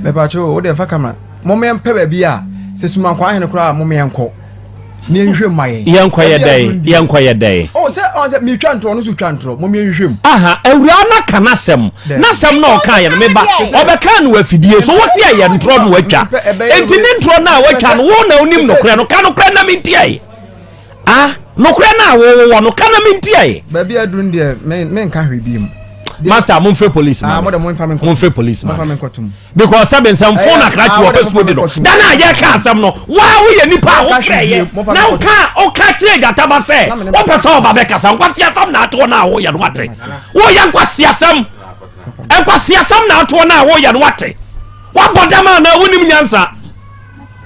Mepatwo wo deɛ fa camera. Mom yɛn pɛ baabi a sɛ sumankwa ahene koraa mom yɛn kɔ. Ne yɛn hwehwɛ mu ma yɛn. Yɛn kɔ yɛ dɛn? Yɛn kɔ yɛ dɛn? Oh sɛ ɔn sɛ metwa ntorɔ no so twa ntorɔ mom yɛn hwehwɛ mu. Aha awuraa na ka n'asɛm n'asɛm na ɔka yɛ no meba ɔbɛka no wɔ afidie so wosi ɛyɛ ntorɔ no watwa enti ne ntorɔ no a watwa no wo na wonim nokorɛ no ka nokorɛ na mentie ah nokorɛ no a wowɔ no ka na mentie. Baabi aduru no deɛ menka hwee bi mu. Master momfrɛ police ma me momfrɛ police ma me because sɛbe nsɛmfo na krakye wɔ pɛ suo di no da no a yɛka asɛm no waa woyɛ nipa a wofrɛ yɛ na woka woka kyerɛ gyataba sɛ wopɛ sɛ ɔba bɛkasa nkwaseasɛm na atoɔ no a woyɛ no wate woyɛ nkwaseasɛm nkwaseasɛm na atoɔ no a woyɛ no wate woabɔ dam a na wonim nyansa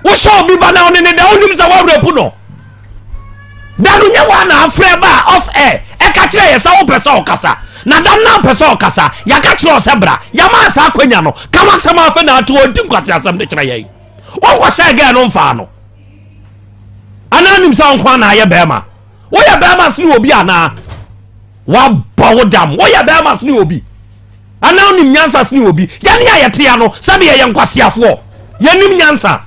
wohyɛ obi ba na wone ne da wonim sɛ woawerɛ no Da no nyɛ woa na afrɛ baa off air ɛka kyerɛ yɛ sɛ wopɛ sɛ ɔkasa na da no na wopɛ sɛ ɔkasa yɛaka kyerɛ wo sɛ bra yɛmaa saa akwanya no ka w'asɛm afei na ate ɔdi nkwaseasɛm de kyerɛ yɛn wokɔhyɛɛ gɛɛ no mfaa no anaa nim sɛ wo nko na ayɛ bɛrima woyɛ bɛrima sene obi anaa wabɔ wo dam woyɛ bɛrima sene obi anaa wonim nyansa sene obi yɛne a yɛte ya no sɛbe yɛyɛ nkwaseafoɔ yɛnim nyansa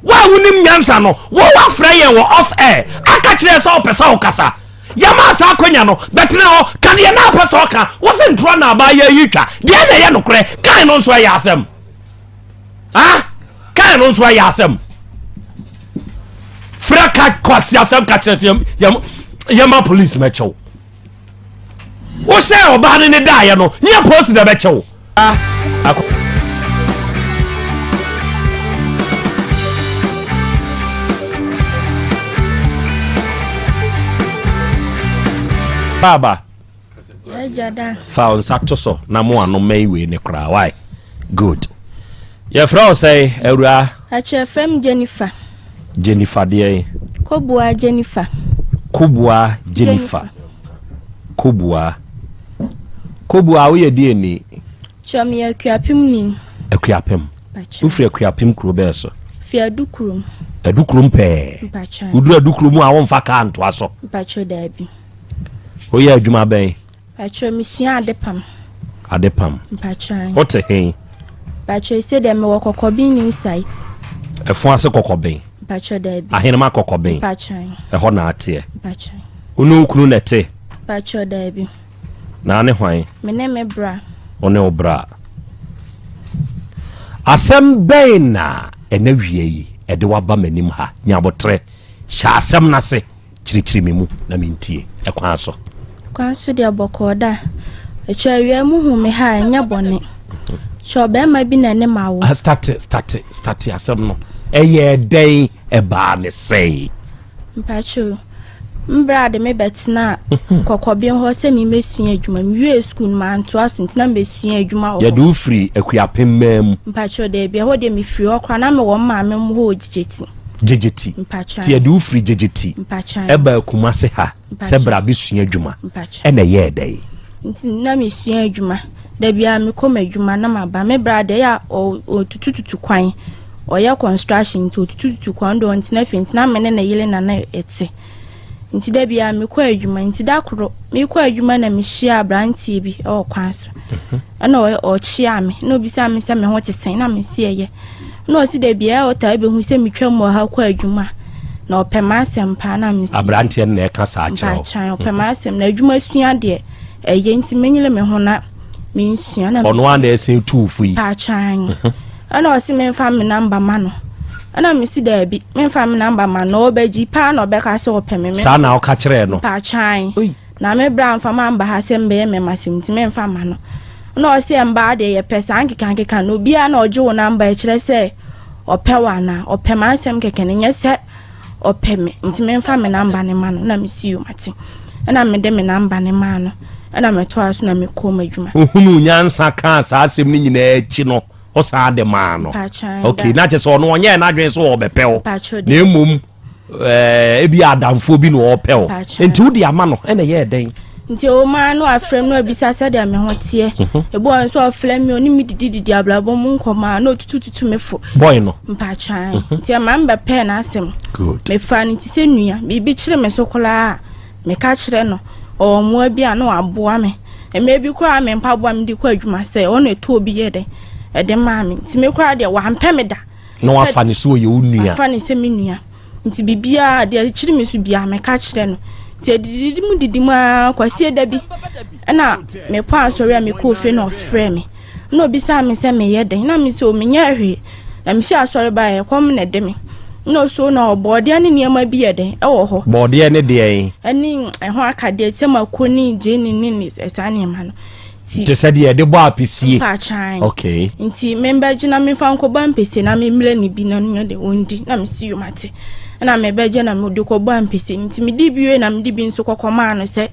Wo a wonim nyansa no, wo woafrɛ yɛn wɔ off air aka kyerɛ yɛn sɛ wopɛ sɛ wokasa. Yɛmaa saa akwanya no, bɛtena hɔ, ka deɛ na wopɛ sɛ ɔka. Wo se ntorɔ na abaayewa yi twa. Deɛ na ɛyɛ nokorɛ, kan no nso ɛyɛ asɛm. Ah, kan no nso ɛyɛ asɛm. Frɛ ka kwasi asɛm ka kyerɛ sɛ yɛm yɛma police mɛkyɛw. Wo sɛ ɔbaa no ne daeɛ no, nyɛ polisi na ɛbɛkyɛ wo. Baaba, fa wo nsa to so na mo ano mmɛn wei ne koraa. Why? Good. Yɛfrɛ wo sɛn, awuraa? Akyerɛ m Jennifer. Jennifer deɛn? Kobua Jennifer. Kobua Jennifer. Kobua. Kobua woyɛ deɛ ni? Kyerɛ meyɛ Akuapem ni. Akuapem. Wofiri Akuapem kuro bɛɛ so? Fi Adukurom. Adukurom pɛɛ. Mpakyɛ. Woduru Adukurom a womfa kaa ntoa so? Mpakyɛ daabi. Woyɛ adwuma bɛn? Mpakyɛw mesua adepam. Adepam. Mpakyɛw. Wote he? Mpakyɛw ese deɛ mewɔ Kɔkɔben new site. Ɛfo ase Kɔkɔben. Mpakyɛw daabi. Ahenema Kɔkɔben. Mpakyɛw. Ɛhɔ na ateɛ. Mpakyɛw. Wo ne wo kunu na ɛte? Mpakyɛw daabi. Na ne hwan? Me ne me bra. Wo ne wo bra. Asɛm bɛn na ɛna wia yi ɛde waba m'anim ha? Nyabotrɛ, hyɛ asɛm no ase. Kyirikyiri me mu na mentie. Ɛkwan so. Kwan so deɛ bɔkɔɔ da. Ɛtwa awia mu hu me ha a ɛnyɛ bɔne. Kyɛ ɔbarima bi na ne ma wo. Ah, starte, starte, starte asɛm no. Ɛyɛɛ dɛn ɛbaa ne sɛn? Mpakyɛw, mbra de me bɛtenaa Kɔkɔben hɔ sɛ memmɛsua adwuma. Mewiee sukuu no, mantoa so nti na mebɛsua adwuma wɔ hɔ. Yɛde wo firi Akuapem man mu? Mpakyɛw, daabi, ɛhɔ deɛ mefiri hɔ koraa. Na mewɔ me maame mo hɔ wɔ Gyegyeti. Gyegyeti. Nti yɛde wo firi Gyegyeti ɛbaa Kumase ha sɛ bra bɛsua adwuma. Ɛna ɛyɛɛ dɛn? Nti na mesua adwuma. Da biara mekɔ m'adwuma na maba. Me bra deɛ ɛyɛ a ɔtutututu kwan. Ɔyɛ construction nti ɔtutututu kwan. Ɔno deɛ ɔntena fie nti na me ne ne yere na na ɛte. Nti da biara mekɔ adwuma. Nti da koro mekɔ adwuma na mehyia aberanteɛ bi wɔ kwan so. Ɛna ɔkyeaa me na ɔbisaa me sɛ me ho te sɛn na mese ɛyɛ. Na ɔse da biara ɔtaa bɛhu sɛ metwam wɔ ha kɔ adwuma na ɔpɛ m'asɛm paa na mese. Aberanteɛ no na ɛka saa kyerɛ wo? Mpakyɛw, ɔpɛ m'asɛm na adwuma sua deɛ ɛyɛ nti menyere me ho na mensua na. Ɔno ara na ɛsɛn tu wo fo yi? Mpakyɛw. Ɛna ɔse memfa me number ma no ɛna mese daabi memfa me number ma no ɔbɛgye paa na ɔbɛka sɛ ɔpɛ me. Saa na ɔka kyerɛɛ no? Mpakyɛw. Na me bra mfa mamba ha sɛ mbɛyɛ mɛmasɛm ntsi memmfa mma no. Nna ɔse mbaa deɛ yɛpɛ saa nkekankeka no obiara na ɔgye wo number ɛkyerɛ sɛ ɔpɛ wo anaa? Ɔpɛ m'asɛm kɛkɛ no nyɛ sɛ ɔpɛ me ntsi memfa me number no mma no. Nna mese yoo mate. Nna mede me number no maa no ɛna metoaa so na mekɔɔ m'adwuma. Wohunuu nyansa kaa saa asɛm no nyinaa akyi no, wosan de maa no. Okay, na kyerɛ sɛ ɔno ɔnyɛɛ n'adwene sɛ ɔrebɛpɛ wo, na mmom Eh, ebi adamfoɔ bi na ɔpɛ o nti wode ama no ɛna ɛyɛɛ dɛn? Nti ɔmaa no afrɛ m na ɔbisa sɛdeɛ me ho teɛ mhm. ebi wɔ nso ɔfrɛ me ɔne me didididi abrabɔ mu nkɔmmɔ a na ɔtutututu me fo boy no mpatwan mhm. nti ɛma mbɛpɛɛ n'asɛm mefa no ti sɛ nua biribi kyerɛ me so koraa a meka kyerɛ no ɔwɔ mmoa bi a na waboa me mmerɛ bi koraa me mpaboa mede kɔ adwuma sɛ ɔna ɛtɔ obi yɛ dɛ ɛde maa me. Nti me koraa deɛ wampɛ me da. Na wafa ne sɛ ɔyɛ wo nua. Wafa ne sɛ me nua. Nti biribiara deɛ ɛkyere me so biara meka kyerɛ no. Nti adididi mu didi mu ara kwasie da bi ɛna mekɔ asɔre a mekɔɔ fie na ɔfrɛ me. Na obisaa me sɛ meyɛ dɛn na me sɛ menyɛ hwee. Na mefi asɔre baeɛ ɛkɔm na ɛde me. Na ɔso na ɔbɔɔdeɛ ne nneɛma bi yɛ dɛn ɛwɔ hɔ. Bɔɔdeɛ ne deɛn? Ɛne ɛho akadeɛ te sɛ mako ne gyeene ne ne saa nneɛma no. Nti. Te sɛ deɛ yɛde bɔ apesie. Mpaakyan. Okay. Nti membɛgye na memfa nkɔbɔ ampesie na memmrɛ no bi na ɔnyɛ dɛ ɔndi na mese yo mate. Ɛna mebɛgye na mede kɔbɔ ampesie nti medi bi wie na mede bi nso kɔkɔmaa no sɛ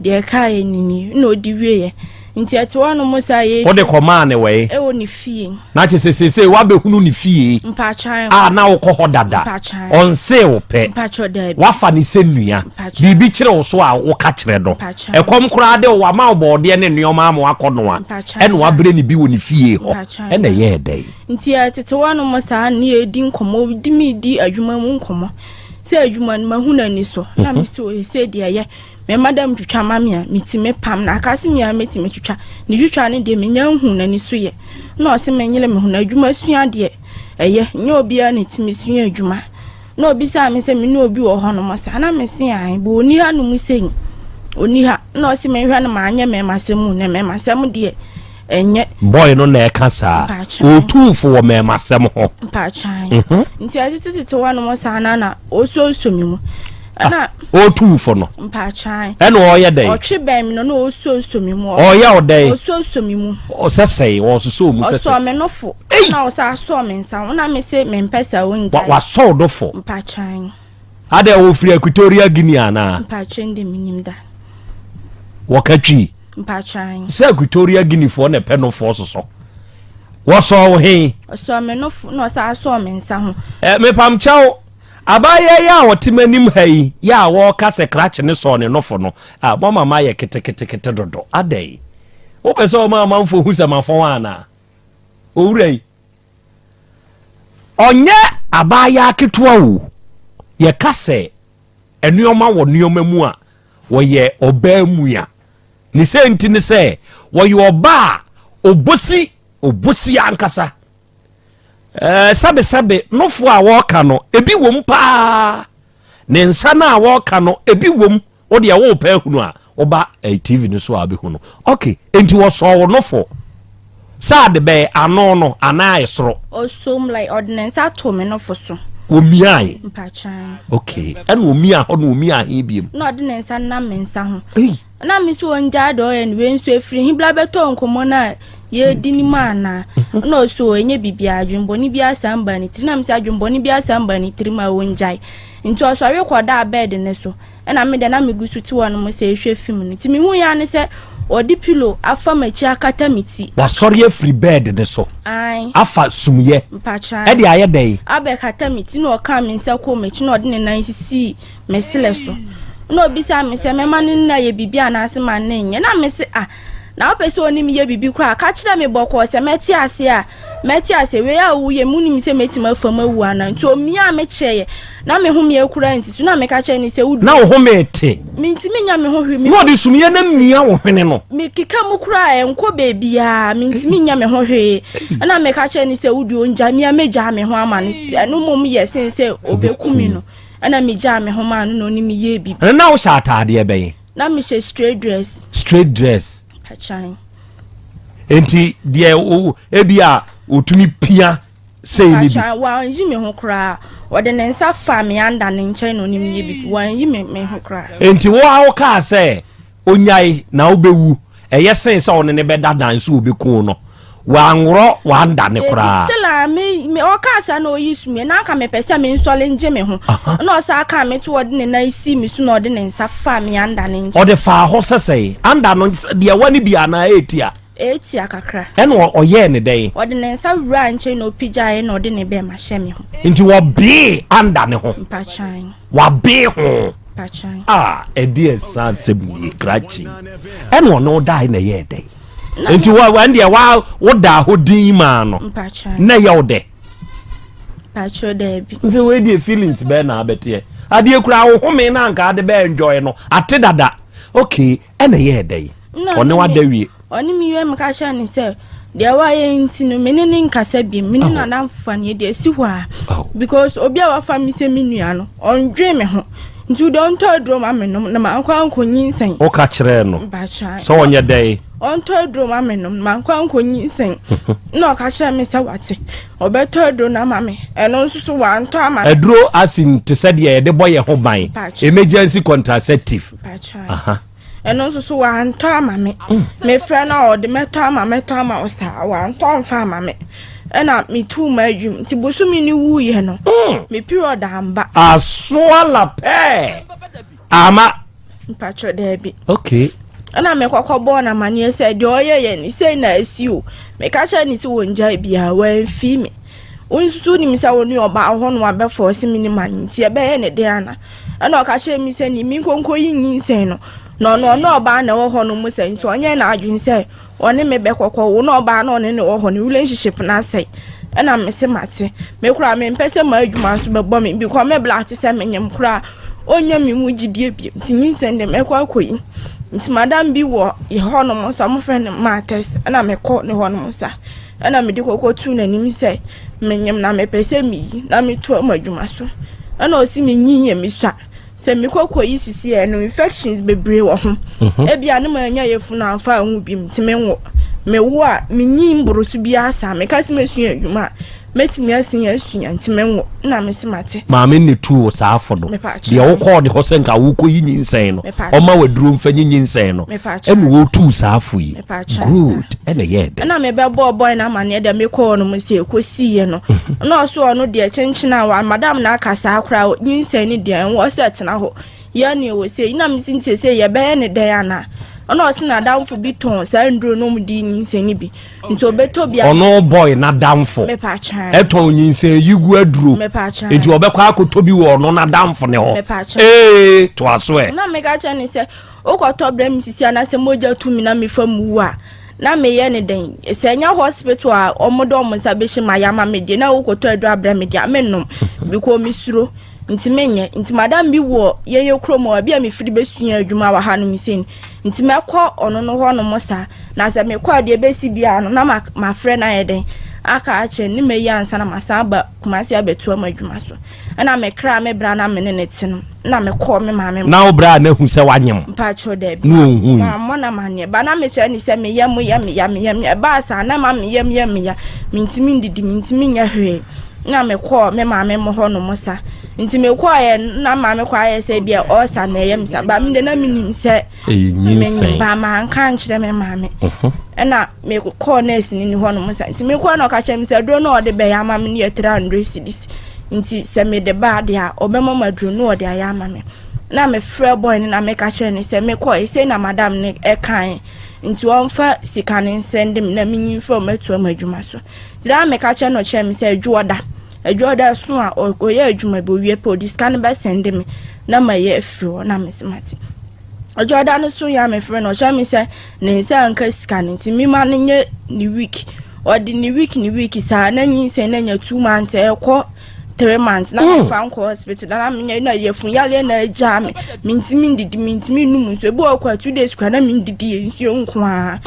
deɛ ɛkaeɛ no nie na ɔdi wieɛ. Nti ɛte hɔ nom saa yɛ. Wode kɔmaa no wɛn? Ɛwɔ ne fie. Na kyerɛ sɛ seesei woabɛhunu ne fie. Mpaakyan. A na wokɔ hɔ dada. Mpaakyan. Ɔnsee wo pɛ. Mpakyɛ daabi. Woafa no sɛ nua. Mpakyɛ. Biribi kyere wo so a woka kyerɛ no. Mpakyɛ. Ɛkɔm koraa de wo, wama wo bɔɔdeɛ ne nnoɔma ama woakɔnoa. Mpakyɛ. Ɛna wabrɛ no bi wɔ ne fie hɔ. Mpakyɛ. Ɛna ɛyɛɛ dɛn? Nti yɛtete hɔ nom saa ne yɛredi nkɔmmɔ, ɔdi me di adwuma mu nkɔmmɔ. Sɛ adwuma no mahu n'ani so. Na me sɛ oye sɛ deɛ ɛyɛ. Me madam twitwa ma me a, metumi pam. Na aka se me a mɛtumi twitwa. Ne twitwa no deɛ menya nhu n'ani so yɛ. Na ɔse menyere me ho na adwuma sua deɛ ɛyɛ. Nyɛ obiara na ɛtumi sua adwuma. Na obisaa me sɛ me ne obi wɔ hɔnom saa. Na mese ae, but ɔnni hanom sei. Ɔnni ha. Na ɔse menhwɛ no manyɛ mmɛɛmasɛm o, na mmɛɛmasɛm deɛ ɛnyɛ. Boy no na ɛka saa. Mpakyɛw. Ɔtu fo wɔ mmɛɛmasɛm ho. Mpakyɛw. Mhm. Nti ɛtetetete hɔnom saa na na ɔsuosuo me mu. Ɛna. Ah, ɔtu fo no. Mpakyɛw. Ɛna ɔyɛ dɛn? Ɔtwe bɛn me no na ɔsuosuo me mu. Ɔyɛ wo dɛn? Ɔsuosuo me mu. Ɔsɛsɛe, ɔsosɔ mu sɛsɛe. Ɔsɔ me nofo. Ei! Na ɔsan sɔɔ me nsa ho na me se mempɛ sɛ wongyae. Wasɔ wo dofo? Mpatwan. Adɛn wɔfiri Equatorial Guinea anaa? Mpatwan de menim da. Wɔka Twi? Mpatwan. Sɛ Equatorial Guinea foɔ na ɛpɛ nofoɔ sosɔ. Wɔsɔɔ wo he? Ɔsɔɔ me nofo na ɔsan sɔɔ me nsa ho. Eh, mepamkyɛw, abaayewa yi a ɔte m'anim ha yi, yɛ a wɔɔka sɛ krakye ne sɔɔ ne nofo no, ah, moama mayɛ keteketekete dodo. Adɛn? Wopɛ sɛ ɔma amanfoɔ hu sɛ mafɔn anaa? Owura yi, ɔnyɛ abaayaa ketewa o. Yɛka sɛ nneɛma wɔ nneɛma mu a, wɔyɛ ɔbaa mua. Ne sɛ nti ne sɛ wɔyɛ ɔbaa a ɔbosi, ɔbosi ankasa. Ɛɛ sɛbesɛbe nofo a wɔreka no, ebi wom paa. Ne nsa no a wɔreka no, ebi wom. Wo deɛ worepɛ ahunu a, woba eh, TV no so a wobɛhu no. Ok, enti wɔsɔɔ wo nofo sɛ ade bɛn, ano no anaa ɛsoro? Ɔsɔm like ɔde ne nsa too me nofo so. Omiae? Mpakyɛw. Ok, ɛna omia hɔ na omia he biom? Na ɔde ne nsa nam me nsa ho. Ei! Na me so ɔngyae deɛ ɔyɛ no, wei nso ɛfiri he bla bɛtɔɔ nkɔmmɔ no a yɛredi no mu anaa? Ɛna ɔse o ɛnyɛ biribiara, adwenbɔne biara san mbaa ne tirim. Na me se adwenbɔne biara san mbaa ne tirim a ɔngyae. Nti ɔsɔre kɔdaa bed no so. Ɛna me deɛ na megu so te hɔ nom sɛ rehwɛ film no. Nti mehuiɛ ara ne sɛ ɔde pillow afa m'akyi akata me ti. Wasɔre afiri bed no so Ae. afa sumyɛ Mpakyɛ ɛde ayɛ dɛn? Abɛkata me ti na ɔkaa me nsa kɔɔ m'akyi na ɔde ne nan sisii me serɛ so. Na ɔbisaa me sɛ mɛma ne nna ayɛ biribi anaase ma ne nyɛ. Na mese ah, na wopɛ sɛ ɔne me yɛ biribi koraa a, ka kyerɛ me bɔkɔɔ sɛ mɛte aseɛ a. Mɛte aseɛ, wei a woyɛ me wonim sɛ mɛtumi afa mu awu anaa? Nti ɔmiaa me kyerɛeɛ. Na me homeɛ koraa nsi so. Na meka kyerɛɛ no sɛ wodu. Na wo home te. Mentumi nyɛ me ho hwee. Na ɔde sumiiɛ no amia wo hwene no. Mekeka mu koraa a ɛnkɔ baabiara. Mentumi nyɛ me ho hwee. Ɛna meka kyerɛɛ no sɛ wodu ɔngyae me a mɛgyaa me ho ama no. Ɛno mmom yɛ sen sɛ ɔbɛku me no. Ɛna megyaa me ho maa no na ɔne me yɛɛ biribi. Ɛno na wohyɛ ataadeɛ bɛn? Na mehyɛ straight dress. Straight dress. Pakyan. Enti deɛ ebi a ɔtumi pia sei ne bi. Pakyan, wanyi me ho koraa. Ɔde ne nsa faa me anda ne nkyɛn na ɔne me yɛ biribi. Wanyi me me ho koraa. Enti wo a wokaa sɛ onyae na wobɛwu, ɛyɛ sen sɛ ɔne ne bɛda dan so ɔbɛku no. Wanworɔ wanda ne koraa. Still a me me ɔkaa saa na ɔyi sumiɛ na anka mepɛ sɛ me nsɔre ngye me ho. Ɛna ɔsaa kaa me to ɔde ne nan sii me so na ɔde ne nsa faa me anda ne nkyɛn. Ɔde faa hɔ sɛ sɛn? Anda no deɛ ɛwɔ no bi anaa ɛretia? Ɛretia kakra. Ɛna ɔyɛɛ ne dɛn? Ɔde ne nsa wuraa nkyɛn na ɔpagyaeɛ na ɔde ne bɛɛma hyɛ me ho. Nti wɔbee anda ne ho? Mpatwan. Wabee ho? Mpatwan. Ah, ɛdeɛ saa asɛm nie, krakye. Ɛna ɔne wo dae na ɛyɛɛ dɛn? Nti wɔ wɔn deɛ wa wodaa hɔ din maa no. Mpatwan. Na ɛyɛ wo dɛ? Mpatwan daabi. Nti wei deɛ feelings bɛɛ na abɛteɛ. Adeɛ kura wo home na anka ade bɛɛ enjoy no ate dada. Okay, ɛna ɛyɛɛ dɛn? Ɔne wada wie. Ɔne me wie meka kyerɛ ne sɛ. Deɛ wayɛ nti no, me ne no nkasa biom. Me ne n'adamfofa no, yɛde asi hɔ a. Because obi a wafa me sɛ me nua no, ɔndwen me ho. Nti wode ɔntɔ aduro ma me nom na mankɔ ankɔ nyinsɛn. Woka kyerɛɛ no sɛ ɔnyɛ dɛn? Ɔntɔ aduro ma me nom na mankɔ ankɔ nyinsɛn. Na ɔka kyerɛɛ me sɛ wate, ɔbɛtɔ aduro no ama me. Ɛno nso so wantɔ ama me. Aduro asin te sɛ deɛ yɛde bɔ yɛn ho ban, emergency contraceptive. Aha. Ɛno nso so wantɔ ama me. Mefrɛ no a ɔde mɛtɔ ama mɛtɔ ama wo saa wantɔ amfa ama me. Ɛna metuu m'adwim nti bosome no wuiɛ no mm. me period amba. Asoa la pɛɛ ama. Mpakyɛ daabi. Okay. Ɛna mekɔkɔ bɔɔ no amaneɛ sɛ deɛ ɔyɛ yɛ ne sei na asi o. Meka kyerɛ ne sɛ wɔngyae biara wamfii me. Wo nso wonim sɛ wo ne ɔbaa hɔ no wabɛfɔɔse me ne ma nti ɛbɛyɛ ne den ana. Ɛnna ɔka kyerɛɛ me sɛ, Ne menkɔnkɔyi nyinsɛn no, na ɔno ɔne ɔbaa na ɛwɔ hɔ no mu sɛ nti ɔnyɛɛ n'adwene sɛ ɔne me bɛkɔkɔ wo na ɔbaa na ɔne ne wɔ hɔ no relationship no asɛe. Ɛnna mese mate. Me koraa mempɛ sɛ m'adwuma nso bɛbɔ me because me bla te sɛ menyem koraa ɔnnya me mu gyidie bio nti nyinsɛn de mɛkɔ akɔyi. Nti madam bi wɔ yɛ hɔnom sa wɔfrɛ no Mates ɛnna mekɔ ne hɔnom sa. Ɛnna mede kɔkɔtoo n'anim sɛ, Menyem na mepɛ sɛ miyi na metoa m'adwuma so. Ɛnna ɔse minyi yɛ misua. Sɛ mekɔ kɔyi sisi a, ɛno infections bebree wɔ ho. Mhm. Ebia ne manya yafunu amfa anwo bi nti menwo. Mewo a, minyi mboro so biara saa. Meka sɛ mesua adwuma a, mɛtumi asan asua nti menwo. Ɛnna mese mate. Maame no na etuu wo saa fo no. Deɛ wokɔɔ ne hɔ sɛ nka wokɔyi nyinsɛn no, ɔma waduro mfa nyi nyinsɛn no, ɛna wɔtuu saa fo yi. Good, ɛna ɛyɛɛ dɛ. Ɛna mebɛbɔɔ boy no amaneɛ dɛ mekɔɔ no mu sɛ ɛkɔsiiɛ no. Ɛna ɔso ɔno deɛ kyenkyen a wa madam no aka saa koraa nyinsɛn no deɛ ɛnwɔ sɛ tena hɔ. Yɛ nea ɛwɔ sei. Ɛna mese nti seesei yɛbɛyɛ ne dɛn anaa? Ɛna ɔse n'adamfo bi tɔn saa nnuro no ɔmo de nyinsɛn no bi. Nti ɔbɛtɔ bi. Ɔno boy n'adamfo ɛtɔn nyinsɛn yi gu aduro. Nti ɔbɛkɔ akɔtɔ bi wɔ ɔno n'adamfo ne hɔ. Ee toa so ɛ. Na meka kyerɛ ne sɛ wokɔtɔ brɛ me sisi anaasɛ mogya tu me na mefa mu wu a na meyɛ ne dɛn? Sɛ ɛnyɛ hospital a wɔde wɔn nsa bɛhyɛ mu ayɛ ama me deɛ na wokɔtɔ aduro abrɛ me deɛ a mennom because mesuro. Nti menyɛ. Nti madam bi wɔ yɛn kurom hɔ, baabi a mefiri bɛsua adwuma wɔ hanom sei no. Nti mɛkɔ ɔno no hɔnom saa. Na sɛ mekɔ a deɛ ɛbɛsi biara no, na mafrɛ no ayɛ dɛn aka akyerɛ no, ne mayi ansa na masan aba Kumasi abɛtoa m'adwuma so. Ɛna mekraa me bra na me ne no te no, na mekɔɔ me maame. Na wo bra no ahu sɛ woanyem? Mpakyɛw daabi. Na ɔnhui? Mammɔ no amanneɛ. Ba na mekyerɛ no sɛ me yam yɛ me ya, me yam yɛ. Ɛbaa saa na ɛma me yam yɛ me ya. Mentumi ndidi, mentumi nyɛ hwee. Na mekɔɔ me maame mo hɔ nom sa. Nti mekɔɔɛ no na maame kɔ ayɛ sɛ bia ɔɔsa na ɛyɛ me sa. Ba me de na menim sɛ menyim ba manka ankyerɛ me maame. Mhm. Ɛna mekɔɔ nurse ni hɔ nom sa. Nti mekɔɔ na ɔka kyerɛ me sɛ aduro no ɔde bɛyɛ ama me no yɛ 300 cedis. Nti sɛ mede ba deɛ a ɔbɛma me aduro no ɔde ayɛ ama me. Na mefrɛ boy no na meka kyerɛ no sɛ mekɔɔ sei na madam no ɛkae. Nti ɔmfa sika no nsɛnde me na menyi mfrɛ ɔmɛtoa m'adwuma so. Nti daa meka kyerɛ no ɔkyerɛ me sɛ adwoɔda adwoɔda so a ɔyɛ adwuma bi owie pɛ ɔde sika no bɛsɛnde me na mayɛ afiri hɔ na mese mate. Adwoɔda no so yɛ a mefrɛ no ɔkyerɛ me sɛ ne nsa anka sika no nti mema no nyɛ ne week ɔde ne week ne week saa na nyinsɛn na nya 2 months ɛkɔ 3 months na mefa nkɔ hospital na menyɛ na yɛfun yareɛ na agyaa me mentumi ndidi mentumi nnom nsuo ebi wɔ hɔ kɔ 2 days kora na mendidi yɛ nsuo nko ara.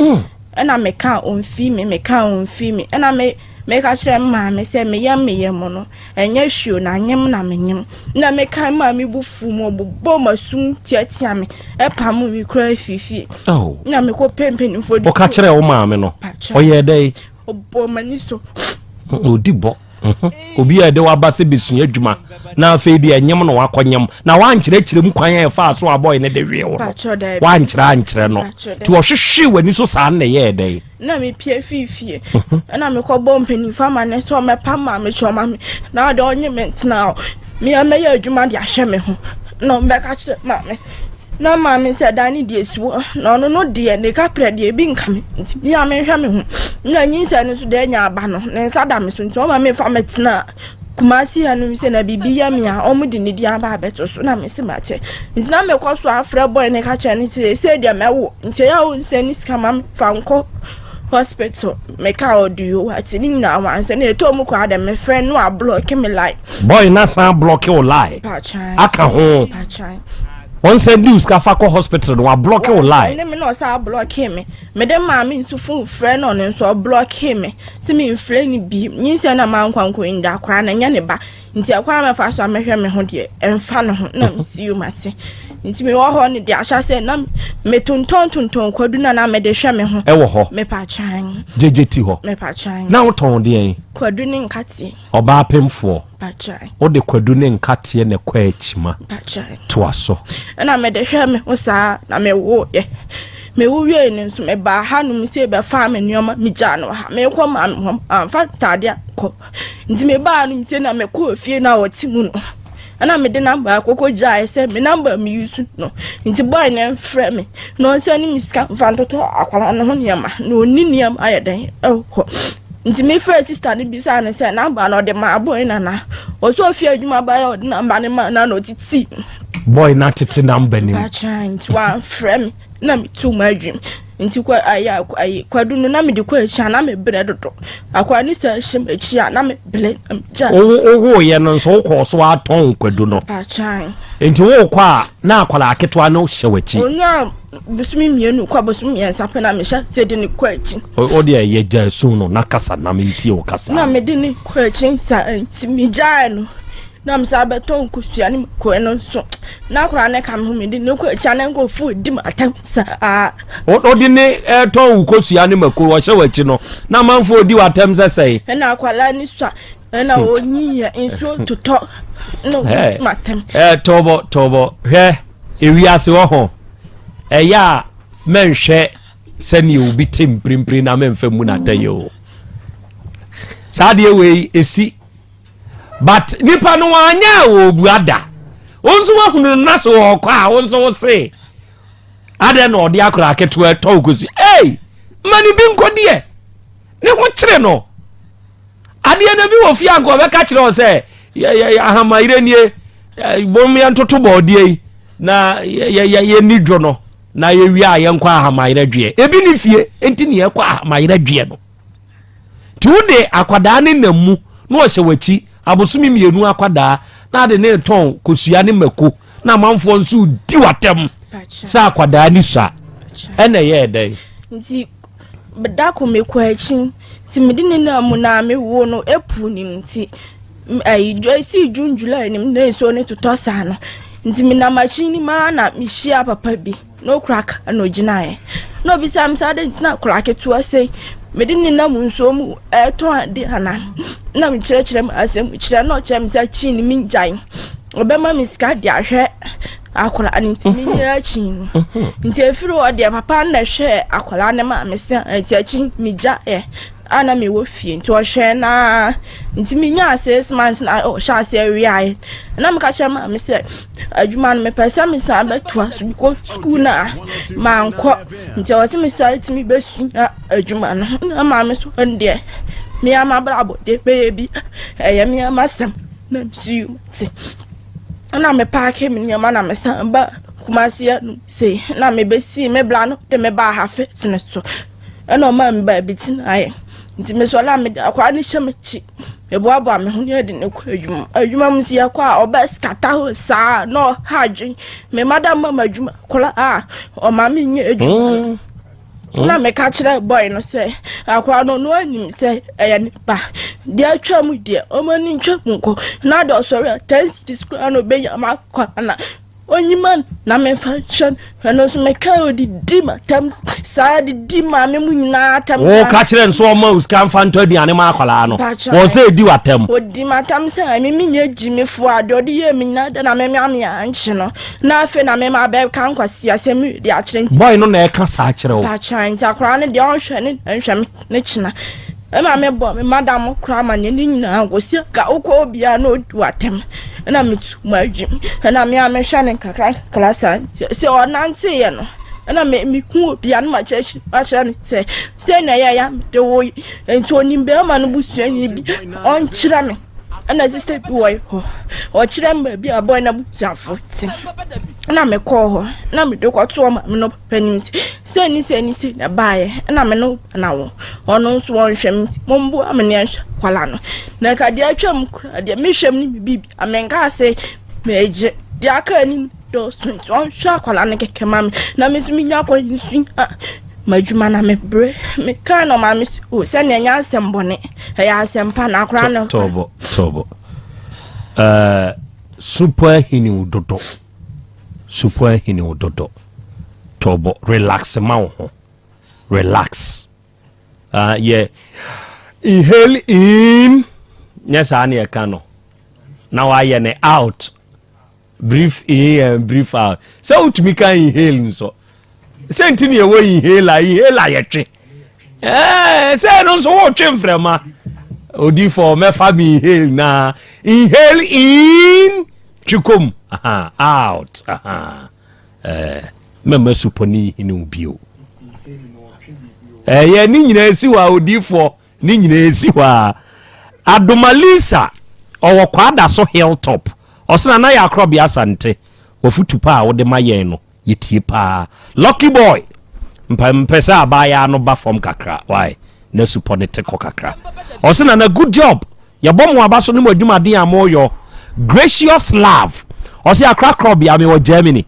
Ɛna meka a ɔmfii me, meka a ɔmfii me. Ɛna me meka kyerɛ me maame sɛ me yam me yam no, ɛnyɛ hwee o, na nyem na menyem. Na meka me maame bo fuu mu, ɔbobɔɔ m'asum tiatia me, ɛpamo me koraa fii fie. Oh. Na mekɔ pɛ mpanimfoɔ de. Ɔka kyerɛ wo maame no, ɔyɛɛ dɛn? Ɔbɔɔ m'ani so. Ɔdi bɔ. Obi a ɛde waba sɛ bɛsua adwuma na afei deɛ ɛnyem na wakɔnyem na wankyerɛkyerɛ mu kwan a ɛfaa so abɔe ne de wee wo no wankyerɛ ankyerɛ no nti ɔhwehwee w'ani so saa na ɛyɛɛ dɛn? Na mepie fii fie ɛna mekɔbɔ mpanyimfo amanneɛ sɛ ɔmɛpam maame kyɛ ɔma me na ɔde ɔnye me ntena hɔ mea mɛyɛ adwuma de ahwɛ me ho na ɔmbɛka kyerɛ maame na maame sɛ dan ne deɛ si hɔ na ɔno no deɛ ne kaprɛ deɛ ebi nka me nti me a menhwɛ me ho na nyinsɛn no nso deɛ anya aba no ne nsa da me so nti ɔma mefa mɛtena Kumasi ha nom sɛ na biribi yɛ me a ɔmo de ne din aba abɛto so na mese mate nti na mekɔ so afrɛ bɔy ne ka kyerɛ ne sɛ sɛ deɛ mɛwo nti ɛyɛ a ɔnsɛn ne sika ma me fa nkɔ hospital meka ɔde yo ate ne nyinaa wansɛ na ɛtɔ mu koraa dɛ mefrɛ no a blɔke me line. Boy na san blɔke wo line aka ho. Wɔn sɛ di sika fa kɔ hospital no wa block wo line. Wɔn me na ɔsan block me. Me de maame nso phone frɛ no, ɔno nso ɔblock me. Sɛ me nfrɛ no bi. Nyinsɛn na man kwan kɔ nda akora na nyɛ ne ba. Nti ɛkwan a mɛfa so a mɛhwɛ me ho deɛ ɛmfa ne ho na mesi yo mate. Nti mewɔ hɔ no deɛ ahyɛ sɛ na metontɔn tontɔn kwadu na na mede hwɛ me ho. Ɛwɔ hɔ. Mepa kyan. Gyegye ti hɔ. Mepa kyan. Na wotɔn deɛn? Kwadu ne nkateɛ. Ɔbaa pemfoɔ. Wode kwadu ne nkateɛ na ɛkɔ akyima. Toa so. Ɛna mede hwɛ me ho saa na mewoeɛ. Mewo wiei no nso mebaa hanom sɛ bɛfaa me nneɛma megyaa no ha. Mekɔ maa me hɔ amfa ntaadeɛ ankɔ. Nti mebaa hanom sɛ na mekɔɔ fie no a ɔte mu no. Ɛna mede namba akɔkɔ gyaeɛ sɛ me namba me use no. Nti boy no mfrɛ me na ɔnsɛne me sika mfa ntotɔ akwadaa no ho nneɛma na ɔnni nneɛma ayɛ dɛn ɛwɔ hɔ. Nti mefrɛɛ sista no bisaa no sɛ namba no ɔde maa boy no anaa. Ɔsɛ ofi adwuma baeɛ a ɔde namba no maa no na ɔtetee mu. Boy no atete namba no mu. Bakyan nti wamfrɛ me na metuu m'adwene. Nti kɔ ayi ayi kwadu no na mede kɔ akyi a na mebrɛ dodo. Akwadaa no sɛ hyɛ m'akyi a na mebrɛ na megya. Wowoeɛ no nso wokɔɔ so atɔn kwadu no. Bakyan. Nti wokɔ a na akwadaa ketewa no hyɛ w'akyi. Onyaa Bosome mmienu kɔ bosome mmiɛnsa pɛ na mehyɛ sɛ de ne kɔ akyi. O deɛ yɛ gya esu no na kasa na mentie wo kasa. Na mede ne kɔ akyi nsa nti megyae no na mesa bɛtɔ nkosua ne mako no nso na akwadaa no ka me ho mede ne kɔ akyi a na nkurɔfoɔ di m'atɛm saa. Wode ne ɛtɔn wo kosua ne mako ɔhyɛ w'akyi no na amanfoɔ di w'atɛm sɛ sɛe. Ɛna akwadaa no sua ɛna ɔnyiiɛ nsuo totɔ na ɔdi m'atɛm. Ɛ tɔbɔ tɔbɔ hwɛ ewiase wɔ ho. Ɛyɛ a mɛnhwɛ sɛnea obi te mprempren na mɛmfa mu n'atɛyɛ o. Saa adeɛ wei esi but nipa no wanyɛ a wɔbua da. Wo nso wahunu no na so ɔkɔ a wo nso wo se adɛn na ɔde akora aketewa ɛtɔ wo kɔsi. Ei, ma ne bi nkɔdeɛ ne ho kyere no. Adeɛ no bi wɔ fie a nka ɔbɛka kyerɛ wo sɛ ahamayerɛ nie, bom yɛntoto bɔɔdeɛ yi na yɛni dwo no na yɛwie a yɛnkɔ ahamayerɛ dweɛ. Ebi ne fie nti ne yɛkɔ ahamayerɛ dweɛ no. Nti wode akwadaa ne nam mu na ɔhyɛ w'akyi abosome mmienu akwadaa na ade ne tɔn kosua ne mako na amanfoɔ nso di w'atɛm sɛ akwadaa ni sua ɛna ɛyɛɛ dɛn? Nti Da kor mekɔ akyi ntsi mede ne nam mu na mewoo no April no mu ntsi ayi esii June July no mu na nsuo no totɔ saa no ntsi menam akyi no mu ara na mehyia papa bi na okura kaa na ogyinaeɛ na obisa me sɛ adɛn nti na akwadaa ketewa sei mede ne nam nsuo mu ɛretɔn ade anaa na mekyerɛkyerɛ mu asɛm kyerɛ na ɔkyerɛ me sɛ akyi no mengyae ɔbɛma me sika de ahwɛ akwadaa no nti menyɛ akyi no nti efiri hɔ deɛ papa no na ɛhwɛɛ akwadaa no maa me sɛ nti akyi megyaeɛ a na mewɔ fie nti ɔhwɛɛ naa nti menyaa six months na ɔhyɛ aseɛ wiaeɛ na meka kyerɛ maame sɛ adwuma no mepɛ sɛ mesan bɛtoa so bikɔ sukuu no a mankɔ nti ɛwɔ sɛ mesan tumi bɛsua adwuma no na maame so ɛno deɛ mea mabrabɔ deɛ bɛyɛ bi ɛyɛ mea masɛm na mesu te Ɛna me paake me nneɛma na me san ba Kumasi ɛno sei na me bɛsii me bra no de me baa ha fɛs no so ɛna ɔmaa me baabi tenaeɛ nti me sɔre a mede akwadaa no hyɛ m'akyi meboaboa me ho ne yɛde no kɔ adwuma adwuma mu nso yɛkɔ a ɔbɛ skata hɔ saa na ɔha adwen me madam ma m'adwuma koraa a ɔma menyɛ adwuma no. Mm. Na meka kyerɛ boy no sɛ akwadaa no ɔno anim sɛ ɛyɛ ne ba deɛ atwa mu deɛ ɔma no ntwa mu nkɔ na deɛ ɔsɔre a ten cities koraa na ɔbɛnya ma akwadaa na onyima na memfa nhyɛ no ɛno nso meka ɔdidi ma tam saa didi maame mu nyinaa tam woka kyerɛ no sɛ ɔma wo sika mfa ntɔ aduane ma akwadaa no wɔn sɛ ɛdi w'atam ɔdi m'atam sɛ me menyɛ gyimifoɔ a deɛ ɔde yɛɛ me nyinaa dɛ na meme ame ankye no Na afei na mema bɛka nkwaseasɛm yi de akyerɛ nti. Boy no na ɛka saa kyerɛ wo. Pakyɛ nti akwadaa no deɛ ɔnhwɛ ne nhwɛ me ne kyena. Ɛma me bɔ me madam koraa ma ne ne nyinaa nkosi ka wokɔ obiara na odi w'atɛm. Ɛna metu mu adwim. Ɛna me a mehwɛ ne nkakra nkakra saa sɛ ɔnanteeɛ no ɛna me mehu obiara no makyerɛkyerɛ makyerɛ no sɛ sɛ na ɛyɛ ya mede wo yi nti onim bɛrima no busuani bi ɔnkyerɛ me. Ɛna sista bi wɔ hɔ, ɔkyerɛ me baabi a boy no abusuafo te. Ɛna mekɔɔ hɔ, na mede kɔtoo maame no papa anim sɛ sei ne sei ne sei na ɛbaeɛ. Ɛna me ne na wo, ɔno nso ɔnhwɛ me nti momboa me ne yɛnhwɛ akwadaa no. Na nka deɛ atwam koraa deɛ mehwɛ mu ne me biribi a menkaa sɛ megye. Deɛ aka anim. dɔɔso nti ɔnhwɛ akwadaa no kɛkɛ ma me na me nso menya akɔ nsua m'adwuma na mebrɛ. Mekaa na ɔmaame sɛ o sɛnea ɛnyɛ asɛm bɔne, ɛyɛ asɛm pa na akwadaa no. Tɔbɔ tɔbɔ ɛɛ supɔ ahini wo dodo, supɔ ahini wo dodo. Tɔbɔ, relax ma wo ho, relax. Yɛ inhale in, nyɛ saa ne yɛka no na wayɛ ne out. Breathe in and breathe out. Sɛ wotumi ka inhale nso sɛ nti ne yɛwɔ inhaler, inhaler yɛtwe ɛɛ sɛ ɛno nso wotwe mframa. Odifo mɛfa mi inhale na inhale in, twe kom, aha, out, aha. Mɛma supɔ ne nhini wo bio. Ɛyɛ ne nyinaa si hɔ a, odiifoɔ ne nyinaa si hɔ a. Adomalisa ɔwɔ Kwada so Hilltop, ɔsena na yɛ akorɔbea Asante wɔfutu pa a wode ma yɛn no yɛtie paa. Lucky Boy, mpɛ sɛ abaayaa no ba fam kakra why na supɔ ne te kɔ kakra. Ɔsena na good job, yɛbɔ mo aba so ne mo adwumaden a moyɔ. Gracious Love ɔsɛ akora korɔbea, mewɔ Germany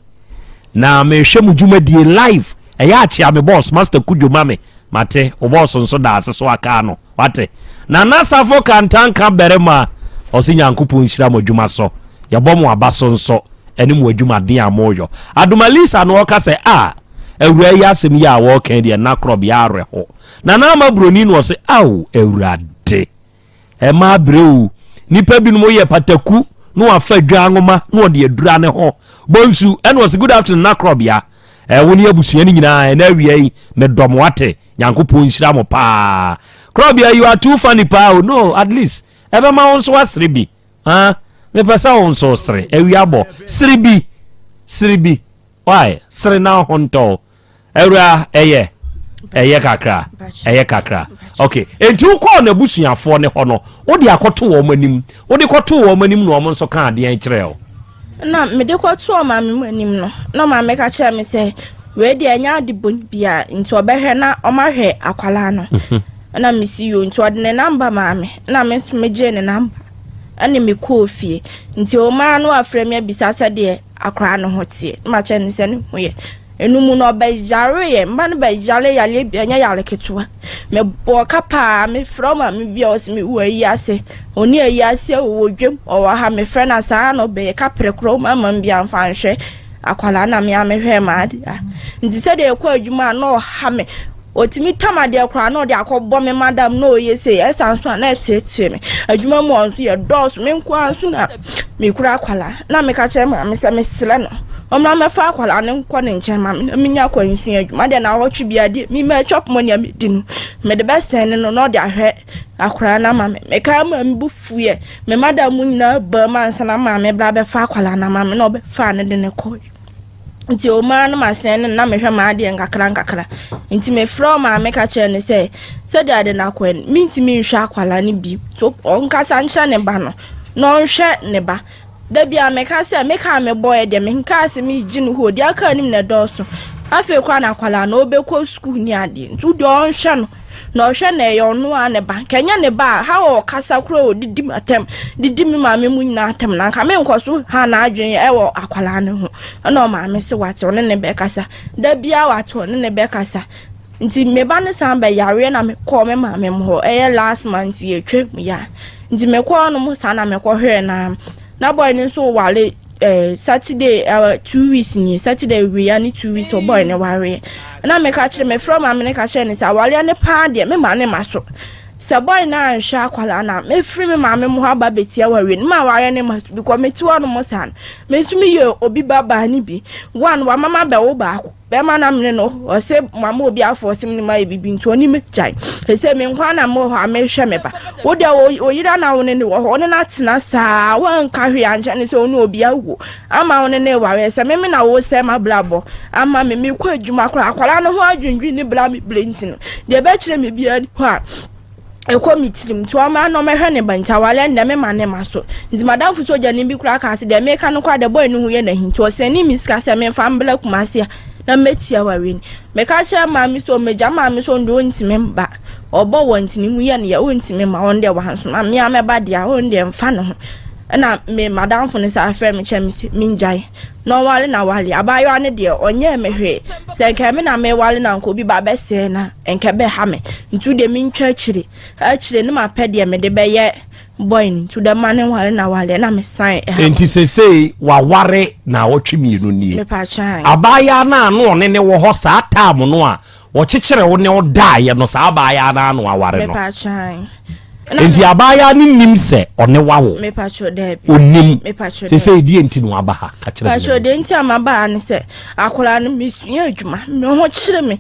na mehwɛ mo dwumadie live. Ɛyɛ akyea me boss Master Kudwo ma me. Mate wo boss nso da ase so aka no wate. Na nasafo kantanka barima ɔsɛ Nyankopɔn nhyira mo adwuma so, yɛbɔ mo aba so nso ɛne mo adwumaden a moyɔ. Adomalisa no ɔka sɛ a awura yi asɛm yi a wɔɔka deɛ na korɔbea awerɛho na naama buroni no ɔsɛ ao awurade ɛma abrɛ o. Nipa binom yɛ pataku na wafa dwa nwoma na ɔde adura ne ho bonsu. Ɛna ɔsɛ good afternoon na korɔbea ɛwo ne abusua no nyinaa. Ɛna awia yi medɔ mo ate, Nyankopɔn nhyira mo paa. Korɔbea, you are too funny paa o. No, at least ɛbɛma wo nso wasere bi. Ah, mepɛ sɛ wo nso sere awia bɔ sere bi, sere bi why sere na ho ntɔ awura. Ɛyɛ kakra, ɛyɛ kakra. Okay, enti wokɔɔ n'abusuafoɔ ne hɔ no, wode akɔto wɔn anim, wode kɔto wɔn anim na wɔn nso ka adeɛ kyerɛ wo? Na mede kɔto ɔmaame mu anim no, na ɔmaame ka kyerɛ me sɛ wei deɛ ɛnyɛ ade bɔne bia nti ɔbɛhwɛ na ɔmahwɛ akwalaa no. Ɛna mesi yo, nti ɔde ne number maa me na me nso megyee ne number ɛne mekɔɔ fie. Nti ɔmaa no afrɛ me abisa sɛdeɛ akwaraa no ho teɛ na makyerɛ ne sɛ ne ho yɛ. Ɛno mu no ɔbɛyareɛ, mba no bɛyare yareɛ bi, ɛnyɛ yare ketewa. Mebɔɔ ka paa. Mefrɛ ɔmaame bi a ɔsɛ mewu ayi ase, ɔne ayi ase wɔ dwam ɔwɔ ha. Mefrɛ no saa na ɔbɛyɛ kaprɛ korɔ ɔma ma bi amfa nhwɛ akwalaa na mea mehwɛ ma ade a. Nti sɛdeɛ ɛkɔ adwuma a na ɔha me, ɔtumi tam adeɛ koraa na ɔde akɔbɔ me madam na ɔyɛ sei. Ɛsan so a na ɛteetee me adwuma mu. Ɔnso yɛ dɔɔso, me nko ara nso na mekura akwalaa. Na meka kyerɛ maame sɛ mesrɛ no ɔmmra mɛfa akwalaa no nkɔ ne nkyɛn ma me na menya akɔ nsua adwuma deɛ na awɔtwe bi adeɛ mema chop money a medi no mede bɛsɛn ne no na ɔde ahwɛ akwalaa no ama me. Meka ma me bo fuiɛ, me madam mu nyinaa baa mu ansa na maame bra bɛfa akwalaa no ama me na ɔbɛfaa no de ne kɔɛ. Nti ɔmaa no masɛn no na mehwɛ m'adeɛ nkakra nkakra. Nti mefrɛ ɔmaame ka kyerɛ no sɛ sɛdeɛ ade no akɔɛ no mentumi nhwɛ akwalaa no bi so, ɔnkasa nkyerɛ ne ba no na ɔnhwɛ ne ba. Da bi a meka sɛ meka a mebɔɛ deɛ menkaa sɛ megye no hɔ deɛ aka anim na ɛdɔɔso. Afei koraa na akwalaa no ɔbɛkɔ sukuu ne adeɛ, nti wodeɛ ɔnhwɛ no na ɔhwɛ na ɛyɛ ɔno a ne ba nka ɛnyɛ ne ba a ha ɔkasa koraa ɔdidi me atɛm, didi me maame mu nyinaa atɛm na nka menkɔ so ha n'adwene ɛwɔ akwalaa no ho. Ɛna ɔmaame se wate, ɔne ne bɛkasa da biara, wate, ɔne ne bɛkasa. Nti me ba no san bɛyareɛ na mekɔɔ me maame mu hɔ. Ɛyɛ last month yɛtwa mu ya. Nti mekɔɔ no mu saa na mekɔhwɛɛ na boy no nso ware Saturday 2 weeks nie. Saturday wia ne 2 weeks ɔboy ne wareɛ. Na meka kyerɛ, mefrɛ maame no ka kyerɛ ne sɛ awareɛ ne paa deɛ mema ne ma so sɛ boy no anhwɛ akwalaa no a mefiri me maame mu hɔ aba bɛtia wareɛ no ma awareɛ ne ma so, because mete hɔ no mo saa no me nso meyɛ obi ba baa ne bi one wamama bɛwo baako bɛrima na mene no ɔsɛ mama obi afɔ ɔsɛm ne ma yɛ bibi nti ɔne me gyae. Ɛsɛ me nkwa na mewɔ hɔ a mehwɛ me ba. Wo deɛ oyira na wo ne ne wɔ hɔ, ɔne no atena saa wanka hwee ankyɛ ne sɛ ɔne obi awo ama wo ne ne ware sɛ meme na wo sɛ mabrabɔ ama me. Mekɔ adwuma koraa akwadaa no ho adwendwen ne bra me bere nti no deɛ ɛbɛkyerɛ me biara ni hɔ a ɛkɔ me tirim. Nti ɔma na ɔmɛhwɛ ne ba. Nti awale ndɛ mema ne ma so. Nti madamfo sogyani bi koraa kaa sɛ deɛ meka no koraa deɛ boy no ho yɛ n'ahi, nti ɔsɛne me sika sɛ memfa mbla Kumase a na mɛtia awareɛ ni. Meka kyerɛ maame sɛ ɔmɛgya maame sɛ ɔno deɛ ɔntumi mba, ɔbɔ wɔ ntini mu yɛ no yɛ ɔntumi ma ɔno deɛ wansoma mmea mɛba deɛ a ɔno deɛ mfa ne ho. Ɛna me madamfo no saa frɛ me kyerɛ me sɛ mengyae na ɔnware na wale. Abaayewa no deɛ ɔnyɛɛ me hwee. Sɛ nka me na meware na nka obi ba bɛsɛe na nka ɛbɛha me. Nti wo deɛ mentwa akyire. Akyire no mapɛ deɛ mede bɛyɛ boy no nti wo deɛ ma no nware na wale. Ɛna mesan ɛha. Nti sesei waware naawɔtwe mmienu nie. Mepatwa. Abaayewa no a na ɔne ne wɔ hɔ saa time no a wɔkyekyere wo ne wo daeɛ no saa abaayewa no ara na waware no. Mepatwa. Nti abaayaa no nnim sɛ ɔne wawo? Mepakyɛw daabi. Onim. Mepakyɛw Sesei deɛ nti na waba ha? Ka kyerɛ me. Mepakyɛw deɛ nti a maba ha ne sɛ akwadaa no mesua adwuma me ho kyere me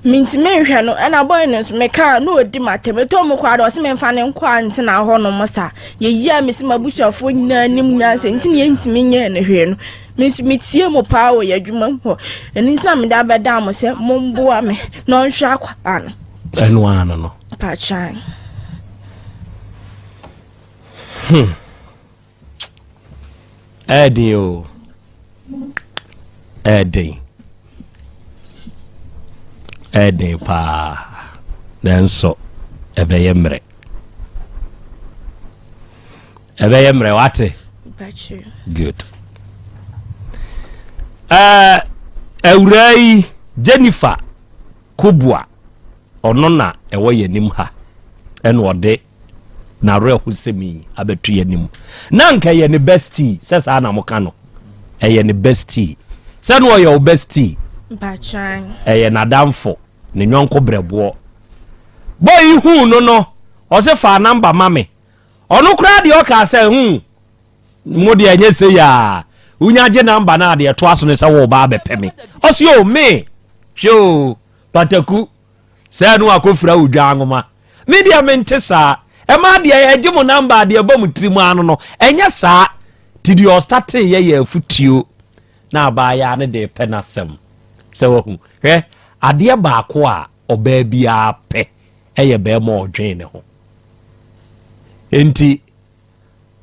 mentumi nhwɛ no ɛna boy no nso meka na ɔdi m'atɛm ɛtɔ mu koraa deɛ ɔse memfa ne nkɔ antena hɔ nom saa yɛyi a mesi m'abusuafoɔ nyinaa nim nyansa nti ne yɛntumi nyɛɛ no hwee no me nso metie mo paa wɔ yɛ adwuma mu hɔ ɛno nti na mede abɛda mo sɛ momboa me na ɔnhwɛ akwadaa no. Ɛno ara no no. Mpakyɛw. Hmm. Ɛɛden o. Ɛɛden. Ɛɛden paa. Nanso ɛbɛyɛ mmerɛ. Ɛbɛyɛ mmerɛ wate. Good. Ɛɛ awuraa yi Jennifer Kobua. Ɔno na ɛwɔ yɛn anim ha, ɛna ɔde n'awerɛhosɛm yi abɛto yɛn anim. Na anka ɛyɛ ne bestie, sɛ saa na moka no. Ɛyɛ ne bestie. Sɛ na ɔyɛ wo bestie. Ɛyɛ n'adamfo, ne nyɔnko brɛboɔ. Boy yi huu no no, ɔse faa number ma me. Ɔno koraa deɛ ɔkaa sɛ, hmm, mo deɛ ɛnyɛ sei a, wonya gye number no a deɛ ɛtoa so ne sɛ wo ba abɛpɛ me. Ɔse o, me, hwɛ o, Pataku, sɛɛ no akɔfira wo dwa nwoma. Me deɛ mente saa. Ɛma deɛ ɛgye mo namba deɛ ɛbɔ mo tirim ano no, ɛnyɛ saa. Ti deɛ ɔstate yɛ yɛ afutuo na abaayaa no de pɛ n'asɛm. Sɛ wahu. Hwɛ, adeɛ baako a ɔbaa biara pɛ ɛyɛ bɛrima ɔdwen ne ho. Enti,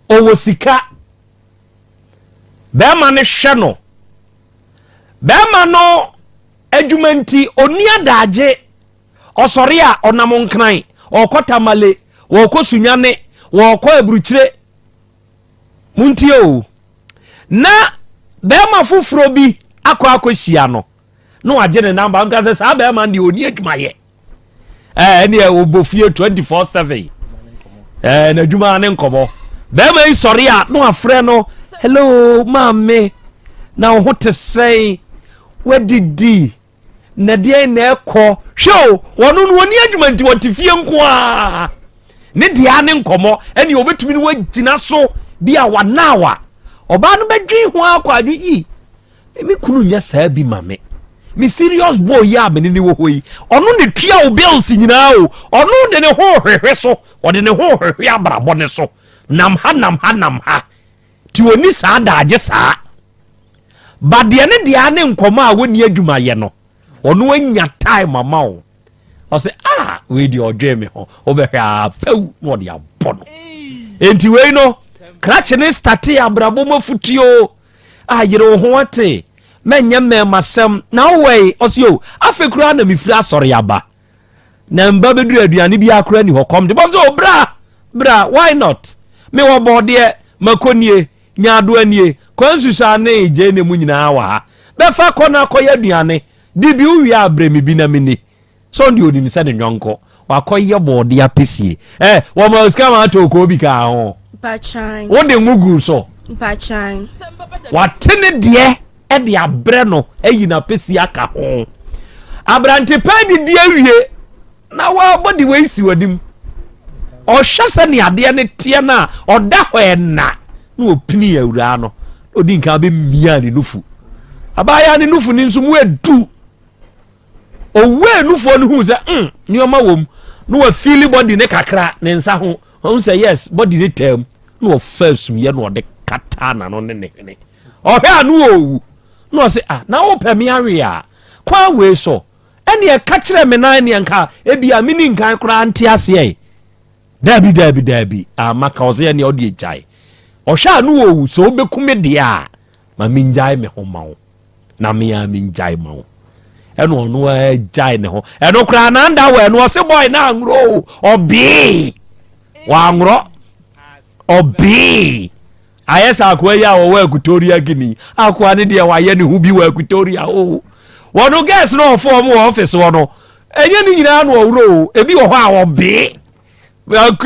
ɔwɔ sika. Bɛrima no hwɛ no. Bɛrima no Adwuma nti, ɔnni adaagye. Ɔsɔre a, ɔnam Nkran, ɔrekɔ Tamale, ɔrekɔ Sunyane, ɔrekɔ Aburukyire. Montie o. Na bɛrima foforɔ bi akɔ akɔhyia no, na wagye ne namba. Nka sɛ saa bɛrima no deɛ ɔnni adwuma yɛ. Ɛɛ ɛneɛ ɔbɔ fie 24/7. Ɛɛ n'adwuma ne nkɔmɔ. Bɛrima yi sɔre a, na wafrɛ no, hello maame, na wo ho te sɛn? Wadidi, na deɛn na ɛkɔ? Hwɛ o, wɔno no wɔni adwuma nti wɔte fie nko ara. Ne deɛ ne nkɔmmɔ ɛne wɔbɛtumi no wagyina so bi a wanawa. Ɔbaa no bɛdwen ho akɔ adwe yi, me kunu nyɛ saa bi ma me. Me serious boy yi a me ne ne wɔ hɔ yi, ɔno ne tua wo bills nyinaa o. Ɔno de ne ho hwehwe so, ɔde ne ho hwehwe abrabɔ ne so. Nam ha, nam ha, nam ha. Ti ɔni saa daagye saa. Ba deɛ ne deɛ ne nkɔmɔ a wɔnni adwuma yɛ no, ɔno anya time ama wo. Ɔsɛ ah wei deɛ ɔdwen me ho, wobɛhwɛ a pɛw na ɔde abɔ no. Enti wei no, krakye ne state abrabɔ mu afutuo a yere wo ho ate, mɛnyɛ mmɛɛmasɛm na wowɔ yi, ɔsɛ o, afei koraa na mefiri asɔre aba. Na mba bɛduru aduane biara koraa ni hɔ kɔm de bɔ sɛ o bra bra why not mewɔ bɔɔdeɛ mako nie nyaadoa nie kwansusaa ne gyeene mu nyinaa wɔ ha bɛfa kɔ na akɔyɛ aduane di bi wowie a brɛ me bi na menni sɛ ɔno deɛ onim sɛ ne nyɔnko wakɔyɛ bɔɔdeɛ apɛsie ɛ wɔma sika ma atɔ okoo bi kaa ho wode ngo guu so wate ne deɛ de abrɛ no ayi n'apɛsi aka ho. Aberante pɛ didi awie na wabɔ de wei si w'anim. Ɔhwɛ sɛ ne adeɛ no teɛ no a ɔda hɔ ɛna na ɔpini awuraa no na ɔdi nkan bɛmia ne nufu. Abaayewa ne nufu no nso mu edu. Owuee nufoɔ no huu sɛ mm nneɛma wɔ mu na wafili body ne kakra ne nsa ho ɔhu sɛ yes body ne taa mu na ɔfa asumyɛ na ɔde kataa n'ano ne ne hwene. Ɔhwɛ a na ɔrewu. Na ɔse, ah, na wopɛ me awe a, kwan wei so. Ɛneɛ ka kyerɛ me na ɛneɛ nka ebia meni nkan koraa nte aseɛ. Daabi, daabi, daabi. Ah, maka ɔse ɛneɛ ɔde agyae. Ɔhwɛ a na ɔrewu, sɛ wobɛku me deɛ a, ma mengyae me ho ma wo. Na me ara mengyae ma wo. Ɛna ɔno ara gyae ne ho. Ɛno koraa na anda wɔ ɛno ɔse boy na anworɔ o. Ɔbee. Wanworɔ. Ɔbee. Ayɛ sɛ akoa yi a wɔwɔ Equatorial Guinea. Akoa no deɛ wayɛ ne ho bi wɔ Equatorial o. Wɔn girls no ɔfo wɔn wɔ office hɔ no, ɛnyɛ ne nyinaa na ɔworɔ o. Ebi wɔ hɔ a ɔbee.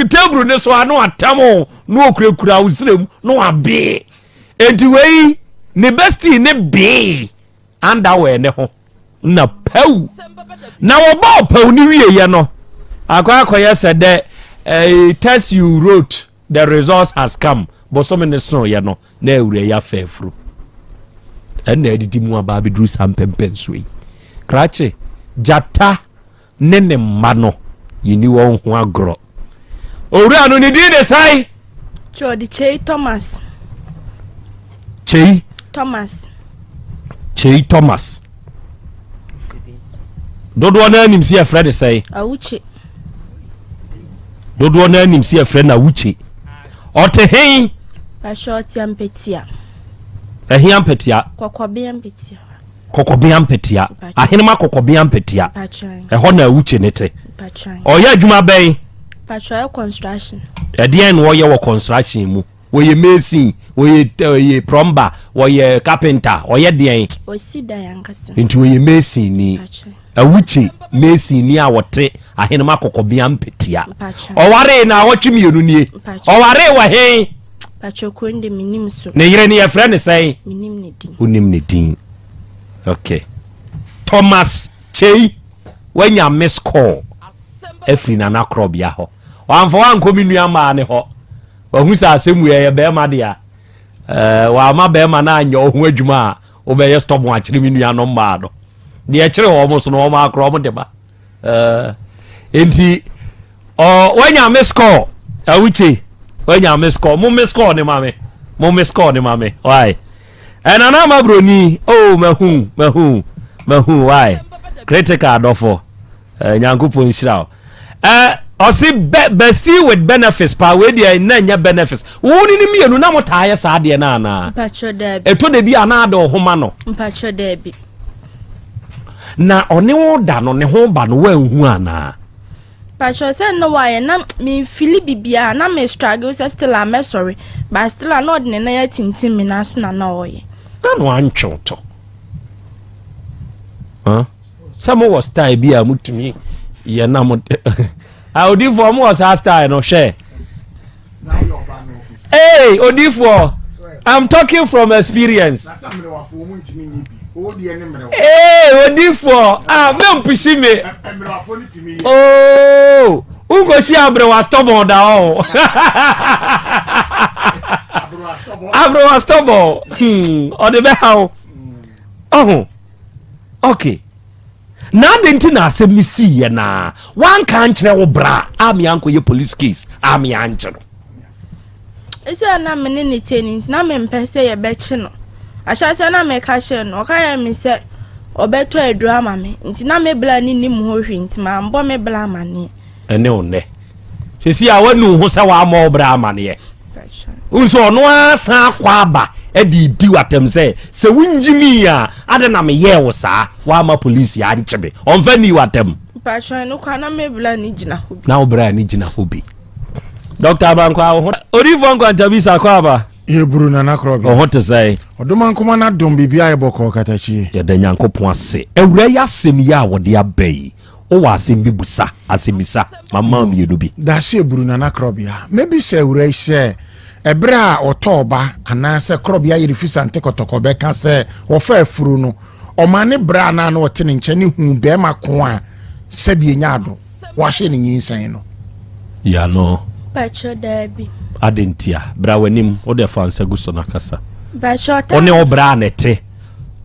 Table ne so a na watam o, na ɔkurakura wo serɛ mu na wabee. Enti wei ne bestie ne bee underwear ne ho na pɛw. Na wɔbɔɔ pɛw no wieɛ no, akɔ akɔyɛ sɛ dɛ eh, test you wrote the results has come bosome ne soeɛ no na awura yi afa afuru ɛna adidi mu aba abɛduru saa mpɛmpɛnsoɔ yi krakye gyata ne ne mma no yɛni wɔn ho agorɔ owura no ne din de sae Kyɛ Kyei Thomas. Kyei Thomas. Kyei Thomas dodoɔ no anim sɛ yɛfrɛ ne sɛe Awukye. Dodoɔ no anim sɛ yɛfrɛ no Awukye. Ɔte he? Pahyɛ ɔte Ampatia. Ɛhe Ampatia? Kɔkɔbea Ampatia. Kɔkɔbea Ampatia. Ahenema Kɔkɔbea Ampatia. Ɛhɔ na Awukye ne te. Ɔyɛ adwuma bɛn? Pahyɛ ɔyɛ construction. Ɛdeɛn na ɔyɛ wɔ construction mu? Wɔyɛ mason, wɔyɛ wɔyɛ plumber, wɔyɛ carpenter, ɔyɛ deɛn? Ɔsi dan ankasa. Nti ɔyɛ mason ni. Awukye masonni a ɔte Ahenema Kɔkɔbea Mpetia. Ɔwaree naawɔtwe mmienu nie. Ɔwaree wɔ he? Ne yere no yɛfrɛ no sɛn? Wonim ne din. Ok. Thomas Kyei wanya miss call afiri Nana Korɔbea hɔ. Wamfa wankɔ me nua maa ne hɔ. Wahu sɛ asɛm wei ɛyɛ bɛrima dea. Ɛɛ wama bɛrima no anyɛ ɔho adwuma a wobɛyɛ stubborn akyere me nuanom mmaa no deɛ ɛkyere wɔn so no wɔn akora wɔn de ba nti wanya me score awukye wanya me score mo me score ne ma me mo me score ne ma me why ɛna na ama broni oh mahu mahu mahu why critical adɔfo Eh, Nyankopɔn nhyira wo. Eh, ɔse be, bestie with benefits paa, wei deɛ na nyɛ benefits. Wo ne ne mmienu na mo taa yɛ saa adeɛ no anaa? Mpakyɛ daabi. Ɛtɔ da bi a na ade wo ho ma no. Mpakyɛ daabi. Na ɔne wo da no, ne ho ba no, woanhu anaa? Mpakyɛ sɛ na wayɛ na memfili bibiara na me struggle sɛ still a mɛsɔre but still a na ɔde ne nan atintim me nan so na na ɔyɛ. Na na wantwe wo to. Huh? Sɛ mo wɔ style bi a motumi yɛ na mo ah odifoɔ mo wɔ saa style no hwɛ. Hey odifoɔ I'm talking from experience. Hey odifoɔ ah mɛ mpusi me. Oh nkosi aberewa stubborn da hɔ. Aberewa stubborn hmm ɔde bɛ ha o. Ɔho. Ok. Na adɛn nti na asɛm no siiɛ na wanka ankyerɛ wo bra a me ankɔyɛ police case a me ankye no? Ɛsɛ na me ne ne te no nti na mempɛ sɛ yɛbɛkye no. Ahyɛaseɛ na meka kyerɛ no, ɔka kyerɛ me sɛ ɔbɛtɔ aduro ama me. Nti na me bra no nnim ho hwee nti mambɔ me bra amaneɛ. Ɛne wo nnɛ. Sɛsi a wanu wo ho sɛ wammɔ wo bra amaneɛ. Wohu sɛ ɔno ara san akɔ aba de redi w'atɛm sɛ sɛ wongyimii a adɛn na meyɛɛ wo saa woamma polisi ankye me. Ɔmfa nnii w'atɛm. Mpakyɛ no kwa na me bra ne gyina hɔ bi. Na wo bra ne gyina hɔ bi. Dr. Abankwa wo ho. Odiyifoɔ Nkwantabisa kɔ aba. Yɛburu Nana Korɔbea. Wo ho te sɛn? Ɔdomankoma no adom biribiara yɛ bɔkɔɔ katakyie. Yɛda Nyankopɔn ase. Awura yi asɛm yi a wɔde aba yi, Wowɔ asɛm bi busa, asɛmmisa, mama wo mmienu bi. Dase Eburu Nana Krɔbea, Mɛbisa awura yi sɛ, ɛberɛ a ɔtɔɔ ba anaasɛ Krɔbea yere fi Sante Kɔtɔkɔ bɛka sɛ wɔfa afuro no, ɔmaa ne bra anaa na ɔte ne nkyɛn no huu barima ko a sɛbi ɛnya ado, wahyɛ no nyinsɛn no? Yano. Mpakyɛ daabi. Adɛn ntia? Bra w'anim, wo deɛ fa nsa gu so na kasa. Mpakyɛ ɔtaa. Wo ne wo bra na ɛte.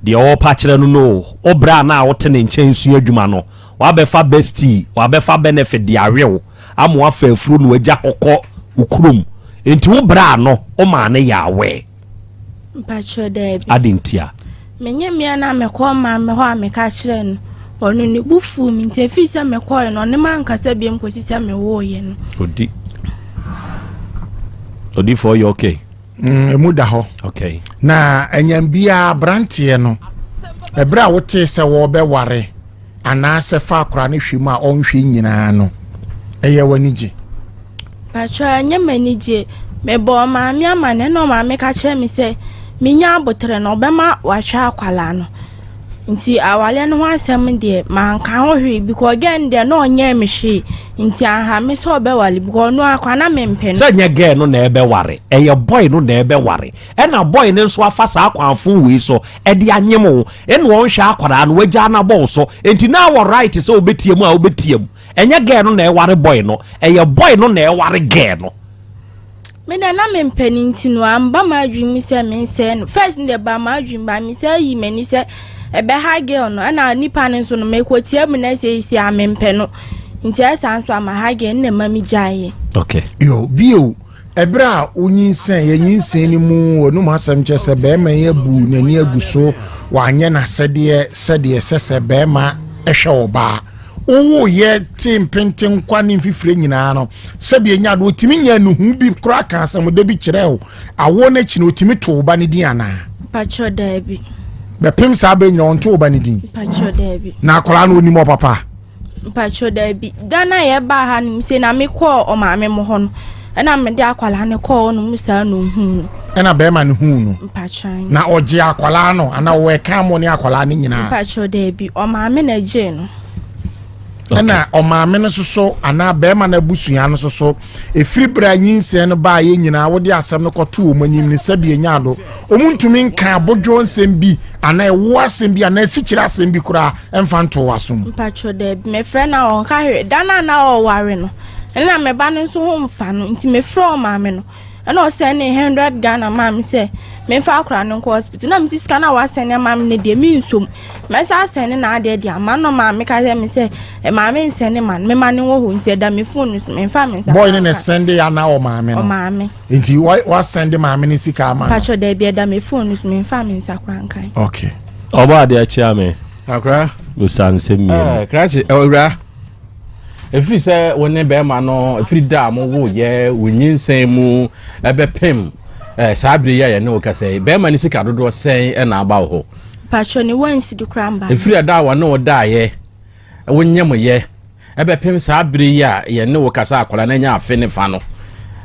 Deɛ ɔrepa kyerɛ no no o, wo bra no a wote ne nkyɛn sua adwuma no, wabɛfa bestie, wabɛfa benefit de awe wo ama wafa afuro na wagya hɔ kɔ wo kurom. Enti wo bra no, womaa no yɛ aware? Mpakyɛw daabi. Adɛn ntia? Menye mmea no a mekɔɔ maame hɔ a meka kyerɛɛ no, ɔno ne bo fuu me nti efii sɛ mekɔe no ɔne mankasa biom kɔsi sɛ mewooeɛ no. Odi. Odifoɔ yɛ okay. Mm, emu da hɔ. Okay. Na anyam biara aberanteɛ no, ɛberɛ a wotee sɛ wɔrebɛware anaasɛ fa akora no hwɛ mu a ɔnhwɛ nyinaa no, ɛyɛ w'ani gye? Patro, ɛnyɛ m'ani gye. Mebɔɔ maame amanneɛ na ɔmaame ka kyerɛɛ me sɛ menya aboterɛ no ɔbɛma wahwɛ akwadaa no. Nti awareɛ no ho asɛm deɛ manka ho hwee because girl no deɛ na ɔnyɛɛ me hwee nti anha me sɛ ɔbɛware because ɔno ara koraa na mempɛ no. Sɛ nyɛ girl no na ɛbɛware, ɛyɛ boy no na ɛbɛware. Ɛna boy no nso afa saa kwan fon wei so ɛde anyem wo. Ɛna ɔnhwɛ akwadaa no, wagyaa no abɔ wo so. Nti na wɔ right sɛ wobɛtia mu a wobɛtia mu. Ɛnyɛ girl no na ɛware boy no, ɛyɛ boy no na ɛware girl no. Me deɛ na mempɛ no nti no amba m'adwene mu sɛ mensɛe no. First no deɛ ɛbaa m'adwene mu but mesan yii m'ani sɛ ɛbɛha girl no ɛna nipa no nso no mekɔtia mu na seesei a mempɛ no nti ɛsan nso ama ha girl no na ɛma megyaeɛ. Okay. Yo, bio, ɛberɛ a wonyinsɛn, yɛ nyinsɛn no mu, wɔnum asɛm kyerɛ sɛ bɛrima yi abu n'ani agu so, wanyɛ n'asɛdeɛ sɛdeɛ ɛsɛ sɛ bɛrima hwɛ ɔbaa. Wowoeɛ te mpentenkwa ne mfifire nyinaa no, sɛdeɛ ɛnya do, ɔtumi nya nuhu bi koraa ka asɛmdɛ bi kyerɛ wo. Awoɔ no akyi no, ɔtumi to wo ba no din anaa? Mpakyɛ daabi. Bɛpem saa berɛ nyina ɔnto wo ba no din? Mpakyɛ daabi. Na akwadaa no ɔnim ɔpapa? Mpakyɛ daabi. Da no a yɛbaa ha no mu sei na mekɔɔ ɔmaame mo hɔ no, ɛna mede akwadaa no kɔɔ hɔ nom saa na ɔhuu no. Ɛna bɛrima no huu no? Mpakyɛ. Na ɔgye akwadaa no anaa ɔwɔ ɛka mo ne akwadaa no nyinaa? Mpakyɛ daabi. Ɔmaame na ɛgyee no. Ɛna ɔmaame no soso anaa bɛrima no abusua no soso ɛfiri berɛ a nyinsɛn no baeɛ nyinaa wode asɛm no kɔto wɔn anim no sɛbi ɛnya ado wɔn ntumi nka abodwoɔ nsɛm bi anaa ɛwoɔ asɛm bi anaa asikyire asɛm bi koraa ɛmfa nto wɔ asom. Mpakyɛ daabi mefrɛ no a ɔnka hwee da no a na ɔware no ɛna me ba no nso ho mfa no nti mefrɛ ɔmaame no Ɛna ɔsɛnee hundred Ghana maa me sɛ memfa akwadaa no nkɔ hospital. Na mese sika no a wasɛne ama me no deɛ mensom. Mɛsa asɛne n'adeɛ de ama no. Maame ka kyerɛ me sɛ maame nsɛne ma no, mema no wɔ hɔ nti ɛda me phone no so memfa me nsa. Boy no na ɛsɛnde anaa ɔmaame no? Ɔmaame. Nti wasɛnde maame no sika ama no? Patrɔ daabi ɛda me phone no so memfa me nsa koraa nkan. Okay. Ɔbɔ adeɛ kyea me. Akora. Busa nsɛm mmienu. Eh, krakye, owura. Ɛfiri sɛ wo ne bɛrima no, ɛfiri da a mowoeɛ, wo nyinsɛn mu ɛbɛpem eh, saa bere yi a yɛne wo kasa yi, bɛrima no sika dodoɔ sɛn ɛna aba wo hɔ? Patro ne wansi do koraa mba. Ɛfiri ɛda a wɔne wo daeɛ, wo nyɛmoyɛ, ɛbɛpem saa bere yi a yɛne wo kasa akwadaa no anya afe ne fa no,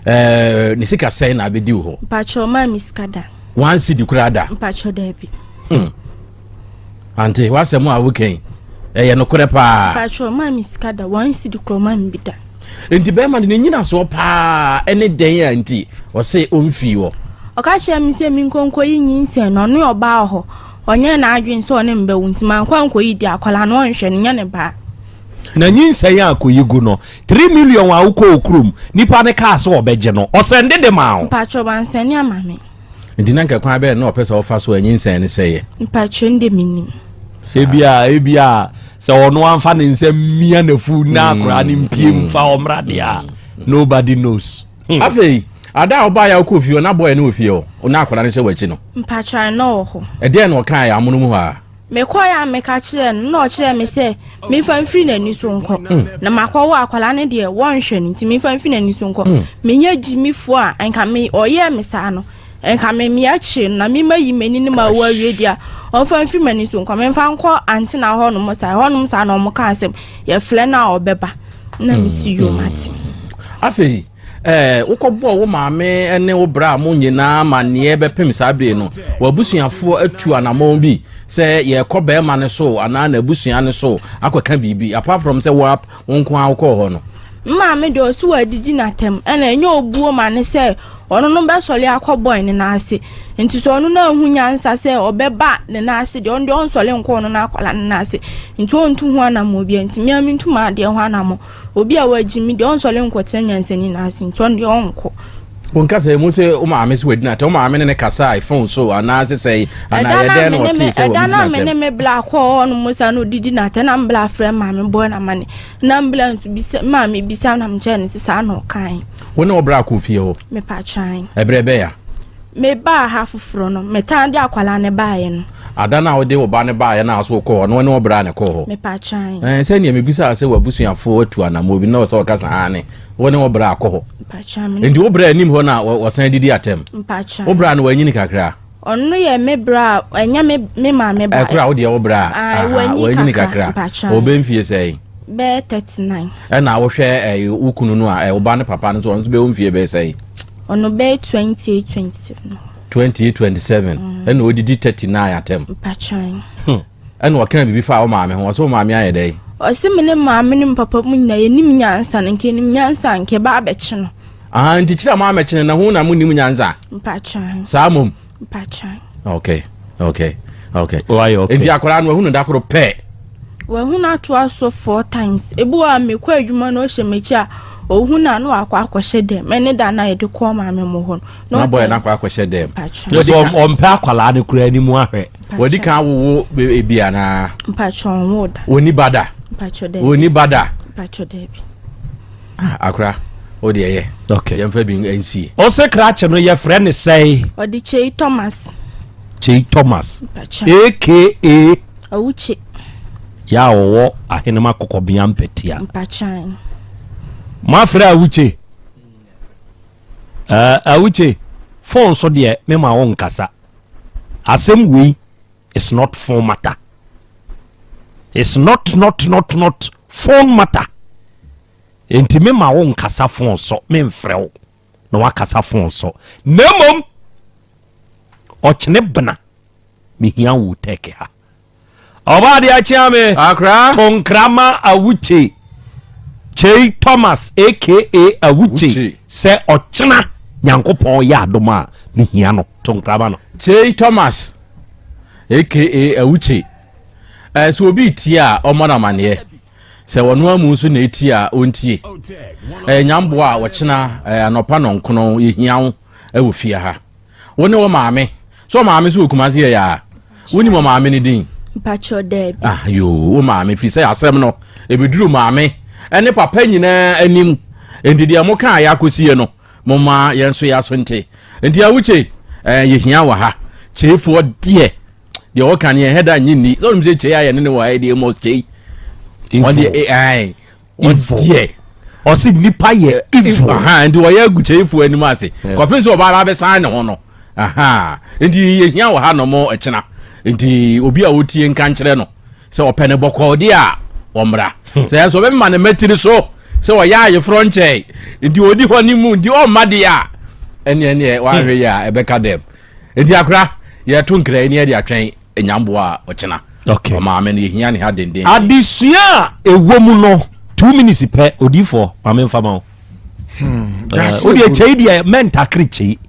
eh, ne sika sɛn na abɛdi wo hɔ? Patro ɔmaa me sika da. Wansi di koraa da? Patro daabi. Hmm. Ante, w'asɛm a woka yi, ɛyɛ nokorɛ paa. Patrɔ, ɔmaa me sika da, one cedi korɔ ɔmaa me bi da. Nti bɛrima no ne nyinasoɔ paa ɛne dɛn a nti ɔse ɔmfii hɔ? Ɔka kyerɛɛ me sɛ menkɔ nkɔyi nyinsɛn no, ɔne ɔbaa wɔ hɔ, ɔnyɛɛ n'adwene sɛ ɔne me bɛwo nti mankɔ ankɔyi deɛ akwadaa no ɔnhwɛ no, nyɛ ne ba. Na nyinsɛn a kɔyi gu no, 3 million a wokɔɔ kurom, nipa no kaa sɛ ɔbɛgye no, ɔsɛnde de maa wo? Mpatrɔ, wansɛne ama me. Nti na nka kwan bɛn na ɔpɛ sɛ ɔfa so a nyinsɛn no sɛeɛ? Mpakyɛ ndɛ mennim. Ebia ebia sɛ ɔno amfa ne nsa mmia n'afu na mm. akwaraa no mpie mu fa ɔmmra deɛ a mm. nobody knows. Hmm. Afei ada a ɔbaa yɛ ɔkɔɔ fie hɔ na bɔyɛ no wɔ fie hɔ na akwaraa no hyɛ w'akyi no. Mpakyɛ na ɔwɔ hɔ. Ɛdeɛn na ɔkaa yɛ amono mu hɔ a? Mekɔeɛ a meka kyerɛɛ no na ɔkyerɛɛ me sɛ memfa mfiri n'ani so nkɔ. Na makɔwo akwadaa no deɛ wɔnhwɛ no nti memfa mfiri n'ani so nkɔ. Menyɛ gyimifoɔ a nka me ɔyɛɛ me saa no nka me me akyire no na me mayi m'ani no ma wo awie deɛ a ɔmfa mfiri m'ani so nkɔ memfa nkɔ antena hɔnom saa ɛhɔnom saa na wɔn ka asɛm yɛfrɛ no a ɔbɛba na mesi yom ate. Afei Ɛɛ, wokɔbɔɔ wo maame ne wo bra mo nyinaa amanneɛ bɛpem saa bere no, w'abusuafoɔ atu anammɔn bi sɛ yɛrekɔ barima no so anaa n'abusua no so akɔka biribi, apart from sɛ wo wo nko ara wokɔɔ hɔ no? Me maame deɛ ɔse wadidi n'atɛm ɛna ɛnyɛ obuo ma no sɛ ɔno no bɛsɔre akɔ boy no nan ase nti sɛ ɔno no anhu nyansa sɛ ɔbɛba ne nan ase deɛ ɔno deɛ ɔnsɔre nkɔ ɔno no akwadaa no nan ase nti ɔntu ho anammɔn biara nti me ara mentu m'adeɛ ho anammɔn. Obi a wagye me deɛ ɔnsɔre nkɔtena nyansani nan ase nti ɔno deɛ ɔnkɔ. Wo nkasa mu sɛ wo maame sɛ wadi n'atɛm, wo maame ne ne kasae phone so anaasɛ sɛe anaa ɛyɛ dɛn na ɔtee sɛ wadi n'atɛm? Ɛda no a me ne me bla kɔɔ hɔ nom saa na ɔdidi n'atɛm na me bla frɛ maame bɔɔ no amane na me bla nso bisa maame bisa na mekyerɛ no sɛ saa na ɔkae. Wo ne wo bra kɔɔ fie hɔ? Mepatwan. Ɛberɛ bɛn a? Mebaa ha foforɔ no, metaa de akwadaa no baeɛ no. Ada no a wode wo ba no baeɛ no a so wokɔɔ hɔ no, wo ne wo bra na ɛkɔɔ hɔ? Mepatwan. Ɛɛ, sɛdeɛ mebisaa sɛ w'abusuafoɔ atu anammɔn bi na wɔ sɛ wɔka sɛ aane, wo ne wo bra akɔ hɔ. Mpatwan, me ne. Nti wo bra anim hɔ na wɔsan didi atɛm? Mpatwan. Wo bra no wanyini kakra? Ɔno yɛ me bra a, ɛnyɛ me me maame ba. Ɛkora wo deɛ wo bra a, aha, wanyini kakra. Mpatwan. Ɔbɛ mfie sɛn? Bɛyɛ 39. Ɛna wohwɛ ɛɛ wo kunu no a, ɛɛ wo ba no papa no nso, ɔno nso bɛwɔ mfie bɛyɛ sɛn? Ɔno bɛyɛ 28 27. 28 27 ɛna odidi 39 atɛm. Mpatwan. Ɛna ɔka biribi fa wo maame ho, ɔsɛ wo maame ayɛ dɛn? Ɔse me ne maame ne me papa mu nyinaa yɛnim nyansa no, nka yɛnim nyansa a nka ɛba abɛkye no. Aha, nti kyerɛ a mo amɛkye no na ho na monim nyansa? Mpatwan. Saa mmom? Mpatwan. Okay, okay, okay. Wayɛ okay. Nti akwadaa no wahu no da koro pɛ? Wahu no atoa so four times. Ebi wɔ hɔ a mekɔ adwuma na ɔhyɛ m'akyi a, ohu no a na wakɔ akɔhyɛ dɛm. Ɛne da no a yɛde kɔɔ maame mo hɔ no. Na bɔyɛ no akɔ akɔhyɛ dɛm. Mpatwan. Yɛ sɛ ɔmpɛ akwadaa no koraa anim ahwɛ. Wadi kan awowo ebi anaa? Mpatwɔ ɔnwoo da. Wɔni ba da? Mpatwɔ daabi. Wɔni ba da? Mpatwɔ daabi. Ah, akora, o deɛ yɛ. Okay. Yɛmfa bi nsie. Ɔsɛ krakye no yɛfrɛ ne sɛe? Ɔde Kyei Thomas. Kyei Thomas. Mpatwɔ. AKA. Awukye. Yɛ a ɔwɔ Ahenema Kɔkɔbea Mpɛtia. Mpatwɔ. Moafrɛ Awukye? Uh, Awukye, phone so deɛ mema wo nkasa. Asɛm wei is not phone matter. It's not not not not phone matter. Enti me ma wo nkasa phone so, me mfrɛ wo na wakasa phone so. Na mmom ɔkyene bena mehia wo tɛk ha. Ɔbaa deɛ akyea me. Akra. Tonkrama Awuche. Kyei Thomas aka Awuche sɛ ɔkyena Nyankopɔn yɛ adom a mehia no. Tonkrama no. Kyei Thomas aka Awuche. Eh, sɛ obi retie a ɔmmɔ no amaneɛ. Sɛ ɔno amu nso na ɛtie a ɔntie. Eh, nyamboa a ɔkyena eh, anɔpa nɔnkono yɛhia wo wɔ fie ha. Wo ne wo maame. So ɔmaame nso wɔ Kumasi yɛ yaa? Wonim ɔmaame no din? Mpakyɛw daabi. Ah yoo, wo maame firi sɛ asɛm no ebeduru maame ɛne papa nyinaa anim. Enti deɛ mo kaa yɛ akɔsie no, mo ma yɛn nso yɛ aso nte. Enti awukye, ɛɛ yɛhia wɔ ha. Kyeefoɔ deɛ, deɛ ɔka no yɛn hɛda nye nni. Sɛ ɔnim sɛ kyei ayɛ ne ne wɔ ha yi deɛ must kyei. Ɔdeɛ ɛɛ Evil. Ɔdeɛ. Ɔse nipa yɛ evil. Aha, nti wɔyɛ agu kyɛyifoɔ anim ase. Kɔpem sɛ ɔbaa abɛsan ne ho no. Aha, nti yɛhia wɔ ha nom ɛkyena. Nti obi a ɔtie nka nkyerɛ no sɛ ɔpɛ ne bɔkɔɔ deɛ a ɔmmra. Sɛ ɛnso ɔbɛmema ne mmatiri so sɛ ɔyɛ ayeforɔ nkyɛe. Nti ɔdi hɔ ne mu nti ɔmma deɛ a ɛneɛ neɛ wahwɛ yi a ɛbɛka dɛm. Nti akora yɛto nkra yi ne yɛde atwɛn. Nyamboa a ɔkyena. Okay. Ɔmaame no yɛhia ne ha denden. Adesua a ɛwɔ mu no 2 minutes pɛ, odiifoɔ maame nfa ma wo. Wodeɛ kyei deɛ mɛntakere kyei.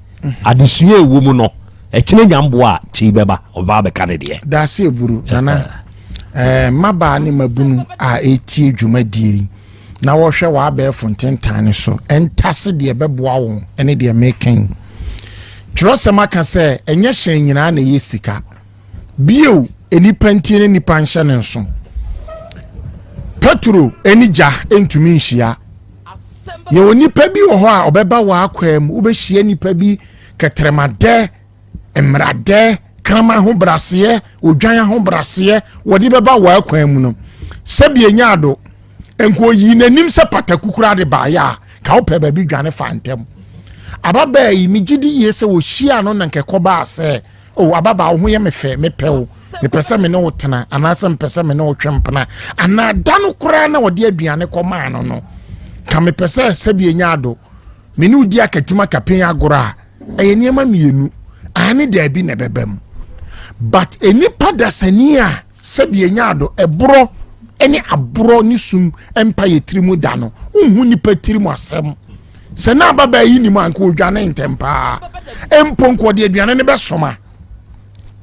Adesua a ɛwɔ mu no ɛkyena nyamboa a kyei bɛba ɔbaa bɛka ne deɛ. Daase eburu nana mmabaa ne mmabunu a ɛretie dwumadie yi na wɔhwɛ wɔ abɛɛfo ntentan no so ntase deɛ ɛbɛboa wɔn ne deɛ meka yi. Twerɛsɛm aka sɛ ɛnyɛ hyɛn nyinaa na ɛyɛ sika. Bio, nnipa ntie ne nnipa nhyɛ ne nso. Petro ne gya ntumi nhyia. Yɛwɔ nnipa bi wɔ hɔ a ɔbɛba w'akwaa mu, wobɛhyia nnipa bi kɛtrɛmadɛ, mmeradɛ, kraman ahobraseɛ, odwan ahobraseɛ, wɔde bɛba w'akwan mu no. Sɛbi enya ado, nka oyii n'anim sɛ pataku koraa de baeɛ a, ka wopɛ baabi dwane fa ntɛm. Ababaa yi, megye di yie sɛ wɔhyiaa no na nka ɛkɔbaa sɛ, o ababaa wo ho yɛ me fɛ, mepɛ wo, mepɛ sɛ me ne wo tena, anaasɛ mepɛ sɛ me ne wo twe mpena, anaa da no koraa na ɔde aduane kɔmaa no no, ka mepɛ sɛ sɛbi enya ado, me ne wo di akatim akapen agorɔ a, ɛyɛ nneɛma mmienu, aane daabi na ɛbɛba mu. But nnipa dasani a sɛbi enya ado, ɛborɔ ne aborɔ ne sum mpa yɛ tiri mu da no, wonhu nnipa tiri mu asɛm. Sɛ na ababaa yi nim a, nka odwane ntɛm paa. Mpo nka ɔde aduane no bɛsoma.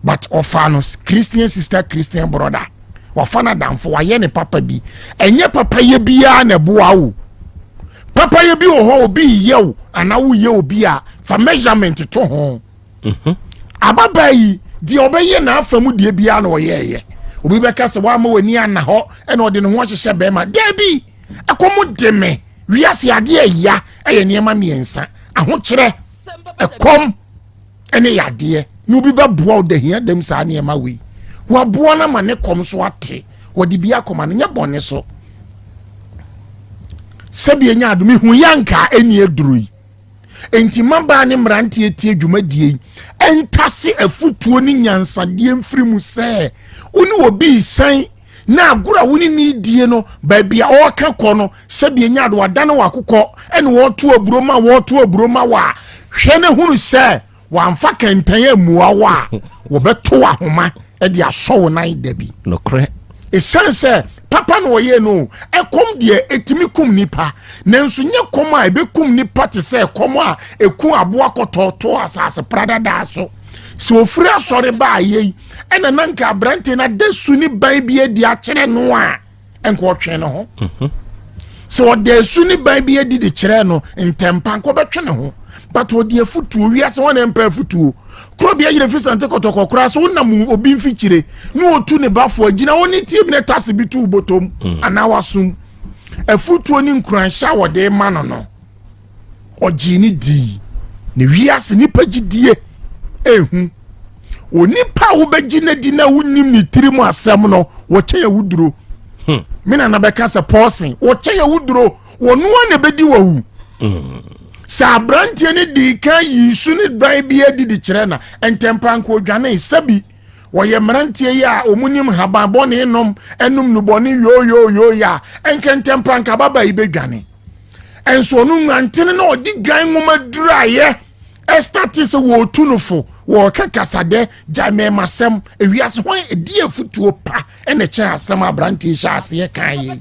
But ɔfaa no Christian sister, Christian brother. Wafa no adamfo, wayɛ ne papa bi. Ɛnyɛ papayɛ biara na ɛboa wo. Papayɛ bi wɔ hɔ obi yɛ wo anaa woyɛ obi a, fa measurement to ho. Ababaa yi deɛ ɔbɛyɛ n'afa mu deɛ biara na ɔyɛɛyɛ. Obi bɛka sɛ wama w'ani ana hɔ ɛna ɔde ne ho ahyehyɛ bɛrima. Daabi, ɛkɔm de me. Wiase adeɛ ɛya ɛyɛ nneɛma mmiɛnsa: ahokyerɛ, ɛkɔm ɛne yadeɛ. Na obi bɛboa wo da hia dɛm saa nneɛma wei. Waboa no ama ne kɔm so ate. Wɔde bi akɔma no nyɛ bɔne so. Sɛbi enya adom ihu yanka ɛni aduro yi. Enti mmabaa ne mmeranteɛ tie dwumadie yi ɛntase afutuo ne nyansadeɛ mfiri mu sɛ wo ne obi resan na agorɔ a wo ne ne die no baabi a ɔreka kɔ no sɛbi enya ado adane wakokɔ ɛna wɔto aburo ma wɔto aburo ma wa. Hwɛ na hunu sɛ wɔamfa kɛntɛn ammua wo a, wɔbɛto ahoma de asɔ wo nan da bi. Nokorɛ. Ɛsiane sɛ papa na ɔyɛɛ no, ɛkɔm deɛ ɛtumi kum nipa, nanso nyɛ kɔm a ɛbɛkum nipa te sɛ ɛkɔm a ɛku aboa kɔtɔɔtoo asase pradadaa so. Sɛ ɔfiri asɔre baeɛ yi, ɛna na nka aberanteɛ no ada su ne ban bi adi akyerɛ no a, nka ɔtwe ne ho. Mhm. Sɛ ɔda su ne ban bi adi de kyerɛ no ntɛmpa, nka ɔbɛtwe ne ho. But ɔde afutuo, wiase wɔn na ɛmpɛ afutuo. Kuro bi ayere fi sante kɔtɔkɔ koraa sɛ wonam obi mfikyire na ɔtu ne bafoɔ agyina hɔ ne tie bi na tase bi tu bɔtɔm anaa wasom. Afutuo ne nkuranhyɛ a wɔde ma no no, ɔgyee ne dii. Na wiase nipa gyidie ehu. Onipa a wobɛgye no adi na wonim ne tiri mu asɛm no, wɔkyɛ yɛ woduro. Me nana bɛka sɛ pɔɔsen, wɔkyɛ yɛ woduro, wɔno a na ɛbɛdi wawu. Sɛ aberanteɛ no dii kan yii su ne ban bi adi de kyerɛ na ntɛmpa nka odwanee. Sɛbi wɔyɛ mmeranteɛ yi a wɔn nim haban bɔne nom, ɛnom nnubɔne yooyooyoo yi a, nka ntɛmpa nka ababaa yi bɛdwane. Ɛnso ɔno nwantene na ɔde dwan nwoma duraeɛ ɛstate sɛ wɔretu no fo, wɔreka kasadɛ, gyae mmɛɛmasɛm, ewiase hwan ɛdi afutuo pa ɛna ɛkyɛn asɛm a aberanteɛ yi hyɛ aseɛ kan yi.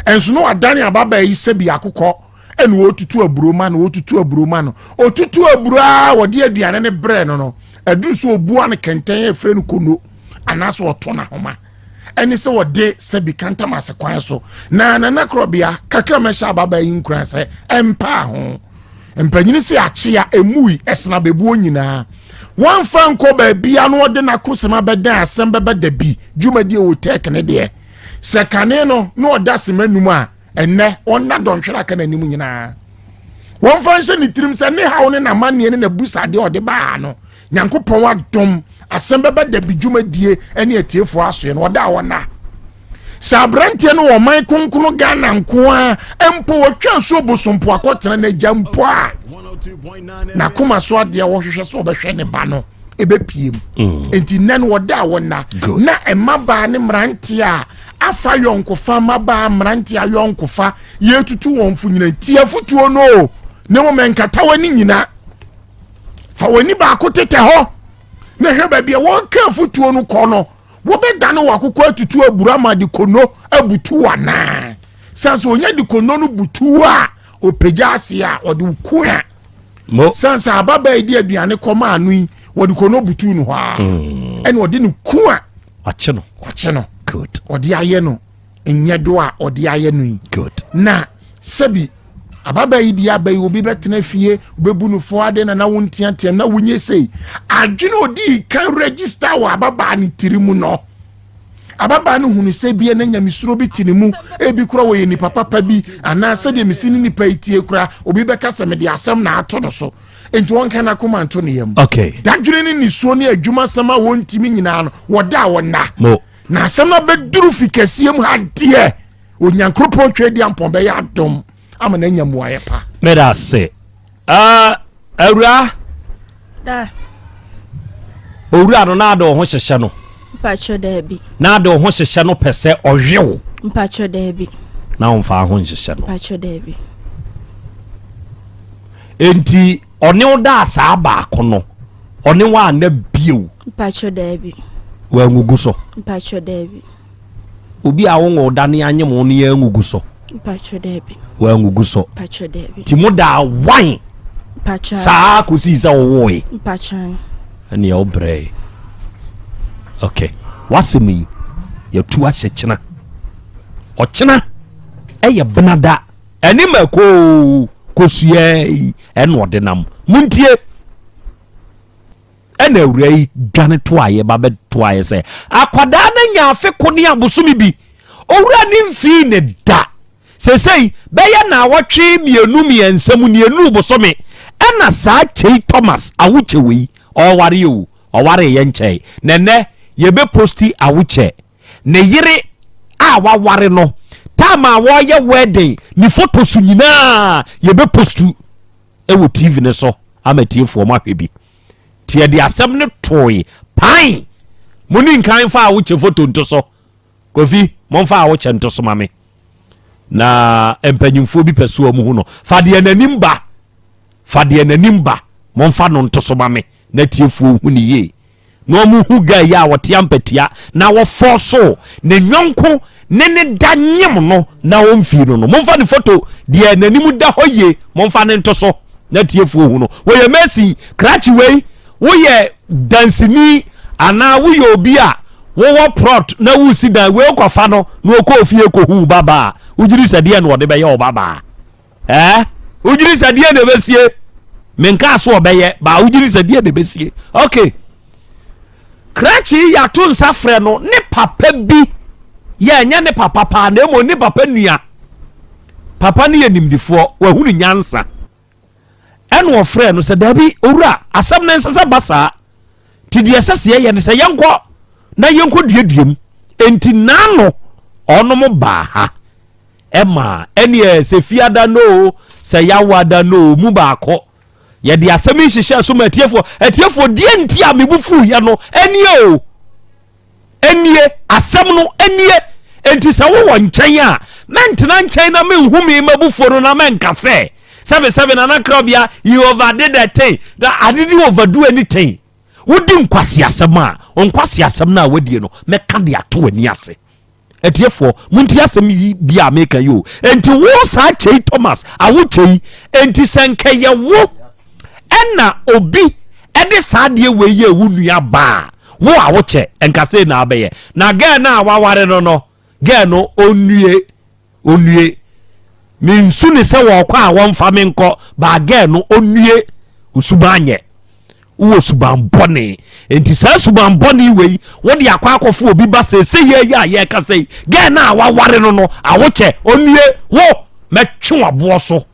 Ɛnso na wadane ababaa yi sɛbi akokɔ ɛna ɔretutu aburo ma no, ɔretutu aburo ma no, ɔtutu aburo a wɔde aduane no brɛ no no, ɛduru so ɔbua no kɛntɛn a ɛfrɛ no kono anaasɛ ɔto n'ahoma. Ɛne sɛ wɔde sɛbi kantam ase kwan so na Nana Korɔbea kakra mɛhyɛ ababaa yi nkuran sɛ ɛmpaa ho. Mpanyini sɛ akyea emui ɛsena abɛbuo nyinaa. Wɔmfa nkɔ baabia na ɔde n'akosɛm abɛdan asɛm bɛba da bi dwumadie wɔ tɛk ne deɛ. Sɛ kane no na ɔda sema num a, ɛnnɛ ɔnna dɔnhwere aka n'anim nyinaa. Wɔmfa nhyɛ ne tirim sɛ ne haw ne n'amanneɛ ne n'abusadeɛ a ɔde baa no, Nyankopɔn adom asɛm bɛba da bi dwumadie ne atiefoɔ asoɛ no ɔda a ɔnna. Sɛ aberanteɛ no wɔ ɔman kronkron Ghana nko a mpo wɔtwa nsuo bosompo akɔtena n'agya mpo a, n'akoma so adeɛ wɔhwehwɛ sɛ ɔbɛhwɛ ne ba no ɛbɛpie mu. Enti nnɛ no ɔda a ɔnna na mmabaa ne mmeranteɛ a afa yɔnkofa, mmabaa mmeranteɛ ayɔnkofa yɛtutu wɔn fo nyina tie afotuo no o, na mmom ɛnkata w'ani nyina. Fa w'ani baako tetɛ hɔ na hwɛ baabi a wɔka afotuo no kɔ no, wobɛdane w'akokɔ atutu aburo ama de kono abutu anaa? Sane sɛ ɔnya de kono no butu a, ɔpagya ase a ɔde ko a. Sane sɛ ababaa yi de aduane kɔma ano yi, wɔde kono butu no hɔ a, ɛna ɔde ne ko a wakye no, wakye no. Ɔde ayɛ no nyɛdo a ɔde ayɛ no yi. Na sɛbi ababaa yi di aba yi, obi bɛtena fie, wobɛbu no fo ade na na wonteateam na wonyɛ sei. Adwene ɔdii kan register wɔ ababaa no tiri mu no, ababaa no hunu sɛ bia na nyamesuro bi te ne mu, ebi kora wɔyɛ nipa papa bi, anaa sɛdeɛ mesi ne nipa yi tie kora, obi bɛka sɛ mede asɛm na ato no so, nti wɔnka n'akoma nto ne yam. Dadwene ne nisuo ne adwumasɛm a wɔntumi nyinaa no, wɔda a wɔnna. Na asɛm no abɛduru fi kɛseɛ mu ha deɛ, Onyankoropɔn Tweaduampɔn bɛyɛ adom ama no anya mmuaeɛ pa. Meda ase. Uh, awura. Da. Owura no na ade wo ho hyehyɛ no. Mpakyɛ daabi. Na ade wo ho hyehyɛ no pɛ sɛ ɔhwe wo. Mpakyɛ daabi. Na ɔmfa ho nhyehyɛ no. Mpakyɛ daabi. Enti ɔne wo daa saa baako no, ɔne wo anna bio. Mpakyɛ daabi. Wangugu so. Mpakyɛ daabi. Obi a wonwoo da ne anyem wo no yɛ angugu so. Mpakyɛ daabi. Wangugu so. Mpakyɛ daabi. Ti mo daa wan. Mpakyɛ. Saa kosii sɛ wowoe. Mpakyɛ. Ɛnea wobrɛe. Okay. W'asɛm yi yɛtu ahyɛ kyena. Ɔkyena ɛyɛ benada. Ɛne mako kosua yi ɛna ɔde nam. Muntie. Ɛna awuraa yi dwane toaeɛ ba bɛtoaeɛ sɛ akwadaa no anya afe ko ne abosome bi. Owura ne mfii ne da. Seesei bɛyɛ naawɔtwe mmienu mmiɛnsa mu nie nnuru bosome ɛna saa Kyei Thomas Awokyɛ wei ɔɔware o, ɔwareeɛ nkyɛe. Na ɛnɛ yɛbɛposti Awokyɛ ne yere a waware no time a wɔreyɛ wedding ne photos nyinaa yɛbɛpostu wɔ TV no so ama atiefoɔ mo ahwɛ bi. Nti yɛde asɛm no toe pan. Mo ni nkan fa awokyɛ foto nto so. Kofi, momfa awokyɛ nto so ma me. Na mpanyimfoɔ bi pɛ so wɔn hu no. Fa deɛ n'anim ba. Fa deɛ n'anim ba. Momfa no nto so ma me na atiefoɔ hu no yie. Na wɔn hu guy yi a ɔte ampatia na wɔfɔɔso ne nyɔnko ne ne da nyem no na ɔmfii no no. Momfa ne foto deɛ n'anim da hɔ yie, momfa ne nto so na atiefoɔ hu no. Wɔyɛ Mercy krakye wei, woyɛ dansini anaa woyɛ obi a wowɔ prɔt na woresi dan wei kɔfa no na ɔkɔ ofie kɔhu wo babaa a, wogyiri sɛ deɛ na ɔde bɛyɛ wo babaa? Ɛɛ wogyiri sɛ deɛ na ɛbɛsie? Menkaa so ɔbɛyɛ baa wogyiri sɛ deɛ na ɛbɛsie? Ok, krakye yi yɛato nsa frɛ no ne papa bi yɛ ɛnyɛ ne papa paa na mmom ne papa nua. Papa no yɛ nimdifoɔ, wahunu nyansa. Ɛna ɔfrɛ no sɛ daabi owura asɛm no nsɛ sɛ ba saa nti deɛ ɛsɛ sɛ yɛyɛ no sɛ yɛnkɔ na yɛnkɔ duadua mu. Enti naano ɔnom baa ha ɛma ɛneɛ sɛ fiada no o sɛ yawada no o mu baako yɛde asɛm yi hyehyɛ so ma atiefoɔ. Atiefoɔ deɛ nti a mebu fuiɛ no ɛnie o, ɛnie asɛm no ɛnie. Enti sɛ wowɔ nkyɛn a mɛntena nkyɛn na menhu me mabufuo no na mɛnka sɛ sɛbesɛbe Nana Krabea you overdid the thing. I didn't overdo anything. Wodi nkwaseasɛm a, nkwaseasɛm no a wadie no mɛka de ato w'ani ase. Atiefoɔ, montie asɛm yi bi a meka yi o. Enti wo saa Kyei Thomas, awo Kyei, enti sɛ nka yɛ wo ɛna obi ɛde saa adeɛ wei yɛ wo nua baa, wo a wokyɛ, nka sei na abɛyɛ. Na gɛɛ no a waware no no, gɛɛ no ɔnnue. Ɔnnue. Mensu ne sɛ wɔkɔ a wɔmfa me nkɔ, baa gɛɛ no ɔnnue. Wo suban nyɛ. Wowɔ suban bɔne. Enti saa suban bɔne wei, wode akɔ akɔfo obi ba seesei yɛ yi a yɛrekasa yi, gɛɛ no a waware no no, awokyɛ, ɔnnue. Wo, mɛtwe w'aboɔ so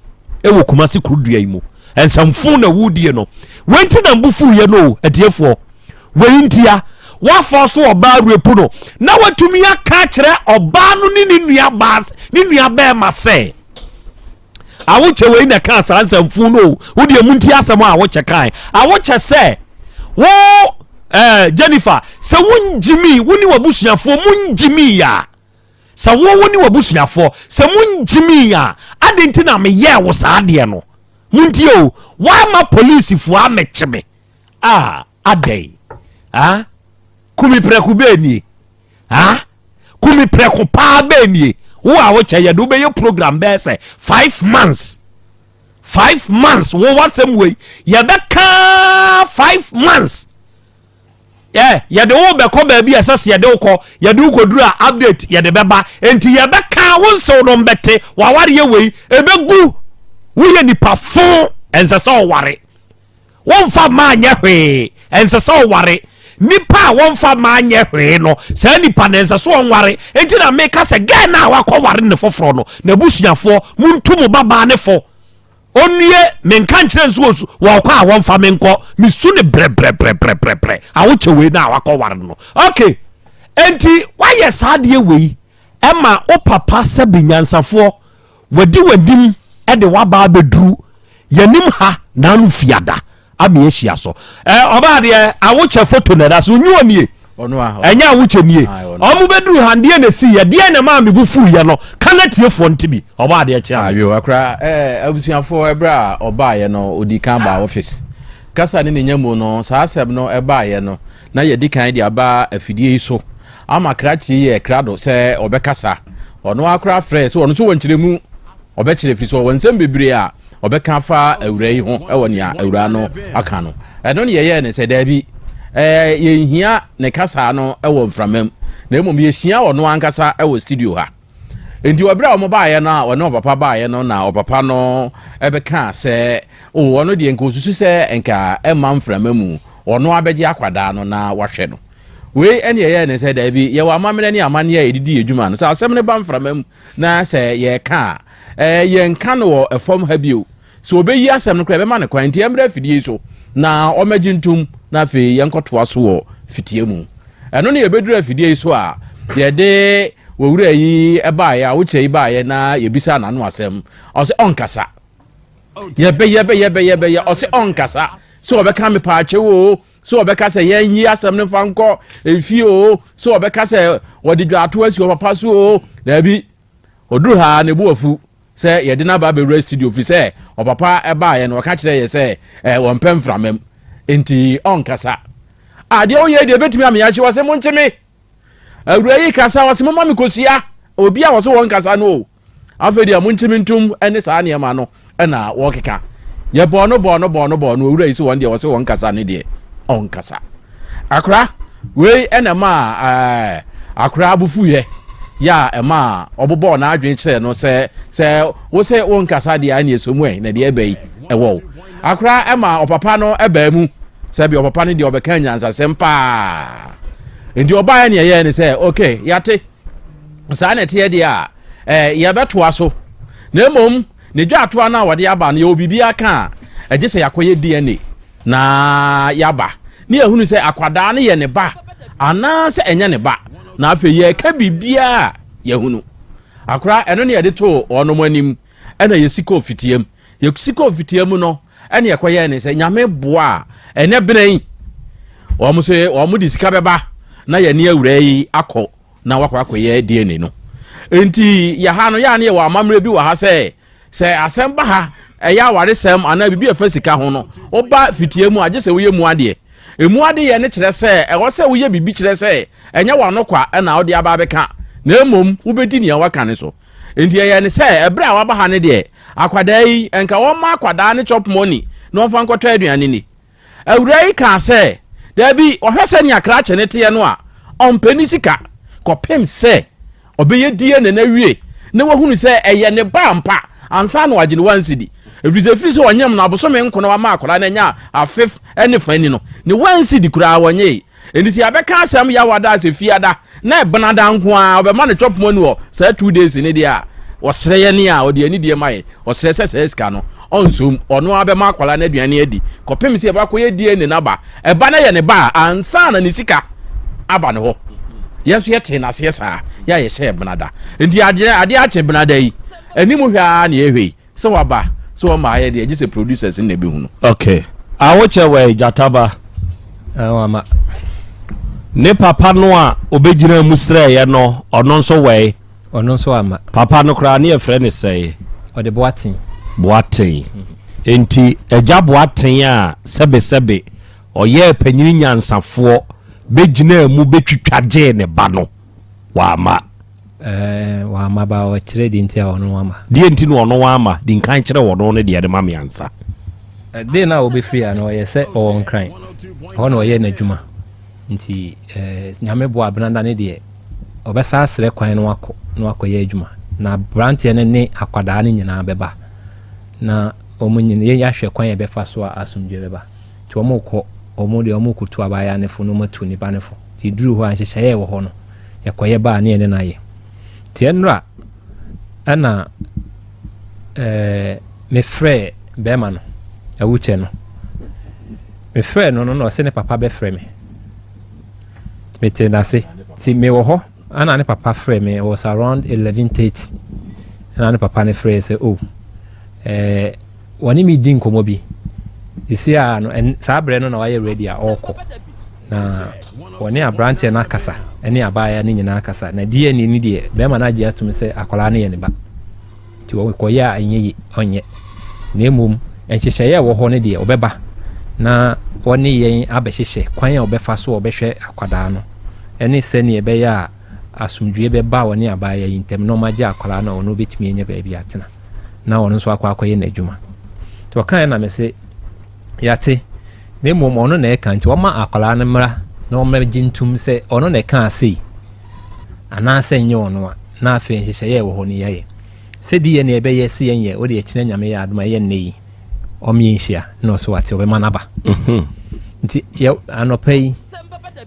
wɔ Kumasi kurodua yi mu. Nsɛmfo na wodie no. Wei nti na mbufuiɛ no o, atiefoɔ. Wei ntia, woafa so ɔbaa repu no, na watumi aka akyerɛ ɔbaa no ne ne nua baa, ne nua bɛrima sɛ, awokyɛ wei na ɛkaa saa nsɛmfo no o, wo deɛ mu nti asɛm a awokyɛ kae. Awokyɛ sɛ, wo eh, Jennifer, sɛ wongyimi, wo ne w'abusuafoɔ mongyimi a, sɛ wo wo ne w'abusuafoɔ, sɛ mongyimi a, adɛn nti na meyɛɛ wo saa adeɛ no? Montie o, woama polisifoɔ amɛkye me. Ah, adɛn? Ah, kumi prɛko bɛɛ nie. Ah, kumi prɛko paa bɛɛ nie. Wo a wokyɛ yɛde wobɛyɛ program bɛɛ sɛ 5 months. 5 months wo wasɛm wei yɛbɛka 5 months. Yeah, yɛde wo bɛkɔ baabi a ɛsɛ sɛ yɛde wo kɔ, yɛde wo kɔduru a update yɛde bɛba. Enti yɛbɛka wo nsew no mbɛte wawareɛ wei ɛbɛgu. Woyɛ nipa fo, ɛnsɛ sɛ ɔware. Wɔmfa mmaa nyɛ hwee, ɛnsɛ sɛ ɔware. Nipa a wɔmfa mmaa nyɛ hwee no, saa nipa no ɛnsɛ sɛ ɔnware. Enti na meka sɛ gɛɛ no a wakɔware ne foforɔ no, n'abusuafoɔ, montu mo babaa ne fo. Ɔnnue, menka nkyerɛ nso osu, wɔkɔ a wɔmfa me nkɔ, mesu ne brɛbrɛbrɛbrɛbrɛ, awokyɛ wei no a wakɔware no. Okay, enti woayɛ saa adeɛ wei ɛma wo papa sɛbe nyansafoɔ Wadi w'anim de w'aba abɛduru yɛnim ha naano fiada ama yɛahyia so. Ɛ ɔbaa deɛ awokyɛ foto na ɛda so nyi ɔnie. Ɛnyɛ awokyɛ nie. Ɔmo bɛduru ha ndeɛ na ɛsi yɛ deɛ na ɛmaa me bo fuu yɛ no ka na tiefoɔ nte bi. Ɔbaa deɛ kyea me. Ayo akora ɛɛ abusuafoɔ ɛberɛ a ɔbaayɛ no ɔdi kan baa office kasa ne ne nya mu no saa asɛm no ɛbaayɛ no na yɛdi kan de aba afidie yi so ama krakye yi yɛ krado sɛ ɔbɛkasa. Ɔno ara koraa frɛɛ sɛ ɔno nso wɔ nkyerɛmu ɔbɛkyerɛ ɛfiri sɛ ɔwɔ nsɛm bebree a ɔbɛka afa awuraa yi ho wɔ nea awuraa no aka no. Ɛno ne yɛyɛɛ no sɛ daabi, ɛɛ yɛnhia ne kasaa no wɔ mframa mu na mmom yɛhyia ɔno ankasa wɔ studio ha. Enti wɔ berɛ a wɔbaeɛ no a ɔne ɔpapa baeɛ no na ɔpapa no bɛkaa sɛ o ɔno deɛ nka ɔsusu sɛ nka ɛmma mframa mu ɔno abɛgye akwadaa no na wahwɛ no. Wei ne ɛyɛɛ ne sɛ, Dabi, yɛwɔ amammerɛ ne amanneɛ a yɛde di yɛn dwuma no. Sɛ asɛm no ba mframa mu na sɛ yɛreka a, yɛnka no wɔ fam ha bio. Sɛ ɔbɛyi asɛm no koraa a, yɛbɛma no kwan. Enti ɛmmra afidie yi so na ɔmmɛgye ntom na afei yɛnkɔtoa so wɔ fitia mu. Ɛno ne yɛbɛduru afidie yi so a, yɛde owura yi baeɛ, awokyerɛ yi baeɛ na yɛbisaa n'ano asɛm. Ɔse ɔnkasa. Yɛbɛyɛ, bɛyɛ, bɛyɛ, bɛyɛ. Ɔse ɔnkasa. Sɛ ɔbɛka mepaakyɛw oo, Sɛ wɔbɛka sɛ yɛnyi asɛm no mfa nkɔ efie oo, sɛ wɔbɛka sɛ wɔde dwaato asi ɔpapa so oo, daabi. Ɔduru ha a, ne bo afu. sɛ yɛde no aba abɛwura studio firi sɛ ɔpapa ɛbaeɛ no ɔka kyerɛ yɛ sɛ ɛɛ wɔmpɛ mframa mu nti ɔnkasa. Adeɛ woyɛ deɛ ɛbɛtumi ama yɛakye wɔ sɛ monkye me. Awura yi kasa ɔse moma me kosua obi a wɔse wɔn kasa no o afei deɛ monkye me ntom ne saa nneɛma no ɛna wɔkeka yɛbɔɔ no bɔɔ no bɔɔ no bɔɔ no owura yi sɛ wɔn deɛ wɔse wɔn kasa no deɛ ɔnkasa akora wei ɛna ɛma ɛɛ akora abofuyɛ yɛ a ɛma ɔbobɔɔ n'adwene kyerɛ no sɛ sɛ wosɛ wɔn kasa deɛ ɛne ɛsɔ mu ɛ na deɛ ɛbɛ yi ɛwɔ wo akora ɛma ɔpapa no ɛbaa mu sɛbi ɔpapa no deɛ ɔbɛka nyansasɛm paa nti ɔbaeɛ ne ɛyɛɛ ne sɛ ok yɛate saa na ɛteɛ deɛ a eh, yɛbɛtoa so na mmom ne dwaatoa no a wɔde aba no yɛwɔ biribi aka a ɛgye sɛ yɛakɔyɛ dna na yɛaba ne yɛhunu sɛ akwadaa no yɛ ne ba anaasɛ ɛnyɛ ne ba na afei yɛka biribiaa yɛhunu akora ɛno ne yɛde too ɔnom anim ɛna yɛsi kɔɔ fitiam Yɛsi kɔɔ fitia mu no, ɛne ɛkɔyɛɛ ne sɛ Nyame boa a, ɛnɛ bena yi, wɔn so wɔn de sika bɛba na yɛne awura yi akɔ na wakɔ akɔyɛ DNA no. Nti yɛha no, yɛa ne yɛwɔ amammerɛ bi wɔ ha sɛ, sɛ asɛm ba ha, ɛyɛ awaresɛm anaa biribi a ɛfa sika ho no, woba fitia mu a, gye sɛ woyɛ mu adeɛ. Emu adeyɛ no kyerɛ sɛ ɛwɔ sɛ woyɛ biribi kyerɛ sɛ ɛnyɛ w'ano kwa na wode aba abɛka, na mmom wobɛdi nea woaka no so. Enti ɛyɛɛ no sɛ ɛberɛ a waba ha no deɛ, akwadaa yi, nka wɔmma akwadaa no chop money na ɔmfa nkɔtɔ aduane nni. Awuraa yi kaa sɛ, Dabi, ɔhwɛ sɛnea krakye no teɛ no a, ɔmpɛ ne sika kɔpem sɛ ɔbɛyɛ DNA no awie na wahunu sɛ ɛyɛ ne ba ampa ansa na wagye ne one cedi. Ɛfiri sɛ ɛfiri sɛ ɔnyem no abosome nko na wama akwadaa no anya afe ne fa ni no, ne one cedi koraa wɔnyee. Enti sɛ yɛabɛka asɛm Yawada sɛ Fiada na Ɛbenada nko ara ɔbɛma no chop money wɔ saa 2 days no deɛ a, ɔsrɛ yɛn a ɔde anidie ma yɛn. Ɔsrɛ sɛ saa sika no ɔnsom, ɔno ara bɛma akwadaa no aduane adi kɔpem sɛ yɛbɛakɔyɛ DNA no aba. Ɛba no yɛ ne ba a, ansa na ne sika aba ne hɔ. Yɛn nso yɛtee n'aseɛ saa, yɛ a yɛhyɛ Ɛbenada. Enti adeɛ adeɛ akye Benada yi, anim hwɛ ara na yɛhwɛ yi. Sɛ waba sɛ wɔma ayɛ deɛ gye sɛ producers no na ɛbɛhunu. Ok awokyɛ wɛi gyata ba. Ah wama. Ne papa no a ɔbɛgyinaa mu srɛeɛ no ɔno nso wɛi. Ɔno nso ama. Papa no koraa ne yɛfrɛ no sɛi. Ɔde Boaten. Boaten. Enti agya Boaten a sɛbesɛbe ɔyɛɛ panyini nyansafoɔ bɛgyinaa mu bɛtwitwa gyee ne ba no wamma. Ɛɛ, wamma ba ɔkyerɛ deɛ nti a ɔno wamma. Deɛ nti na ɔno wamma, di nkan kyerɛ ɔno ne deɛ no ma me ansa. Day no a ɔbɛfiri ha no ɔyɛ sɛ ɔwɔ Nkran, ɛhɔ na ɔyɛ n'adwuma nti ɛɛ Nyame boa Abenada no deɛ ɔbɛsa asrɛ kwan no akɔ na wakɔyɛ adwuma na abranteɛ no ne akwadaa no nyinaa bɛba na wɔn nyina yɛn ahwɛ kwan yɛ bɛfa so a asomdwoeɛ bɛba nti wɔn rekɔ wɔn deɛ wɔn rekɔtu abaayewa no fo na wɔn atu ne ba no fo nti duru hɔ a nhyehyɛeɛ wɔ hɔ no yɛkɔyɛ ba a ne yɛne no ayɛ. Nti ɛnora ɛna ɛɛ mefrɛɛ bɛrima no, awukyɛ no. Mefrɛɛ no no na ɔse ne papa bɛfrɛ me. Mete n'ase. Nti mewɔ hɔ ɛna ne papa frɛ me, it was around 11:30 ɛna ne papa no frɛɛ sɛ oh ɛɛ Wɔne me di nkɔmmɔ bi. Seesei ara no, saa berɛ no na wayɛ ready a ɔrekɔ. Na wɔne aberanteɛ no akasa, ne abaayewa no nyinaa akasa. Na DNA no deɛ, bɛrima no agye atom sɛ akwadaa no yɛ ne ba. Nti wɔkɔyɛ a ɛnyɛ ye, ɔnyɛ. Na mmom, nhyehyɛeɛ a ɛwɔ hɔ no deɛ, ɔbɛba na wɔne yɛn abɛhyehyɛ kwan a ɔbɛfa so a ɔbɛhwɛ akwadaa no, ne sɛdeɛ ɛbɛyɛ a asomdwoeɛ bɛba wɔne abaayewa yi ntam na wɔagye akwadaa no a ɔno bɛtumi anya baabi atena. na ɔno nso akɔ akɔyɛ n'adwuma. Nti ɔkaeɛ na mese yɛate, na mmom ɔno na ɛka nti ɔma akwadaa no mmra na ɔmmɛgye ntom sɛ ɔno na ɛkaa sei anaasɛ nyɛ ɔno a, na afei nhyehyɛeɛ a ɛwɔ hɔ no yɛayɛ. Sɛ di yɛ nea ɛbɛyɛ se yɛnyɛ, wode ɛkyena Nyame yɛ adom a ɛyɛ nnɛ yi ɔm yɛnhyia na ɔse wate ɔbɛma no aba. Mhm. Nti yɛ anɔpa yi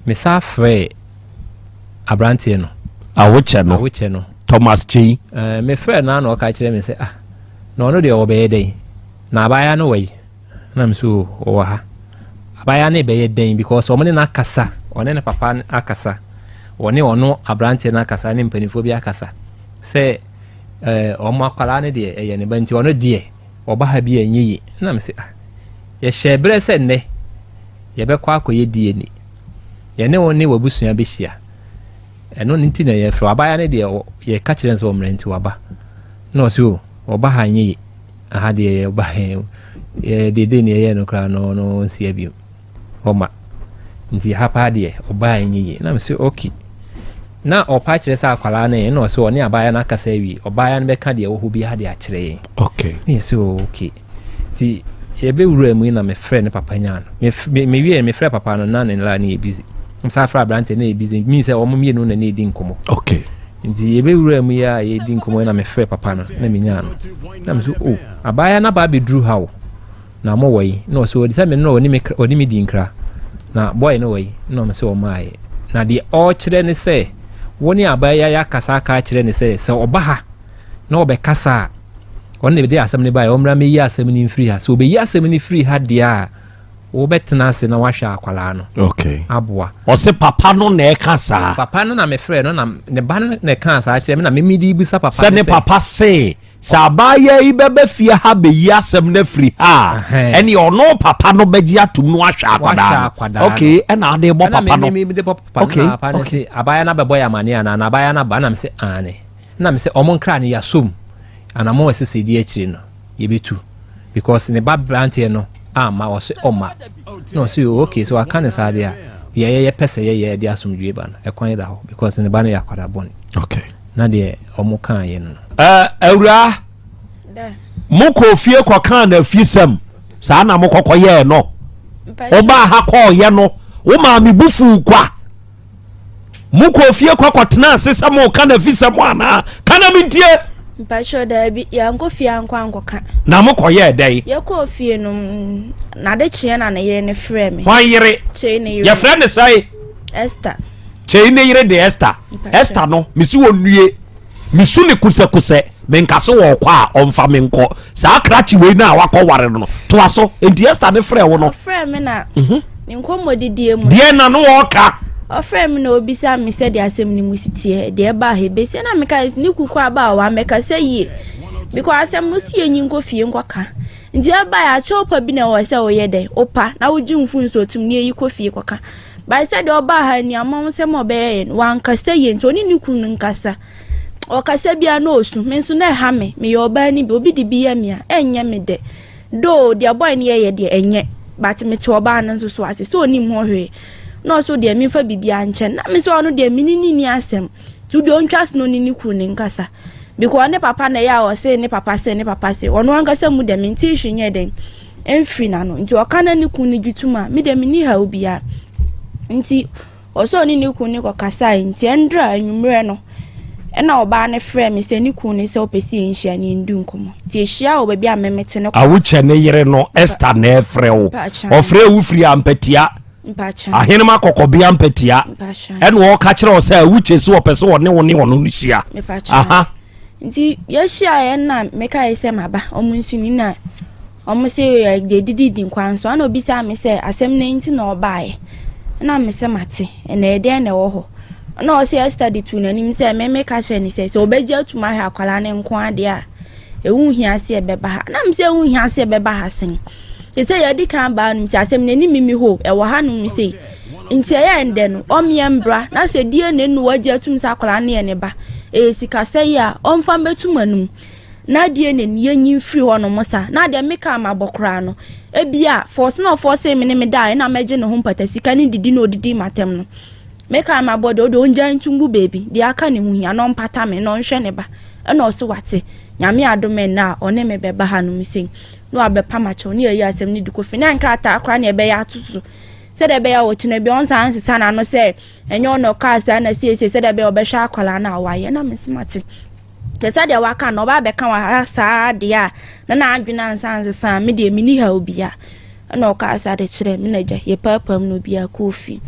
mesa frɛɛ aberanteɛ no. Awokyɛ no. Awokyɛ no. Thomas Kyei. Ɛɛ mefrɛɛ no ara na ɔka kyerɛ me sɛ ah na ɔno deɛ ɔbɛyɛ dɛn na abaayewa no wɔ yi na me so ɔwɔ ha abaayewa no bɛyɛ dɛn because ɔmo ne no akasa ɔne ne papa akasa ɔne ɔno aberanteɛ no akasa ne mpanimfoɔ bi akasa sɛ ɛɛ ɔmo akwadaa no deɛ ɛyɛ ne ba nti ɔno deɛ ɔba ha bi a ɛnyɛ yie na me sɛ ah yɛhyɛ berɛ sɛ nnɛ yɛbɛkɔ akɔyɛ DNA yɛne wo ne w'abusua bɛhyia Ɛno nti na yɛfrɛ wo. Abaayewa no deɛ yɛka kyerɛ no sɛ ɔmmra nti waba. Na ɔse o, Ɔba ha nyɛ ye. Aha deɛ ɔba yɛ dede ne ɛyɛ no koraa no no nsia bio. Ɔma. Nti ha paa deɛ ɔbaa nyɛ yie. Na mese okay. Na ɔpa kyerɛ sɛ akwadaa no yɛ na ɔsɛ ɔne abaayewa no akasa awie. Ɔbaayewa no bɛka deɛ ɛwɔ hɔ biara de akyerɛ yɛn. Okay. Ne yɛ sɛ oh, okay. Nti yɛbɛwura mu yi na mefrɛ ne papa nyaa no. Me mewie no mefrɛ papa no na ne line no yɛ busy. Mesan frɛ aberanteɛ na yɛ busy. Mean sɛ wɔn mmienu na na ɛdi nkɔmmɔ. Okay. Nti yɛbɛwura mu yi a yɛdi nkɔmmɔ yi na mefrɛ papa no na menyaa no. Na me so oh abaayewa no aba abɛduru ha o. Na mo wɔ yi? Na ɔse ɔde sɛ me no ɔne me ɔne me di nkra. Na boy no wɔ yi? Na ɔmo sɛ ɔmaayɛ. Na deɛ ɔrekyerɛ ne sɛ wo ne abaayewa yi akasa aka akyerɛ ne sɛ sɛ ɔba ha na ɔbɛkasa a ɔno na ɛde asɛm no baeɛ ɔmmra mmɛyi asɛm no mfiri ha. Sɛ ɔbɛyi asɛm no firi ha deɛ a wobɛtena ase na wahwɛ akwadaa no. Okay. Aboa. Ɔse papa no na ɛka saa. Papa no na mefrɛ no na ne ba no na ɛkaa saa kyerɛ me na meme de bisa papa no sɛ. Sɛ ne papa se Sɛ abaayaa yi bɛba fie ha bɛyi asɛm no afiri ha a, ɛneɛ ɔno papa no bɛgye atom no ahwɛ akwadaa no. Ok, ɛna ade bɔ papa no. Ok, ok. Abaayaa no abɛbɔ yɛ amaneɛ anaa? Na abaayaa no aba, ɛna mese aane. Ɛna mese ɔmo nkra no yɛasom, anamɔn a ɛsɛ sɛ yɛdi akyire no yɛbɛtu because ne ba branteɛ no amma, ɔse ɔmma. Na ɔse oh ok, sɛ waka no saa deɛ a, deɛ yɛpɛ sɛ yɛyɛ de asomdwoeɛ ba no, ɛkwan da hɔ because ne ba no yɛ akwadaa bɔne. Ok. Na deɛ ɔmo kaa yɛ no no. Ɛɛ awuraa, mokɔɔ fie kɔkaa n'afisɛm saa na mokɔkɔ yɛɛ no? Wobaa ha kɔɔyɛ no, wo maame bu fuu kwa. Mokɔɔ fie kɔkɔtena ase sɛ moka n'afisɛm anaa? Ka na mentie. Mpakyɛ daabi, yɛankɔ fie ankɔ ankɔka. Na mokɔyɛɛ dɛn? Yɛkɔɔ fie no, n'ade kyeɛ na ne yere no frɛɛ me. Hwan yere? Kyei ne yere. Yɛfrɛ ne sɛe? Esther. Kyei ne yere de Esther. Esther no, mesi wɔnnue. Mesu ne kosɛkosɛ. Menka se wɔɔkɔ a, ɔmfa me nkɔ. Saa krakye wei no a wakɔware no no, toa so. Enti Esther ne frɛɛ wo no. Ɔfrɛɛ me na mhm. ne nkɔmmɔdidie mu. Deɛ na no ɔɔka. Ɔfrɛɛ me na ɔbisa me sɛdeɛ asɛm no mu si teɛ, deɛ ɛbaa ha ɛbɛsi. Na meka ne kuku aba a wammɛkasa yie. Because asɛm no si yɛnyi nkɔ fie nkɔka. Nti ɛbaeɛ akyɛw pa bi na ɛwɔ sɛ woyɛ dɛ, wopa na wogye wo mfomsoɔ tom na yɛyi kɔ fie kɔka. But sɛdeɛ ɔbaa ha aniammɔnsɛm a ɔbɛyɛeɛ no, wankasa yie nti ɔne ne kunu no nkasa. Ɔkasa biara na ɔsu. Me nso na ɛha me. Meyɛ ɔbaa no bi, obi de bi yɛ me a, ɛnyɛ me dɛ. Though deɛ boy no yɛeɛ deɛ ɛnyɛ, but mete ɔbaa no nso so ase sɛ ɔnim ho hwee. Na ɔso deɛ memfa biribiara nkyɛ no. Na me nso ɔno deɛ me ne no nni asɛm. Nti wodeɛ ɔntwa so na ɔne ne kunu no nkasa. Because ne papa na ɛyɛ a ɔse ne papa se ne papa se. Ɔno ankasa mu deɛ mentee hwee nyɛɛ dɛn mfiri n'ano. Nti ɔka na ne kunu no gye tom a, me deɛ menni haw biara. Nti ɔsɛ ɔne ne kunu no kɔkasae. Nti ɛndra anwummerɛ no, ɛna ɔbaa no frɛɛ me sɛ ne kunu no sɛ ɔpɛ sɛ yɛnhyia na yɛndi nkɔmmɔ. Nti yɛhyia wɔ baabi a me mete no. Awokyɛ ne yere no Esther na ɛfrɛ wo. Ɔfrɛ wo firi Ampatia. Ahenem akɔkɔbea mpatia. Ɛna ɔka kyerɛ wo sɛ awukyɛ sɛ ɔpɛ sɛ ɔne wo ne ɔno no hyia. Aha. Nti yɛhyiaeɛ na mekae sɛ maba ɔmo nso ni na ɔmo sɛ yɛdididi nkwan so ɛna obisaa me sɛ asɛm no nti na ɔbaeɛ ɛna me sɛ mate ɛna ɛdɛn na ɛwɔ hɔ ɛna ɔsɛ Esther de tuu n'anim sɛ me meka kyerɛ ne sɛ sɛ ɔbɛgye atum ahwɛ akwadaa no nko adeɛ a ɛho hia sɛ ɛbɛba ha na me sɛ ɛho hia sɛ ɛbɛba ha sen Te sɛ yɛadi kan aba hanom sɛ asɛm no anim mmi hɔ o, ɛwɔ hanom sei. Nti ɛyɛ ndɛ no, ɔmmeɛ mbra na sɛ DNA no wagye atum sɛ akwadaa no yɛ ne ba, ɛyɛ sikasɛeɛ a, ɔmfa mbɛtum anum. Na DNA no yɛnyi mfiri hɔnom sa. Na deɛ meka a mabɔ koraa no, ebia force na ɔforcee me ne me daeɛ na mɛgye ne ho mpata sika ne didi na ɔdidii m'atɛm no. Meka a mabɔ deɛ, ɔdeɛ ɔngyae nto ngu baabi, deɛ aka ne ho hia na ɔmpata me na ɔnhwɛ ne ba. Ɛna ɔse wate, Nyame adom ɛnnɛ a ɔne me bɛba hanom sei. na wabɛpam akyɛw ne yɛayi asɛm no de kɔ fie na nkrataa koraa na ɛbɛyɛ ato so sɛdeɛ ɛbɛyɛ a ɔkyena bi ɔnsan nsesa n'ano sɛ ɛnyɛ ɔna ɔkaa saa na siesie sɛdeɛ ɛbɛyɛ ɔbɛhwɛ akwadaa no a wayɛ na mese mate te sɛ deɛ waka no ɔba abɛka wɔ ha saa deɛ a na n'adwene ansa nsesa a me deɛ menni ha obia ɛna ɔkaa saa de kyerɛ me na agya yɛpaapaa mu na obiara kɔɔ fie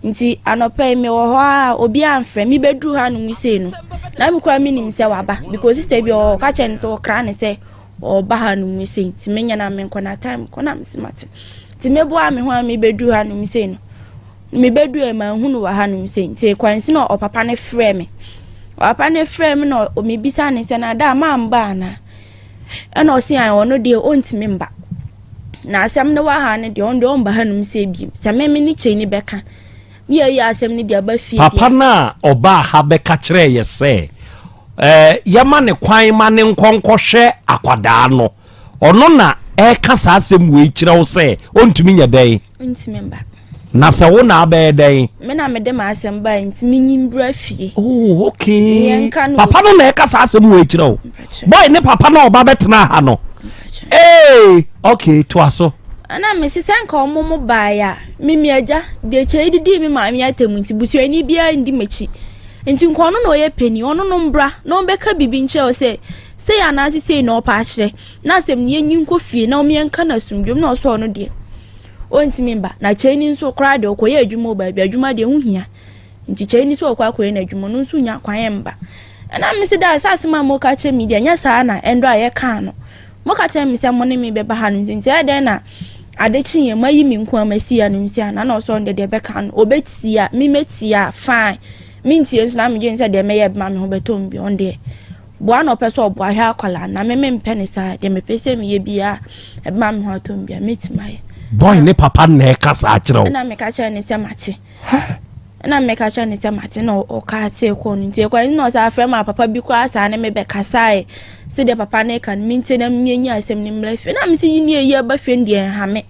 nti anɔpa yi mewɔ hɔ a obiara mfrɛ mebɛduru ha no mu sei no na me koraa menim sɛ waba because sister bi ɔwɔ ɔka kyerɛ no sɛ ɔkra ne sɛ ɔba ha nom sei nti menyɛ na menkɔ na time kɔ na mese mate nti meboa me ho a mebɛduru ha nom sei no mebɛduru ɛ manhu no wɔ ha nom sei nti kwansi na ɔpapa no frɛ me ɔpapa no frɛ me na mebisa ne sɛ na da mamba anaa ɛna ɔse an ɔno deɛ ɔntumi mba na asɛm no wɔ ha no deɛ ɔno deɛ ɔmba ha nom sɛ biem sɛ meme ne kyɛi ne bɛka ne yɛyi asɛm no de aba fie Papa no a ɔbaa ha bɛka kyerɛɛ yɛ sɛ. Eh, yɛma ne kwan ma ne nkɔ nkɔhwɛ akwadaa no. Ɔno na ɛka saa asɛm wei kyerɛ wo sɛ ɔntumi nyɛ dɛn? Ɔntumi mba. Na sɛ wo na abɛyɛ dɛn? Me na mede m'asɛm bae nti menyi mbra fie. Oh, okay. Yɛnka no. Papa no na ɛka saa asɛm wei kyerɛ wo. Boy ne papa na ɔba bɛtena ha no. Ee, okay, toa so. Ɛna mese sɛ nka ɔmo mo baeɛ a, me me agya, deɛ kyɛi didii me maame atɛm nti busuani biara ndi m'akyi. Nti nka ɔno na ɔyɛ panin, ɔno no mbra na ɔmbɛka biribi nkyerɛ wo sɛ sei anaase sei na ɔpɛ akyerɛ, na asɛm no yɛnyi nkɔ fie na ɔmo yɛnka no asomdwoem na ɔsɛ ɔno deɛ ɔntumi mba. Na kyɛi nso koraa deɛ ɔkɔyɛ adwuma wɔ baabi, adwuma deɛ ho hia. Nti kyɛi nso ɔkɔ akɔyɛ n'adwuma, ɔno nso nya kwan mba. Ɛna mese daa sɛ asɛm a moka kyerɛ me deɛ ɛnyɛ saa na ɛndɔ a yɛkaa no. Moka kyerɛ me sɛ mo ne me bɛba ha no nti, nti ɛyɛ dɛn na ade kyeeɛ moayi me nko ara masi ha no nti ana? Na ɔsɛ ɔno deɛ deɛ ɛbɛka no ɔbɛtie a, me mɛtie a fine, mentie nso na medwene sɛ deɛ mɛyɛ bɛma me ho bɛtɔ me bio, ɔno deɛ boa na ɔpɛ sɛ ɔboa hwɛ akwadaa no, na me mempɛ ne saa, deɛ mepɛ sɛ meyɛ biara ɛbɛma me ho atɔ me biara mɛtumi ayɛ. Boy ne papa na ɛka saa kyerɛ wo? Ɛna meka kyerɛ ne sɛ mate. Ɛna meka kyerɛ no sɛ mate na ɔkaa tee kɔɔ no nti ɛkɔ ɛna ɔsan frɛ ma papa bi koraa saa ne me bɛkasaeɛ sɛ deɛ papa no ka no mentie na menyi asɛm no mmra fie na mese yi ne ayi aba fie no deɛ nha me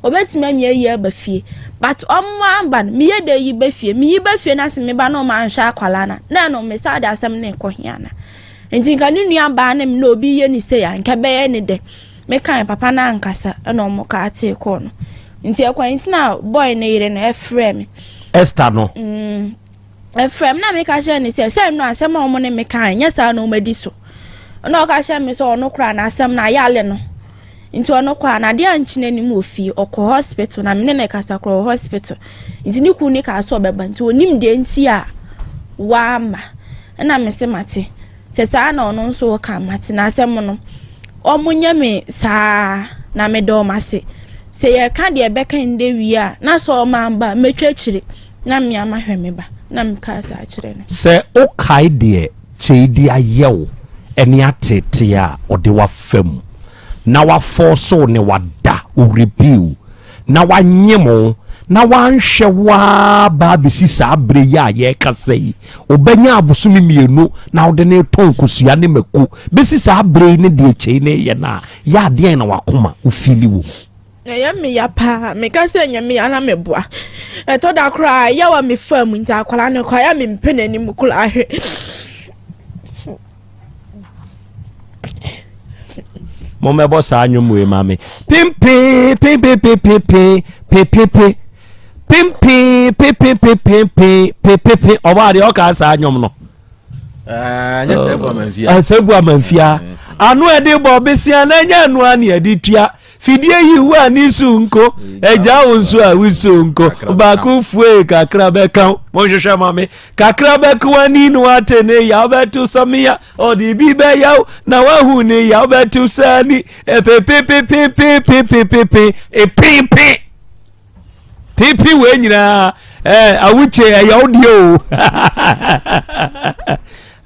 ɔbɛtumi ami ayi aba fie but ɔmo amba no meyɛ dɛ yi ba fie meyi ba fie no ase meba na ɔmo anhwɛ akwalaa no na ɛno mesa de asɛm no ɛkɔ he ana nti nka ne nua baa ne me na obi yɛ ne sei a nka bɛyɛ ne dɛ mekae papa no ankasa ɛna ɔmo kaa tee kɔɔ no Nti ɛkwan nti na boy ne yere no ɛfrɛ me. Esther no. Mm, ɛfrɛ me na meka kyerɛ ne sɛ sɛ ɛno asɛm a wɔn ne me kan nyɛ saa na wɔn adi so. Ɛna ɔka kyerɛ me sɛ ɔno koraa n'asɛm no ayale no. Nti ɔno koraa n'adeɛ ankye n'anim wɔ fie ɔkɔ hospital na me ne ne kasa koraa wɔ hospital. Nti ne kunu ne kaa sɛ ɔbɛba nti onim deɛ nti a wama. Ɛna me se mate. Sɛ saa na ɔno nso reka a, mate n'asɛm no. Wɔnyɛ me saa na meda wɔn ase. Sɛ yɛka deɛ ɛbɛka ndɛ wie a, na sɛ wɔn amba a, mɛtwa akyire na me ara mahwɛ me ba. Na mekaa saa kyerɛ no. Sɛ wokae deɛ Kyei de ayɛ wo ne ateetee a ɔde wo afa mu na wafɔɔso wo ne wada wo repew na wanyem wo na wanhwɛ wo ara ba abɛsi saa berɛ yi a yɛrekasa yi, wobɛnya abosome mmienu na wode no retɔn nkosua ne mako bɛsi saa berɛ yi ne deɛ kyei no reyɛ no a, yɛ adeɛn na wakoma wo fiili wɔ mu? Ɛyɛ me ya paa. Meka sɛ ɛnyɛ me ya na meboa. Ɛtɔ da koraa yaw a mefaa mu nti akwadaa no koraa yɛ a mempɛ n'anim koraa hwɛ. Mommɛbɔ saa nnwom wei ma me. Pimpi pimpi pimpi pimpi pimpi pimpi pimpi pimpi pimpi ɔbɔ adeɛ ɔka saa nnwom no. Ɛnyɛ sɛ bu amanfia. Sɛ bu amanfia. Ano ɛde bɔ besia na ɛnyɛ ano a ne ɛde tua. Fidie yi wo a ne su nko. Ɛgya wo nso a wo su nko. Baako fue kakra bɛka wo. Monhwehwɛ ma me. Kakra bɛka w'ani na wate ne ya wobɛto samia. Ɔde bi bɛyɛ wo na wahu ne ya wobɛto sani. Epepepepepepepepe epepe. Pipi wei nyinaa ɛɛ awukye ɛyɛ wo deɛ o.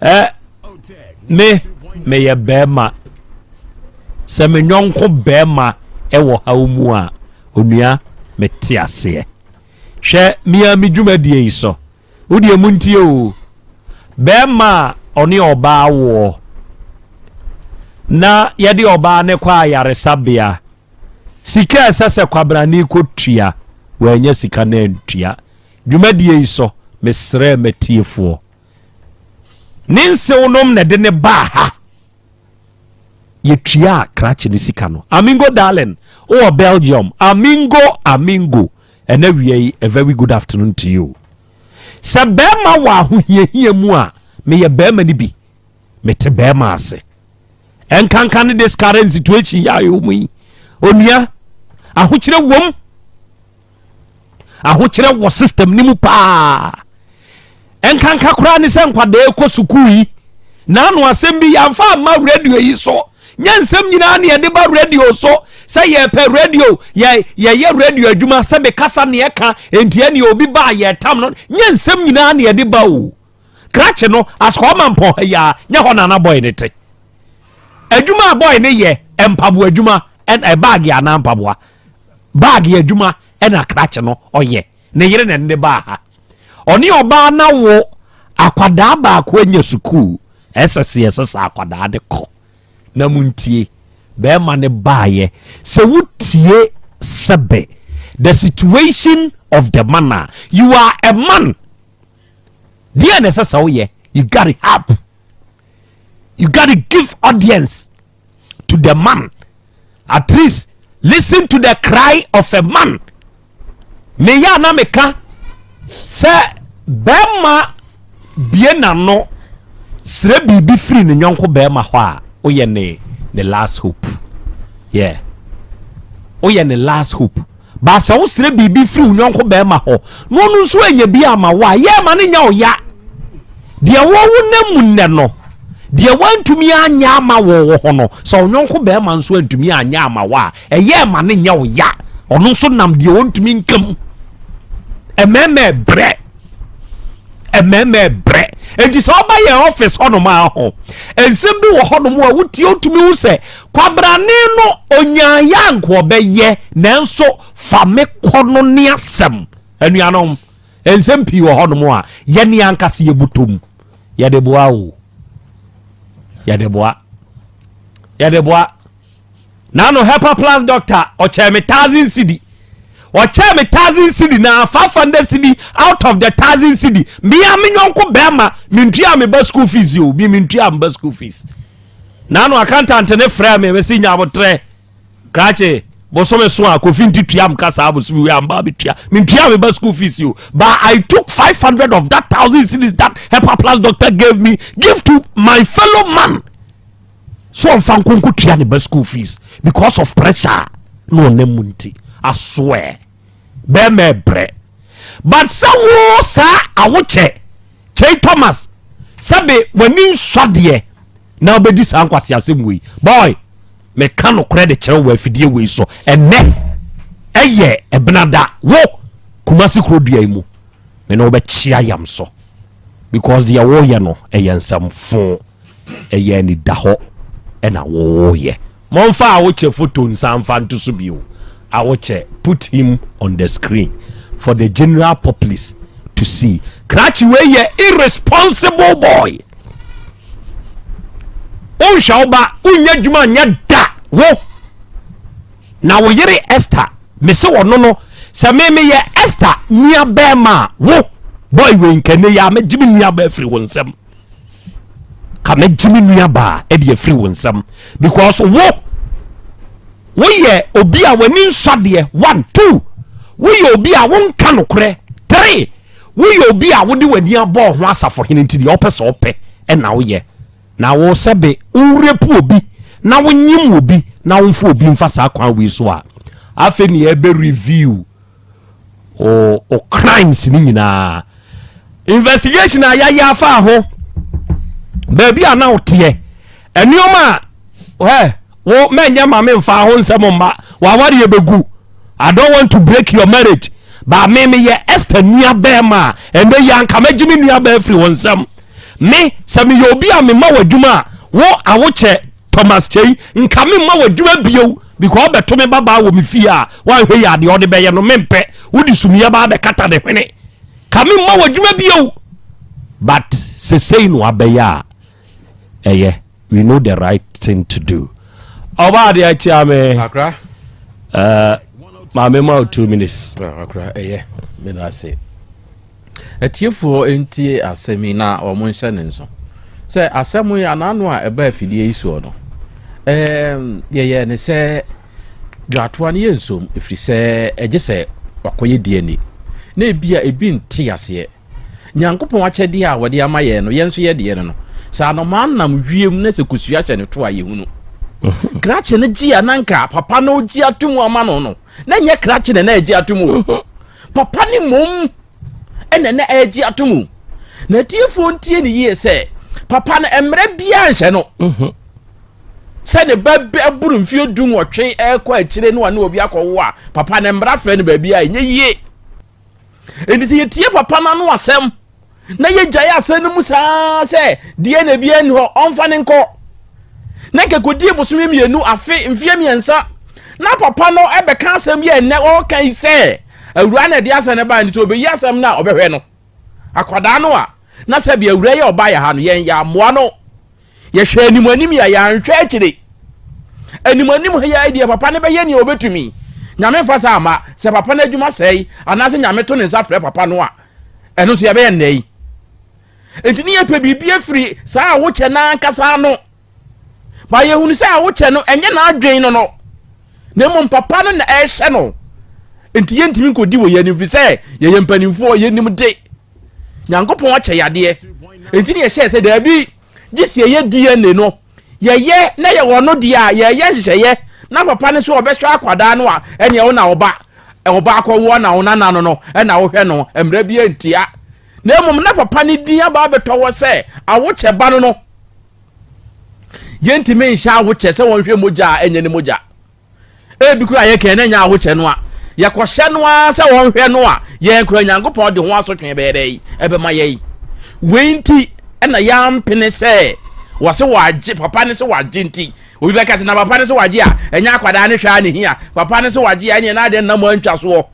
Ɛɛ me meyɛ bɛrima sɛ me nyɔnko bɛrima ɛwɔ haw mu a onua mete aseɛ. Hwɛ mea me dwumadie yi so. Wo deɛ montie o. Bɛrima a ɔne ɔbaa woɔ na yɛde ɔbaa ne kɔ ayaresabea Sika a ɛsɛ sɛ kwabrane kɔtua, wannya sika no antua. Dwumadie yi so, mesrɛɛ m'atiefoɔ. Ne nsewnom na ɛde ne baa ha. Yɛtuaa krakye no sika no. Amingo darling, wowɔ Belgium. Amingo, Amingo. Ɛnɛ wia yi, a very good afternoon to you. Sɛ bɛrima wɔ ahohiahia mu a, meyɛ bɛrima no bi. Mete bɛrima ase. Ɛnkanka ne this current situation yɛ ayɛ mu yi. Onua, ahokyerɛ wom. Ahokyerɛ wɔ system no mu paa. Ɛnkanka koraa ne sɛ nkwadaa kɔ sukuu yi. N'ano asɛm bi yɛamfa amma radio yi so. Nyɛ nsɛm nyinaa ne yɛde ba radio so sɛ yɛpɛ radio yɛ yɛyɛ radio adwuma sɛ mekasa ne ɛka enti ɛne obi ba a yɛtam no. Nyɛ nsɛm nyinaa ne yɛde ba o. Krakye no asɛ ɔma mpɔn ha yi a nyɛ hɔ na na bɔe no te. Adwuma a bɔe no yɛ mpaboa adwuma ɛna baage anaa mpaboa baage adwuma ɛna krakye no ɔyɛ ne yere na ɛne baa ha. Ɔne ɔbaa na wo akwadaa baako anya sukuu. Ɛsɛ sɛ yɛsesa akwadaa de kɔ. Na montie, bɛrima no baeɛ. Sɛ wotie sɛbɛ the situation of the man a, you are a man. Deɛ na ɛsɛ sɛ woyɛ, you gotta help. You gotta give audience to the man. At least listen to the cry of a man. Meyɛ a na meka sɛ bɛrima bie n'ano srɛ biribi firi ne nyɔnko bɛrima hɔ a, woyɛ ne last hope. Yeah, woyɛ ne last hope. Baasa wosrɛ biribi firi wo nyɔnko bɛrima hɔ na ɔno nso anya bi ama wo a, yɛ ma ne nya wo ya. Deɛ wɔwo nam mu nnɛ no, deɛ wantumi anyɛ ama wɔ wɔ hɔ no, sɛ wo nyɔnko bɛrima nso antumi anyɛ ama wo a, ɛyɛ ma ne nya wo ya. Ɔno nso nam deɛ ɔntumi nkam. Ɛmɛɛmɛ brɛ, ɛmɛɛmɛ brɛ. Nti sɛ ɔba yɛn office hɔnom a, ho nsɛm bi wɔ hɔnom a wotie, wotumi hu sɛ kwabrane no onyaaya nko ɔbɛyɛ, nanso fa me kɔ no ne asɛm. Anuanom, nsɛm pii wɔ hɔnom a yɛne ankasa yɛbutom, yɛde boa o, yɛde boa, yɛde boa. Nano Hepa Plus doctor ɔkyɛ me 1,000 cedi, ɔkyɛ me 1,000 cedi na 500 cedi out of the 1,000 cedi, mmea me nyɔnko bɛrima mentua me ba school fees o, bi mentua me ba school fees. Nano accountant ne frɛ me, mesi nya abotrɛ krakye, bosome so a Kofi nti tua m ka saa bosome wei amba bɛtua, mentua me ba school fees o, but I took 500 of that 1,000 cedis that Hepa Plus doctor gave me, give to my fellow man so ɔmfa nkonko tua ne ba school fees because of pressure na ɔnam mu. Nti asoɛ bɛrima ɛbrɛ, but sɛ wo saa awokyɛ Kyei Thomas, sɛbe w'ani nsɔ deɛ na wobɛdi saa nkwasi asɛm wei. Boy, meka nokorɛ de kyerɛ wɔ afidie wei so. Ɛnɛ ɛyɛ ɛbenada wo Kumasi kuro dua yi mu, mene wobɛkyea yam so because deɛ woyɛ no ɛyɛ nsɛmfo, ɛyɛ anida hɔ ɛna wɔyɛ. Momfa Awokyɛ photo nsa mfa nto so bio. Awokyɛ, put him on the screen for the general populace to see. Krakye wei yɛ irresponsible boy. Wonhwɛ wo ba, wonyɛ adwuma nyɛ da. Wo na wo yere Esther, mese wɔno no sɛ me meyɛ Esther nua bɛrima a, wo boy wei nkɛne yɛ a, mɛgye me nua baa afiri wo nsɛm, ka mɛgye me nua baa ɛde afiri wo nsɛm because wo woyɛ obi a w'ani nsɔ adeɛ. One, two, woyɛ obi a wonka nokorɛ. Three, woyɛ obi a wode w'ani abɔ ho asafohene, nti deɛ wopɛ sɛ wopɛ ɛna woyɛ. Na wo sɛbe worepu obi na wonyim obi na womfa obi mfa saa kwan wei so a, afei ne yɛbɛ review o crimes ne nyinaa, investigation a yɛayɛ afa ho, baabi a na woteɛ, nneɛma a ɛ wo mɛnyɛ ma me mfa ho nsɛm mma waware yɛ bɛgu. I don't want to break your marriage, but me meyɛ Esther nua bɛrima a, ɛnɛ yi anka mɛgye me nua bɛɛ firi wɔn nsɛm. Me sɛ meyɛ obi a mema wɔ adwuma a, wo Awokyɛ Thomas Kyei, nka me mma wɔ adwuma bio because ɔbɛto me babaa wɔ me fie a, woanhwɛ yi adeɛ ɔde bɛyɛ no mempɛ. Wode sumiɛ baa bɛkata ne hwene, ka me mma wɔ adwuma bio. But sesei no abɛyɛ a ɛyɛ, we know the right thing to do. Ɔbaa adeɛ akyia me. Akra. Maame ma wo 2 minutes. Akra, ɛyɛ, meda ase. Atiefoɔ ntie asɛm yi na wɔn nhyɛ ne nso sɛ asɛm yi anaano a ɛba afidie yi soɔ no, yɛyɛ ne sɛ dwatoa no yɛ nsom, ɛfiri sɛ ɛgye sɛ wakɔyɛ DNA na ebi a ebi nte aseɛ. Nyankopɔn akyɛdeɛ a wɔde ama yɛn no, yɛn nso yɛ deɛ no, sɛ anomaa nam wiem na sɛ kosua hyɛ ne to a, yɛhunu krakye no gye a, nanka papa no gye ato mu ama no, na nyɛ krakye na na ɛgye ato mu o, papa ne mmom ɛna na ɛgye ato mu. Na atiefoɔ ntie ne yie sɛ papa no mmerɛ biara nhyɛ no sɛ ne ba bɛboro mfeɛ 18 ɛrekɔ akyire no a ne obi akɔwo a, papa ne mmara frɛ no baabi a ɛnyɛ yie. Ɛnti sɛ yɛtie papa no ano asɛm na yɛgyae asɛm no mu saa sɛ deɛ na ebi ani hɔ, ɔmfa ne nkɔ na nkɛkɔdie bosome 2, afe, mfeɛ 3, na papa no ɛbɛka asɛm yi a ɛnɛ ɔreka yi sɛ awura na ɛde asɛm no baa, nti sɛ ɔbɛyi asɛm no a, ɔbɛhwɛ no akwadaa no a, na sɛ bi awura yi a ɔba yɛ ha no, yɛn yɛ amoa no. Yɛhwɛ anim anim yɛ yɛanhwɛ akyire. Anim anim ha yɛ deɛ papa no bɛyɛ nea ɔbɛtumi. Nyame mfa saa mma. Sɛ papa no adwuma sɛe anaasɛ Nyame to ne nsa frɛ papa no a, ɛno nso yɛbɛyɛ nnɛ yi. Enti ne yɛpɛ biribi afiri saa awokyɛ no ankasa ano. Ba yɛhunu sɛ awokyɛ no ɛnyɛ n'adwen no no, na mmom papa no na ɛrehyɛ no. Enti yɛntumi nkɔdi wɔ yɛn anim firi sɛ yɛyɛ mpanimfoɔ, yɛnim de. Nyankopɔn akyɛ yadeɛ. Enti ne yɛhyɛɛ sɛ daabi, gye sɛ yɛyɛ DNA no. Yɛyɛ na yɛwɔ no deɛ a, yɛyɛ nhyehyɛeɛ na papa no sɛ ɔbɛhwɛ akwadaa no a, ɛneɛ wo na ɔba ɔba akɔwoɔ na wo nana no no ɛna wohwɛ no, mmerɛ bi ntia. Na mmom na papa no din aba abɛtɔ hɔ sɛ awokyɛ ba no no. Yɛntumi nhyɛ awokyɛ sɛ wɔnhwɛ mogya a ɛnyɛ ne mogya. Ebi koraa yɛkɛn na ɛnyɛ ahokyɛ no a, yɛkɔhyɛ no ara sɛ wɔnhwɛ no a, yɛn koraa Nyankopɔn de ho asotwe bɛyɛ dɛ ɛbɛma yɛn. Wei nti ɛna yɛampene sɛ wɔse wɔagye papa ne sɛ wɔagye nti obi bɛka sɛ na papa ne sɛ wɔagye a ɛnyɛ akwadaa ne hwɛ a ne hia papa ne sɛ wɔagye a ɛneɛ na adeɛ nna mu antwa soɔ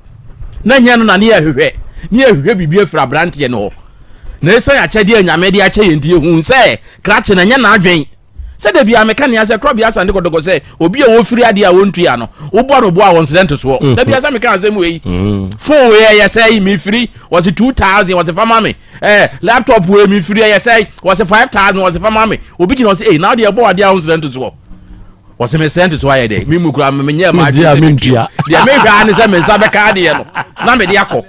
na nyɛ no na ne yɛhwehwɛ ne yɛhwehwɛ biribi afiri aberanteɛ no hɔ na ɛsiane akyɛdeɛ a Nyame de akyɛ yɛn nti yɛhu sɛ krakye na ɛnyɛ n'adwen Sɛ da biara meka nea sɛ korɔbea asante kɔtɔkɔ sɛ obi a wɔfiri adeɛ a wɔntua no wobɔ no boa a wɔnsrɛ ntosoɔ mm. Da biara sɛ meka asɛm wei mm. Phone wei ɛyɛ sɛ mefiri wɔse 2000 wɔse fa ma me eh, laptop wei mefiri ɛyɛ sɛ wɔse 5000 wɔse fa ma me obi gyina wɔse ei na wodeɛ ɛbɔ adeɛ a wonsrɛ ntosoɔ wɔse mesrɛ ntosoɔ ayɛ dɛ memu kura menyɛ ma adwene sɛ metua deɛ mehwɛ a ne sɛ me nsa bɛka adeɛ no na mede akɔ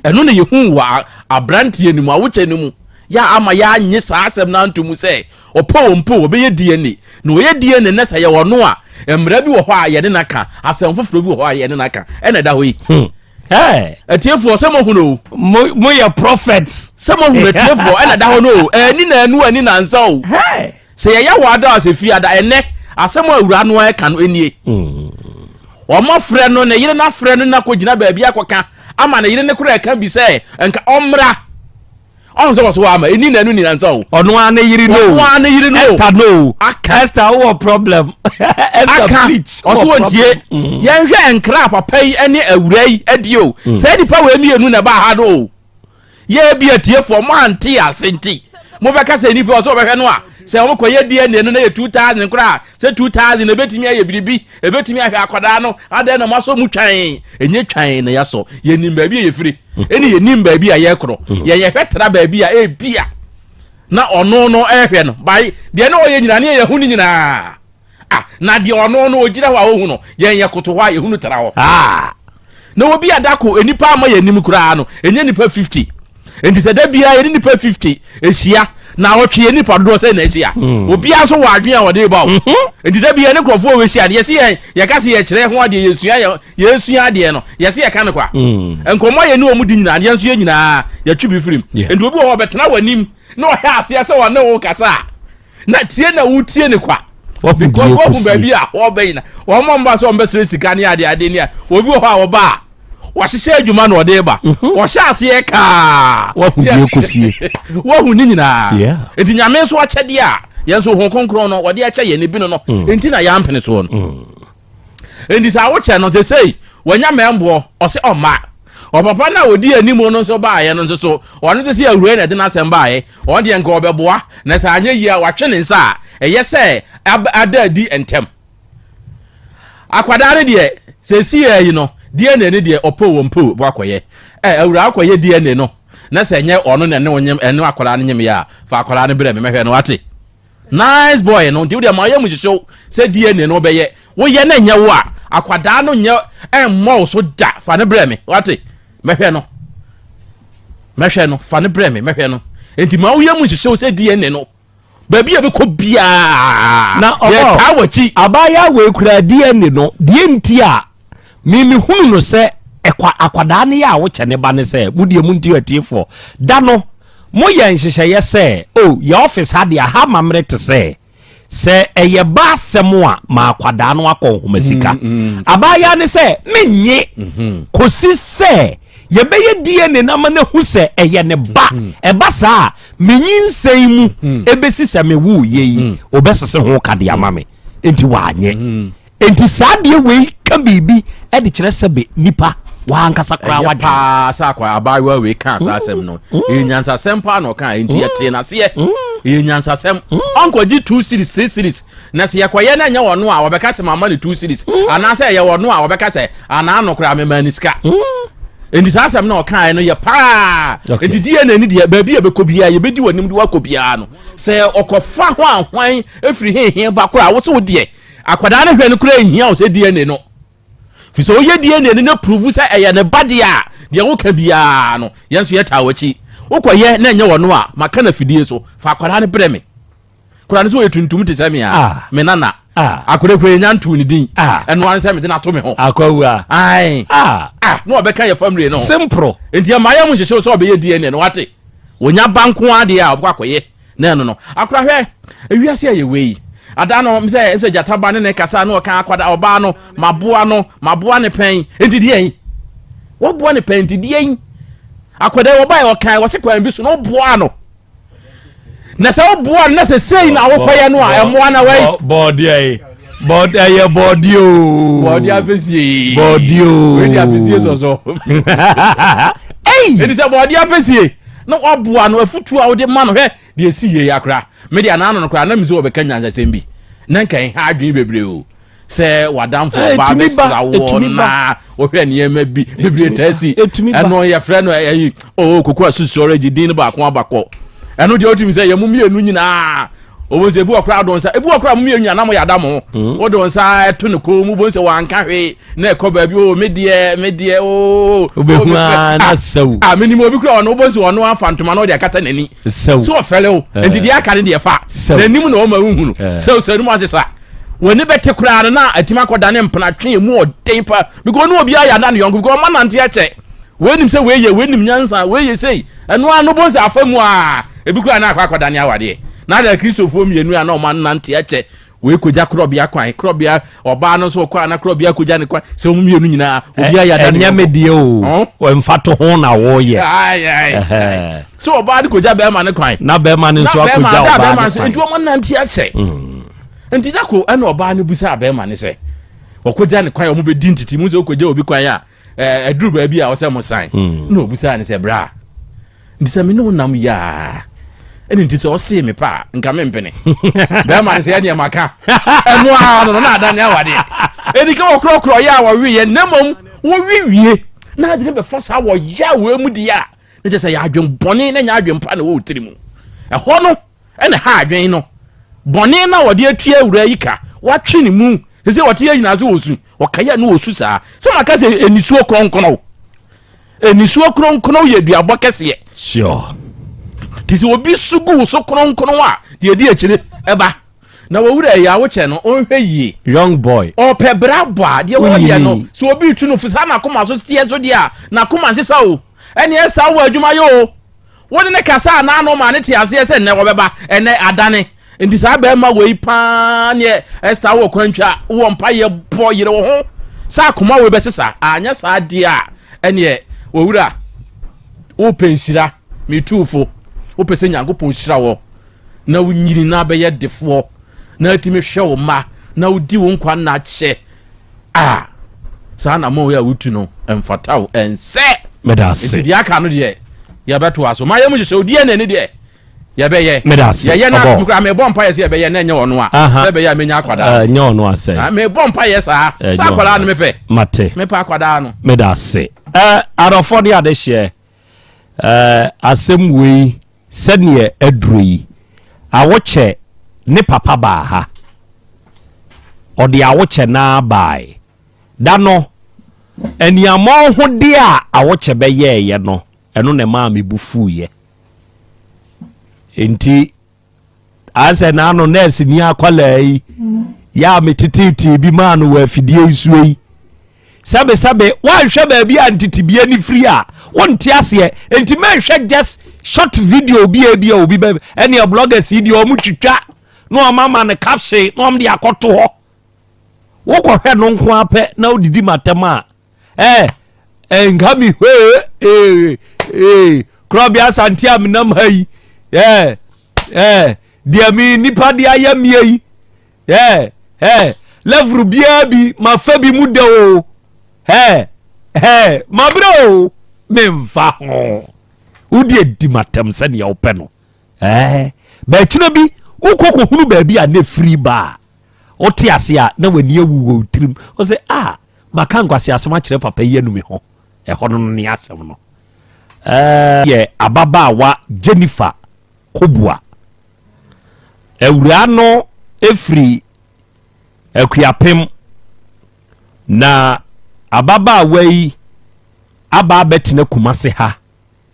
ɛno na yɛhu wɔ aberanteɛ no mu awokyɛ no mu Yɛ a ama yɛannye saa asɛm no anto mu sɛ ɔpɛ o mpo ɔbɛyɛ DNA. Na ɔyɛ DNA na sɛ ɛyɛ ɔno a, mmara bi wɔ hɔ a yɛne no aka, asɛm foforɔ bi wɔ hɔ a yɛne no aka. Ɛna ɛda hɔ yi. Hmm. Hey. Atiefoɔ sɛ moahunu o. Mo moyɛ prophets. Sɛ moahunu atiefoɔ ɛna ɛda hɔ no o. Ɛni na ɛnu ɛni na nsa o. Hey. Sɛ yɛyɛ wɔ ada a sɛ fie ada ɛnɛ asɛm a awura no ɛka no ɛnie. Hmm. Wɔn afrɛ no ne yere no afrɛ no na kɔgyina baabi akɔka ama ne yere no koraa ɛka bi sɛ nka ɔmmra. Ɔn sɛ wɔso ama ɛni na ɛno nyina nsa o. Ɔno ara ne yere no. Ɔno ara ne yere no. Esther no. Aka. Esther wowɔ problem. Esther Aka. preach. Ɔso Wowɔ wɔntie. problem. Yɛnhwɛ nkra papa yi ne awura yi adi o. Saa nipa wei mmienu na ɛbaa ha no o. Yɛ bi atiefoɔ mo ante ase nti mobɛka sɛ nipa ɔsɛ ɔbɛhwɛ no a sɛ wɔn kɔyɛ DNA no na yɛ 2000 koraa sɛ 2000 na ebetumi ayɛ biribi ebetumi ahwɛ akwadaa no adɛn na mo asɔ mu twan ɛnyɛ twan na yɛasɔ yɛnim baabi a yɛfiri ɛne yɛnim baabi a yɛkorɔ mm. yɛn yɛhwɛ tra baabi a ebia na ɔno no ɛhwɛ no bae deɛ na ɔyɛ nyinaa ne yɛhu no nyinaa ah na deɛ ɔno no ɔgyina hɔ a ɔhu no yɛn yɛ koto hɔ a yɛhu no tra hɔ ah na obi adako nipa ama yɛn anim koraa no ɛnyɛ nipa 50 nti sɛ da biara yɛne nipa 50 ahyia na ɔtwe yɛ nipa dodoɔ sɛ na ahyia hmm. obiara nso wɔ adwene a ɔde ba o mhm. nti da biara ne nkurɔfoɔ wɔ ahyia no yɛsi yɛn yɛka sɛ yɛkyerɛ ho adeɛ yɛsua yɛ yɛsua adeɛ no yɛsi yɛka no kwa hmm. nkɔmmɔ yɛ ne wɔn di nyinaa yɛn nso yɛ nyinaa yɛtwe bi firim nti obi wɔ hɔ ɔbɛtena wɔ anim na ɔhwɛ aseɛ sɛ ɔne wo kasa a na tie na wotie ne kwa because wɔhu baabi a wɔbɛyi na wɔn mɔ mba sɛ wɔn bɛsrɛ sika ne ade ade ne a obi wɔ hɔ a wɔba a wɔahyehyɛ adwuma na ɔde ba mhm. wɔhyɛ aseɛ kaa wɔhu deɛ kɔsie wɔhu ne nyinaa nti nyame nso akyɛdeɛ a yɛn nso ho kronkron no wɔde akyɛ yɛn ne bi no no mm. nti na yɛampene soɔ no mm. Enti sɛ awokyɛ no sesei wanya mɛmboɔ ɔse ɔmma. Ɔpapa no a ɔdi anim no nso baeɛ no nso so ɔno nso se awurai na ɛde n'asɛm baeɛ ɔno deɛ nka ɔbɛboa na sɛ anyɛ yie a watwe ne nsa a ɛyɛ sɛ ada adi ntɛm. Akwadaa no deɛ sesei yi no DNA no deɛ ɔpɛ o ɔmpɛ o wakɔyɛ. Ɛ awuraa akɔyɛ DNA no na sɛ ɛnyɛ ɔno na ɛne wo nyem ɛne akwadaa no nyem yɛ a fa akwadaa no brɛ me mɛhwɛ no wate. Nice boy no nti wodeɛ ma ɔyɛ mu hyehyew sɛ DNA no wobɛyɛ woyɛ na ɛnyɛ wo a akwadaa no nyɛ ɛmmɔ wo so da fa no brɛ me wate mɛhwɛ no mɛhwɛ no fa no brɛ me mɛhwɛ no nti ma woyɛ mu hyehyew sɛ DNA no baabi a bɛkɔ biara na yɛtaa w'akyi abaayewa wei kura DNA no deɛ nti a memehunu no sɛ ɛkwa akwadaa no yɛ a wokyɛ ne ba ne sɛ mo deɛ mo nti atiefoɔ da no Moyɛ nhyehyɛeɛ sɛ, Oh, yɛn office ha deɛ, ha amammerɛ te sɛ, sɛ ɛyɛ ba asɛm a, ma akwadaa no akɔ nhoma sika. Abaayewa no sɛ, Mennye kɔsi sɛ yɛbɛyɛ DNA no ama no ahu sɛ ɛyɛ ne ba. Ɛba saa a, me nyinsɛn mu ɛbɛsi sɛ mewoo yei, ɔbɛsese ho ka de ama me. Enti wanyɛ. Enti saa adeɛ wei ka biribi de kyerɛ sɛ be nipa w'ankasa koraa Ɛyɛ w'adwene. paa sɛ akwa abaayewa wei kaa saa asɛm no. Ɛyɛ nyansasɛm paa na ɔkaa, enti yɛtee n'aseɛ. Ɛyɛ nyansasɛm. Ɔnkɔgye 2 cedis, 3 cedis. Na sɛ yɛkɔyɛ na ɛnyɛ ɔno a, wɔbɛka sɛ mamma no 2 cedis. Anaasɛ ɛyɛ ɔno a, wɔbɛka sɛ anaa no koraa memaa no sika. Enti saa asɛm no a ɔkaeɛ no yɛ paa. Enti DNA no deɛ, baabi a ɛbɛkɔ biara, yɛbɛdi w'anim de woakɔ biara no, sɛ ɔkɔfa hwanhwan firi hehe ba koraa a, wo se wo deɛ, akwadaa no hwɛ no koraa nhia wo sɛ DNA no. Firi sɛ woyɛ DNA no na prove sɛ ɛyɛ ne ba deɛ a, deɛ woka biara no, yɛn nso yɛtaa w'akyi. Wokɔyɛ na ɛnyɛ ɔno a, maka no afidie so, fa akwadaa no brɛ me. Akwadaa no sɛ ɔyɛ tuntum te sɛ me a, ah. me nana. Ah. Akwadaa kura yɛnya ntoo ne din. Ah. Ɛno ara sɛ mede no ato me ho. Akwawu Ae. Ah. Ah, na ɔbɛka yɛ family no ho. Simple. Nti ɛma yɛ mo nhyehyɛ sɛ ɔbɛyɛ DNA no wate. Wɔnya ba nko ara deɛ a ɔbɛkɔ akɔyɛ. Na ɛno no. Akora hwɛ, ewiase a yɛwɔ yi. Ada no, sɛ sɛ gyata ba ne ne kasa na ɔka akwada ɔbaa no, maboa no, maboa ne pɛn. Nti deɛ yi. Wɔboa ne pɛn nti deɛ yi. Akwadaa yi ɔbaa ɔkan wɔse kwan bi so na ɔboa no. Na sɛ woboa no na sɛ sei na wokɔyɛ no a ɛmmoa na wai. Bɔɔdeɛ yi. Bɔɔdeɛ ɛyɛ bɔɔdeɛ o. Bɔɔdeɛ apɛsie. Bɔɔdeɛ o. Wei de apɛsie sɔsɔ. Ei. Eti sɛ bɔɔdeɛ apɛsie na waboa no afutuo a wode ma no hwɛ deɛ esi yie ya koraa. Me deɛ anaano no koraa na me sɛ wɔbɛka nyansasɛm bi na nka ɛha adwene bebree o. Sɛ w'adamfo Eh, ɔbaa ɛtumi ba, bɛsra woɔ ɛtumi ba. na wohwɛ nneɛma bi bebree taa si. ɛtumi ba. Ɛno yɛfrɛ no ɛyi oo koko asusɔre gye din no baako abakɔ. Ɛno deɛ wotumi sɛ yɛn mu mmienu nyinaa wɔn sɛ ebi wɔ koraa do nsa ebi wɔ koraa mo mmienu nyinaa na mo yɛ ada mo ho wode wo nsa to ne kɔn mu bohu sɛ wanka hwee na ɛkɔ baabi o me deɛ me deɛ o Wobɛhu ara na sɛw. ah menim obi koraa ɔno wobɛhu sɛ ɔno afa ntoma na ɔde akata n'ani Sɛw. sɛ ɔfɛle wo Eh. nti deɛ aka ne deɛ fa Sɛw. n'anim na ɔma wohu no Eh. sɛw sɛ no mu asesa w'ani bɛte koraa no na atumi akɔda ne mpena twe emu ɔden pa because ɔne obiara yɛ ada ne yɔnko because ɔma nante akyɛ wei nim sɛ wei yɛ wei nim nyansa wei yɛ sei ɛno ara no bohu sɛ afa mu a ebi koraa na akɔ akɔda ne awadeɛ na ada kristofoɔ mmienu a na ɔma nante akyɛ wei kɔgya korɔbea kwan korɔbea ɔbaa no nso ɔkɔ a na korɔbea kɔgya ne kwan sɛ wɔn mmienu nyinaa obiara yɛ ada ne ɛnyɛ me yɔnko deɛ o Ɔn? mfatoho na wɔyɛ Ai, ai, ai. Ɛhɛ. sɛ ɔbaa no kɔgya bɛrima no kwan na bɛrima no na nso bɛrima akɔgya da ɔbaa bɛrima no nso kwan nti wɔn nante akyɛ nti da ko ɛna ɔbaa no bisa bɛrima no sɛ ɔkɔgya ne kwan a wɔn bɛdi ntete mu sɛ ɔkɔgya obi kwan a ɛɛ ɛduru baabi a ɔsɛ mo san na ɔbusaa ne sɛ bra nti sɛ me ne wo nam yaa ɛne nti sɛ ɔsee me pa a nka mempene bɛrima no sɛ ɛneɛ maka ɛno ara no no na adane awadeɛ ɛdi ka wɔkorɔkorɔ yɛ a wɔweeɛ na mmom wɔwe wie na ade no bɛfa saa wɔyɛ a wɔn mu deɛ a ne kyɛ sɛ yɛ adwen bɔne na nyɛ adwen pa na ɛwɔ wo tiri mu ɛhɔ no ɛna ha adwen no bɔne na wɔde atua awura yi ka watwe ne mu sɛ sɛ wɔte yɛ nyinaa so wɔsu wɔka yɛ no wɔsu saa sɛ maka sɛ anisuo kronkron Nisuo kronkron yɛ duabɔ kɛseɛ. Sure. Te sɛ obi su gu wo so kronkron a, deɛ ɛdi akyire ɛba. Na wɔwura ɛyɛ awokyɛ no, ɔnhwɛ yie. Young boy. Ɔpɛ bra bɔ a, deɛ wɔyɛ no, sɛ obi retu no fo saa n'akoma so teɛ so deɛ a, n'akoma nsesa o. Ɛneɛ saa wɔ adwuma yɛ o. Wo ne no kasa a n'ano ma no te aseɛ sɛ nnɛ wɔbɛba, ɛnnɛ adane. Nti saa bɛrima wei paa neɛ Esther wɔ kwantwa, wɔ mpaeɛ bɔ, yere wo ho sɛ akoma wei bɛsesa. Anyɛ saa deɛ a, ɛneɛ owura wopɛ nhyira, metu fo, wopɛ sɛ Nyankopɔn hyira wɔ na wonyini na abɛyɛ defoɔ na atumi hwɛ wo mma na wodi wo nkwa nna kyɛ a, saa anammɔn wei a wotu no ɛmfata wo, ɛnsɛ. Meda ase. Nti deɛ aka no deɛ yɛbɛtoa so. Ma yɛn mu hyehyɛ o, DNA ne deɛ yɛbɛyɛ. Meda ase. Yɛyɛ na Ɔbɔ. mekura mebɔ mpa yɛ sɛ yɛbɛyɛ na ɛnyɛ ɔno a. Sɛ ɛbɛyɛ a menya akwadaa. Ɛnyɛ ɔno asɛ. Ah, mebɔ mpa yɛ saa. Sɛ akwadaa no mepɛ. Mate. Mepɛ akwadaa no. Meda ase. Ɛ adɔfoɔ ne adehyeɛ. Ɛ asɛm wei Sɛdeɛ aduro yi, awokyɛ ne papa baa ha. Ɔde awokyɛ no ara baae. Da no, aniammɔnhodeɛ a awokyɛ bɛyɛeɛ no, ɛno na ɛmaa me bo fuiɛ. Enti Ayɛ sɛ n'ano nɛɛse ni akwadaa yi yɛ a meteteetee bi maa no wɔ afidie yi so yi. Sɛbesɛbe woanhwɛ baabi a ntetebie no firi a wonte aseɛ. Enti mɛnhwɛ just short video bi a ebi a obi bɛ ɛneɛ bloggers yi deɛ wɔn twitwa na wɔn ama no caption na wɔn de akɔto hɔ. Wokɔhwɛ no nko ara pɛ na wodidi m'atɛm a Eh, eh, nka mi hwee, eh, eh, korɔbea asante a menam ha yi, eh, eh, deɛ me nipa de ayɛ mie yi, eh, eh, lɛvoro biara bi, mafa bi mu da o, eh, eh, mabrɛ o, memfa ho. Wode adi m'atɛm sɛdeɛ wopɛ no. Eh, Bɛkyena bi wokɔ kɔhunu baabi a na ɛfiri ba a, wote ase a na w'ani awu wɔ wo tirim. Wo sɛ, ah, maka nkwaseasɛm akyerɛ papa yi anu me ho. Ɛhɔ no ne asɛm no. Ɛɛ yɛ ababaawa Jennifer Kobua. Awuraa no firi Akuapem na ababaawa yi aba abɛtena Kumase ha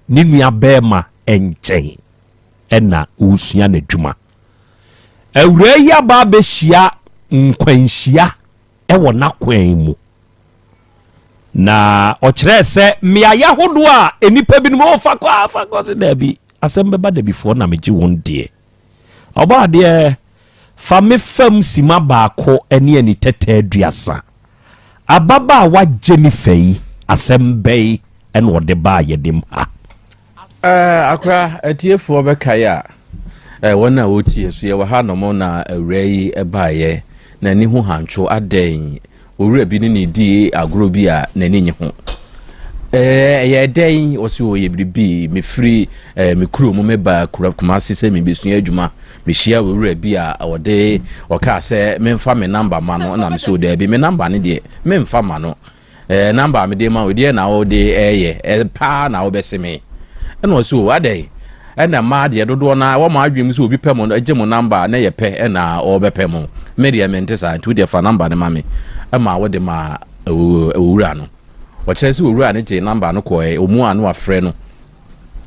ne nua bɛɛma nkyɛn na ɔresua n'adwuma. Awuraa yi aba abɛhyia nkwanhyia wɔ n'akwan mu. Na ɔkyerɛɛ sɛ mmeaeɛ ahodoɔ a nnipa binom oh, fa kɔ a fa kɔ sɛ daabi asɛm bɛba dabifoɔ na megye wɔn deɛ. Ɔbɔ adeɛ fa me fam sima baako ne anitɛtɛ aduasa. Ababaawa Jennifer yi asɛm bɛn na ɔde baa yɛnim ha? Eh, akora atiefoɔ bɛkae a, eh, wɔn a wɔtie so yɛwɔ ha nom na awura yi baeɛ na ne ho hantwo adɛn owura bi ne ne di agorɔ bi a n'ani nye ho. Eh, ɛyɛ dɛn ɔsi ɔyɛ biribi mefiri eh, me kuro mu meba kura Kumasi sɛ mebɛsua adwuma mehyia owura bi a ɔde ɔkaa sɛ memfa me namba ma no na mesɛ daabi me namba no deɛ memfa ma no Eh, number a mede ma wo, deɛ na wode ɛyɛ, eh, paa na wobɛse me. Ɛna ɔse o, adɛn? Ɛna mmaa deɛ dodoɔ no ara wɔn adwene mu sɛ obi pɛ mo, gye mo number a na yɛ pɛ ɛna ɔrebɛpɛ mo. Me deɛ mente saa, nti wodeɛ fa number no ma me. Ɛma wode ma owura no. Ɔkyerɛ sɛ owura no gyee number no kɔɛ, ɔmu a na wafrɛ no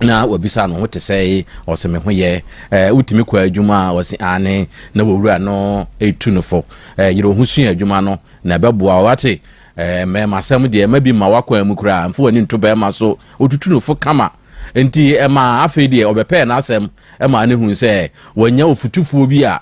na wabisa no ho te sɛ ɔse me ho yɛ, eh, wotumi kɔ adwuma a ɔse aane, na owura no etu no fo, eh, yere wo ho sua adwuma no na ɛbɛboa wo, wate? Ɛɛ, mmarimasɛm deɛ, mma bi mma w'akwan mu koraa, mfa w'ani nto barima so. Ɔtutu no fo kama. Enti ɛmaa afei deɛ ɔbɛpɛɛ n'asɛm maa no huu sɛ wanya ɔfotufoɔ bi a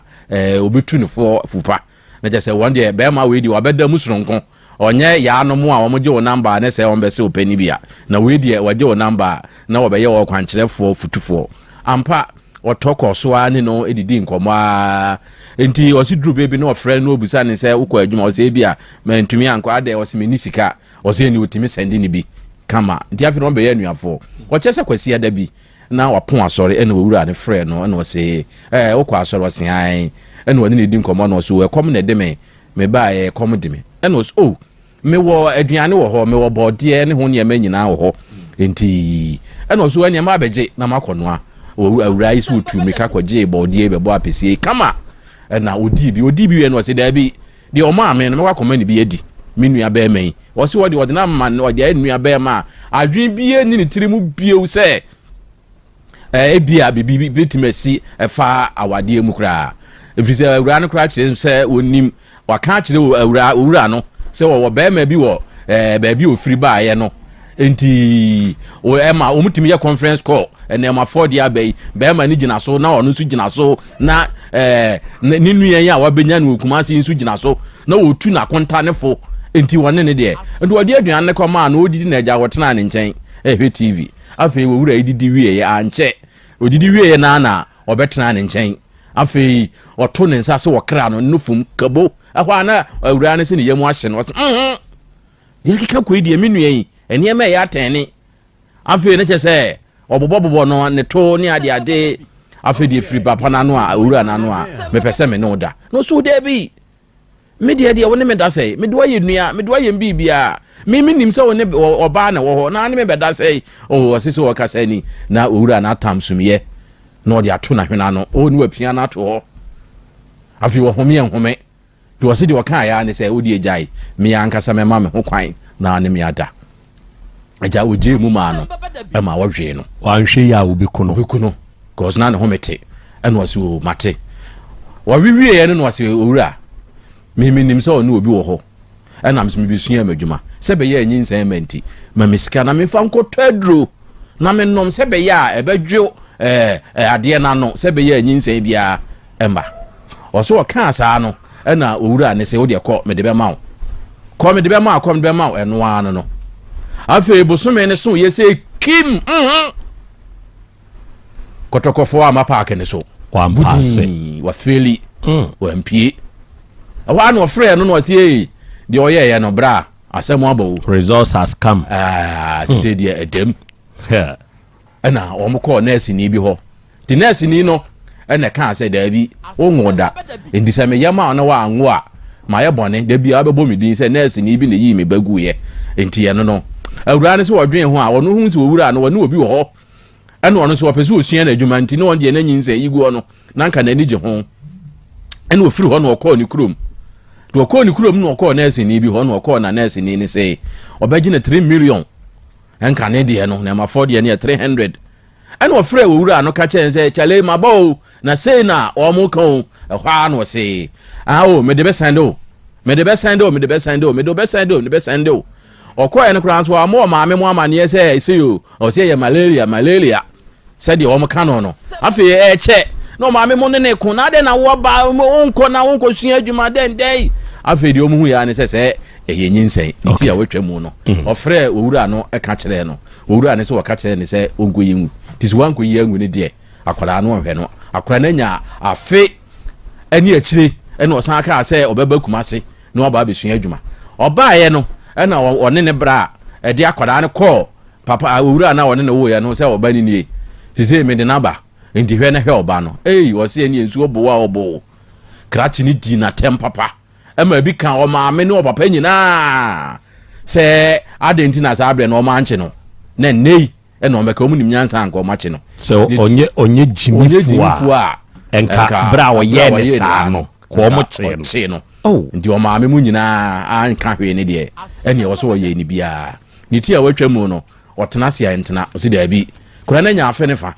ɔbɛtu no fo fu pa. Na kyerɛ sɛ wɔn deɛ, barima wei deɛ wabɛda mu sononko. Ɔnyɛ yaanom a wɔgye wo namba ne sɛ wɔbɛse wo pɛ no bi a. Na wei deɛ wɔgye wo namba a, na wɔbɛyɛ wo ɔkwankyerɛfoɔ fotufoɔ. Ampa, ɔtɔ kɔɔ so ara ne no didii nkɔmmɔ ara. Enti ɔse duru baabi na ɔfrɛ no na ɔbisa no sɛ wokɔ adwuma? Ɔse ebia mantumi ankɔ. Adɛn? Ɔse menni sika. Ɔse ɛnneɛ ɔtumi sɛnde no bi kama. Nti afei na wɔbɛyɛ anuafoɔ. Ɔkyerɛ sɛ Kwasiada bi na wapɔn asɔre ɛna owura no frɛɛ no ɛna ɔse ɛɛ wokɔ asɔre? Ɔse ae. Ɛna ɔne no di nkɔmmɔ na ɔse o ɛkɔm na ɛde me, mebaeɛ ɛkɔm de me. Ɛna ɔse o Mewɔ aduane wɔ hɔ, mewɔ bɔɔdeɛ ne ho nneɛma nyinaa wɔ hɔ. Enti, ɛna ɔso ɛneɛ mabɛgye na makɔnoa. Awuraa yi so ɔtuu mmirika kɔgyee bɔɔdeɛ yi bɛbɔɔ apɛsie yi kama. Ɛna ɔdii bi. Ɔdii bi wieɛ no ɔse daabi, deɛ ɔmaa me no mɛkɔ akɔma no bi adi, me nua barima yi. Ɔse ɔdeɛ ɔde no ama no, ɔde ayɛ ne nua barima a adwene biara nni ne tiri mu bio sɛ Ebia biribi betumi asi ɛfa awadeɛ mu koraa, ɛfiri sɛ awuraa no koraa kyerɛ sɛ wɔnim, waka akyerɛ awuraa owura no sɛ wɔwɔ barima bi wɔ ɛɛ baabi a ofiri baeɛ no, nti ɛma wɔtumi yɛ conference call nneɛmafoɔ deɛ aba yi, barima no gyina so na ɔno nso gyina so na ɛɛ ne nua yi a wabɛnya no wɔ Kumasi yi nso gyina so na wɔtu n'akonta ne fo, nti wɔne ne deɛ nti wɔde aduane no kɔmaa no ɔdidi na agya wɔtenaa ne nkyɛn ɛhwɛ TV. Afei owura yi didi wieeɛ, ankyɛ ɔdidi wieeɛ no ara na ɔbɛtenaa ne nkyɛn. Afei ɔto ne nsa sɛ ɔkra no no fam kabo. Ɛhɔ ara na awuraa no sɛ ne yam ahye no. Ɔsɛ mm deɛ ɛkeka kɔ yi deɛ me nua yi nneɛma ɛyɛ atɛne. Afei na kyerɛ sɛ ɔbobɔbobɔ no ne to ne adeade. Afei deɛ firi papa no ano a owura no ano a mepɛ sɛ me ne wo da. Na ɔsɛ daabi. Me deɛ deɛ wo ne me da sɛe, mede wo ayɛ nua, mede wo ayɛ biribiara. Me menim sɛ wo ne ɔbaa na ɛwɔ hɔ, na ne me bɛda sɛe. Oh, ɔse sɛ ɔkasa ni, na owura no atam sumiiɛ, na ɔde ato n'ahwene ano. Oh, ne wapia no ato hɔ. Afei ɔhome ɛnhome. Deɛ ɔse deɛ ɔkaeɛ ara ne sɛ, wo deɛ gyae, me ankasa mɛma me ho kwan na ne me ada. Agya ogyee mu maa no ɛma wɔhwee no. Wanhwɛ yie a wobɛku no. Wobɛku no cause na ne home te. Ɛna ɔse o mate. Wɔwe wieɛ no na ɔse owura me menim sɛ ɔne obi wɔ hɔ ɛna me so mebɛsua m'adwuma sɛ bɛyɛ a nyinsɛn ma nti ma me sika na memfa nkɔtɔ aduro na menom sɛ bɛyɛ a ɛbɛdwo ɛɛ adeɛ no ano sɛ bɛyɛ a nyinsɛn biara ɛmma. Ɔse ɔkaa saa no Ɛna owura no se, Wodeɛ kɔ, mede bɛma wo. Kɔ, mede bɛma wo, kɔ, mede bɛma wo. Ɛno ara no no. Afei bosome no so yɛ sɛ kim. Mm-hmm. Kɔtɔkɔfoɔ ama paake no so. Wampaase. Wafeeli. Mm. Wampie. Ɛhɔ ara na ɔfrɛɛ no na ɔte ee deɛ ɔyɛɛyɛ no bra asɛm abɔ wo. Results has come. Ah, sɛ deɛ ɛdɛm. Ɛna wɔn kɔɔ nɛɛseni bi hɔ. Nti nɛɛseni no na ɛkaa sɛ, Daabi, wonwoo da, enti sɛ meyɛ maa wo na woanwo a, mayɛ bɔne. Da biara wobɛbɔ me din sɛ nɛɛseni bi na eyii me ba guiɛ. Enti ɛno no. Awuraa no sɛ ɔdwen ho a, ɔno hu sɛ owura no, ɔne obi wɔ hɔ, ɛna ɔno nso ɔpɛ sɛ ɔsua n'adwuma nti na ɔno deɛ na nyinsɛn yi guɔ no, na anka n'ani gye ho. Ɛna ɔfiri hɔ na ɔkɔɔ ne kurom. Nti ɔkɔɔ ne kurom na ɔkɔɔ nɛɛseni bi hɔ na ɔkɔɔ na nɛɛseni no se ɔbɛgye no 3 million. Ɛnka ne deɛ no, na ɛmafoɔ deɛ no yɛ 300. Ɛna ɔfrɛɛ owura no ka kyerɛɛ no sɛ, Kyale, maba o, na sei na wɔka o. Ɛhɔ ara na ɔse, Ah o, mede bɛsɛnde o, mede bɛsɛnde o, mede bɛsɛnde o, mede bɛsɛnde o, mede bɛsɛnde o. Ɔkɔeɛ no koraa nso, wammɔ ɔmaame mo amaneɛ sɛ sei o, ɔse ɛyɛ malaria, malaria, sɛdeɛ wɔka no no. Afei ɛkyɛ na ɔmaame mo ne ne ko, na adɛn na woaba, wonkɔ na wonkɔsua adwuma dɛn dɛn. Afei deɛ wɔn hu yɛ ara ne sɛ sɛ ɛyɛ nyinsɛn nti a watwa mu no. Ɔfrɛɛ owura no ka kyerɛɛ no. Owura no sɛ wɔka kyerɛɛ no sɛ ɔnkɔyi ngu nti sɛ wankɔyi angu no deɛ akwadaa no ɔnhwɛ no. Akwadaa no anya afe ne akyire ɛna ɔsan kaa sɛ ɔbɛba Kumase na waba abɛsua adwuma. Ɔbaeɛ no ɛna ɔne ne bra a ɛde akwadaa no kɔɔ papa owura no a ɔne no woeɛ no sɛ ɔba no nie, sesei mede no aba nti hwɛ na hwɛ ɔba no. Ei ɔse ɛneɛ nsuo bo a ɔbo krakye no dii no atɛm papa. Ɛma ebi ka ɔmaame ne ɔpapa nyinaa sɛ adɛn nti na saa berɛ no wɔankye no, na nnɛ yi na wɔbɛka, wɔn nim nyansa anka wɔakye no. Sɛ ɔnyɛ ɔnyɛ gyimifoɔ a, nka berɛ a ɔyɛɛ ne saa no, ka wɔkyee no. Oh. Nti ɔmaame mu nyinaa anka hwee ne deɛ, ɛne ɛwɔ sɛ ɔyɛ ne biara. Ne ti a watwa mu no, ɔtena ase a ɛntena, ɔsi daabi, kora no anya afe ne fa,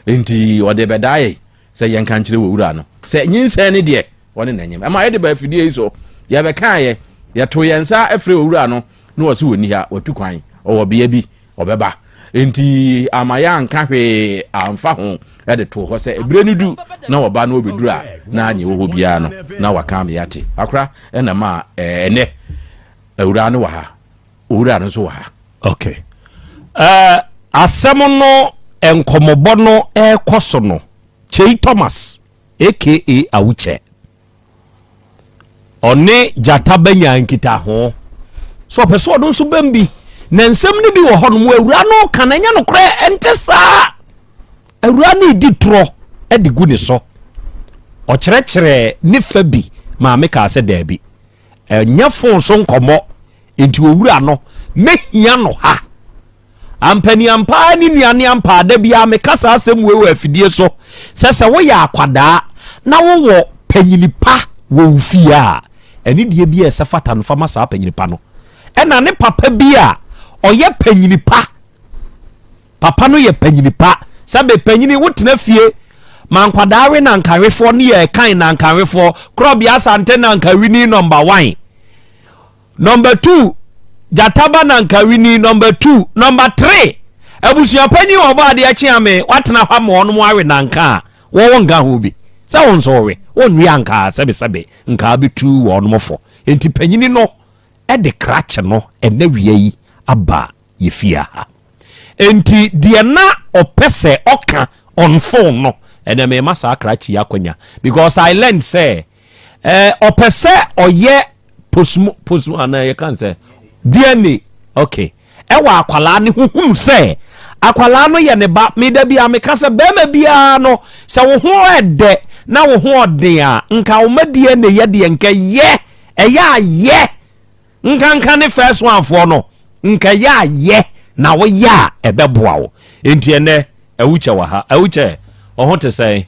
nti ɔde bɛdaa yɛ sɛ yɛnka nkyerɛ wɔ wura no sɛ nyinsɛn ne deɛ wɔne no anyem. Ɛma yɛde baa afidie yi so, yɛbɛkaeɛ, yɛtoo yɛn nsa frɛɛ owura no na ɔse ɔnni ha, watu kwan, ɔwɔ bea bi, ɔbɛba. Enti amma yɛanka hwee amfa ho de too hɔ sɛ ɛberɛ no du na ɔba na ɔbɛduru a, na nea ɛwɔ hɔ biara no na waka ama yɛate. Akora na ɛma ɛnnɛ awuraa no wɔ ha, owura no nso wɔ ha. Okay. Uh, asɛm no nkɔmmɔbɔ no ɛrekɔ so no, Kyei Thomas aka Awukyɛ. Ɔne Gyata bɛnya nkitaho. So ɔpɛ sɛ ɔno nso bɛm bi. Na nsɛm no bi wɔ hɔ nom awura no ka na ɛnyɛ nokorɛ ɛnte saa. Awura no redi torɔ de gu ne so. Ɔkyerɛkyerɛɛ ne fa bi maame kaa sɛ daabi. Ɛnyɛ fon so nkɔmmɔ nti owura no mɛhia no ha. Ampaniampa ara ne nua ne ampa ara, da biara meka saa asɛm wei wɔ afidie so sɛ sɛ woyɛ akwadaa na wowɔ panyini pa wɔ wo fie a, anidie bi a ɛsɛ fata no fa ma saa panyini pa no. Ɛna ne papa bi a ɔyɛ panyini pa, papa no yɛ panyini pa, sɛbe panyini wotena fie ma nkwadaa we nankawefoɔ ne yɛ ɛkan nankawefoɔ, korɔbea asante nankawini nɔmba one. Number two, gyata ba na nka wini. Number two, number three, abusua panyin wɔ ɔbɔ adeɛ kye ame watena hɔ ama wɔn awe nanka a wɔwɔ nka ho bi sɛ wɔn nso wɔwe wɔnwe anka sɛbesɛbe nka abɛtu wɔn fo. Enti panyini no de krakye no ɛnɛ wia yi aba yɛ fie ha. Enti deɛ na ɔpɛ sɛ ɔka on phone no ɛnɛ mema saa krakye yi akwanya because I learned sɛ Eh, ɔpɛ sɛ ɔyɛ posmo posmo anaa yɛka n sɛ DNA okay ɛwɔ akwalaa ne ho hunu sɛ akwalaa no yɛ ne ba meda bi a meka sɛ bɛrima biara no sɛ wo ho ɛdɛ na wo ho ɔden a nka wo ma DNA yɛ deɛ nka yɛ ɛyɛ ayɛ Nkanka ne first one foɔ no nka yɛ a yɛ na wo yɛ a ɛbɛboa wo nti ɛnɛ Awukyɛ wɔ ha Awukyɛ wo ho te sɛn?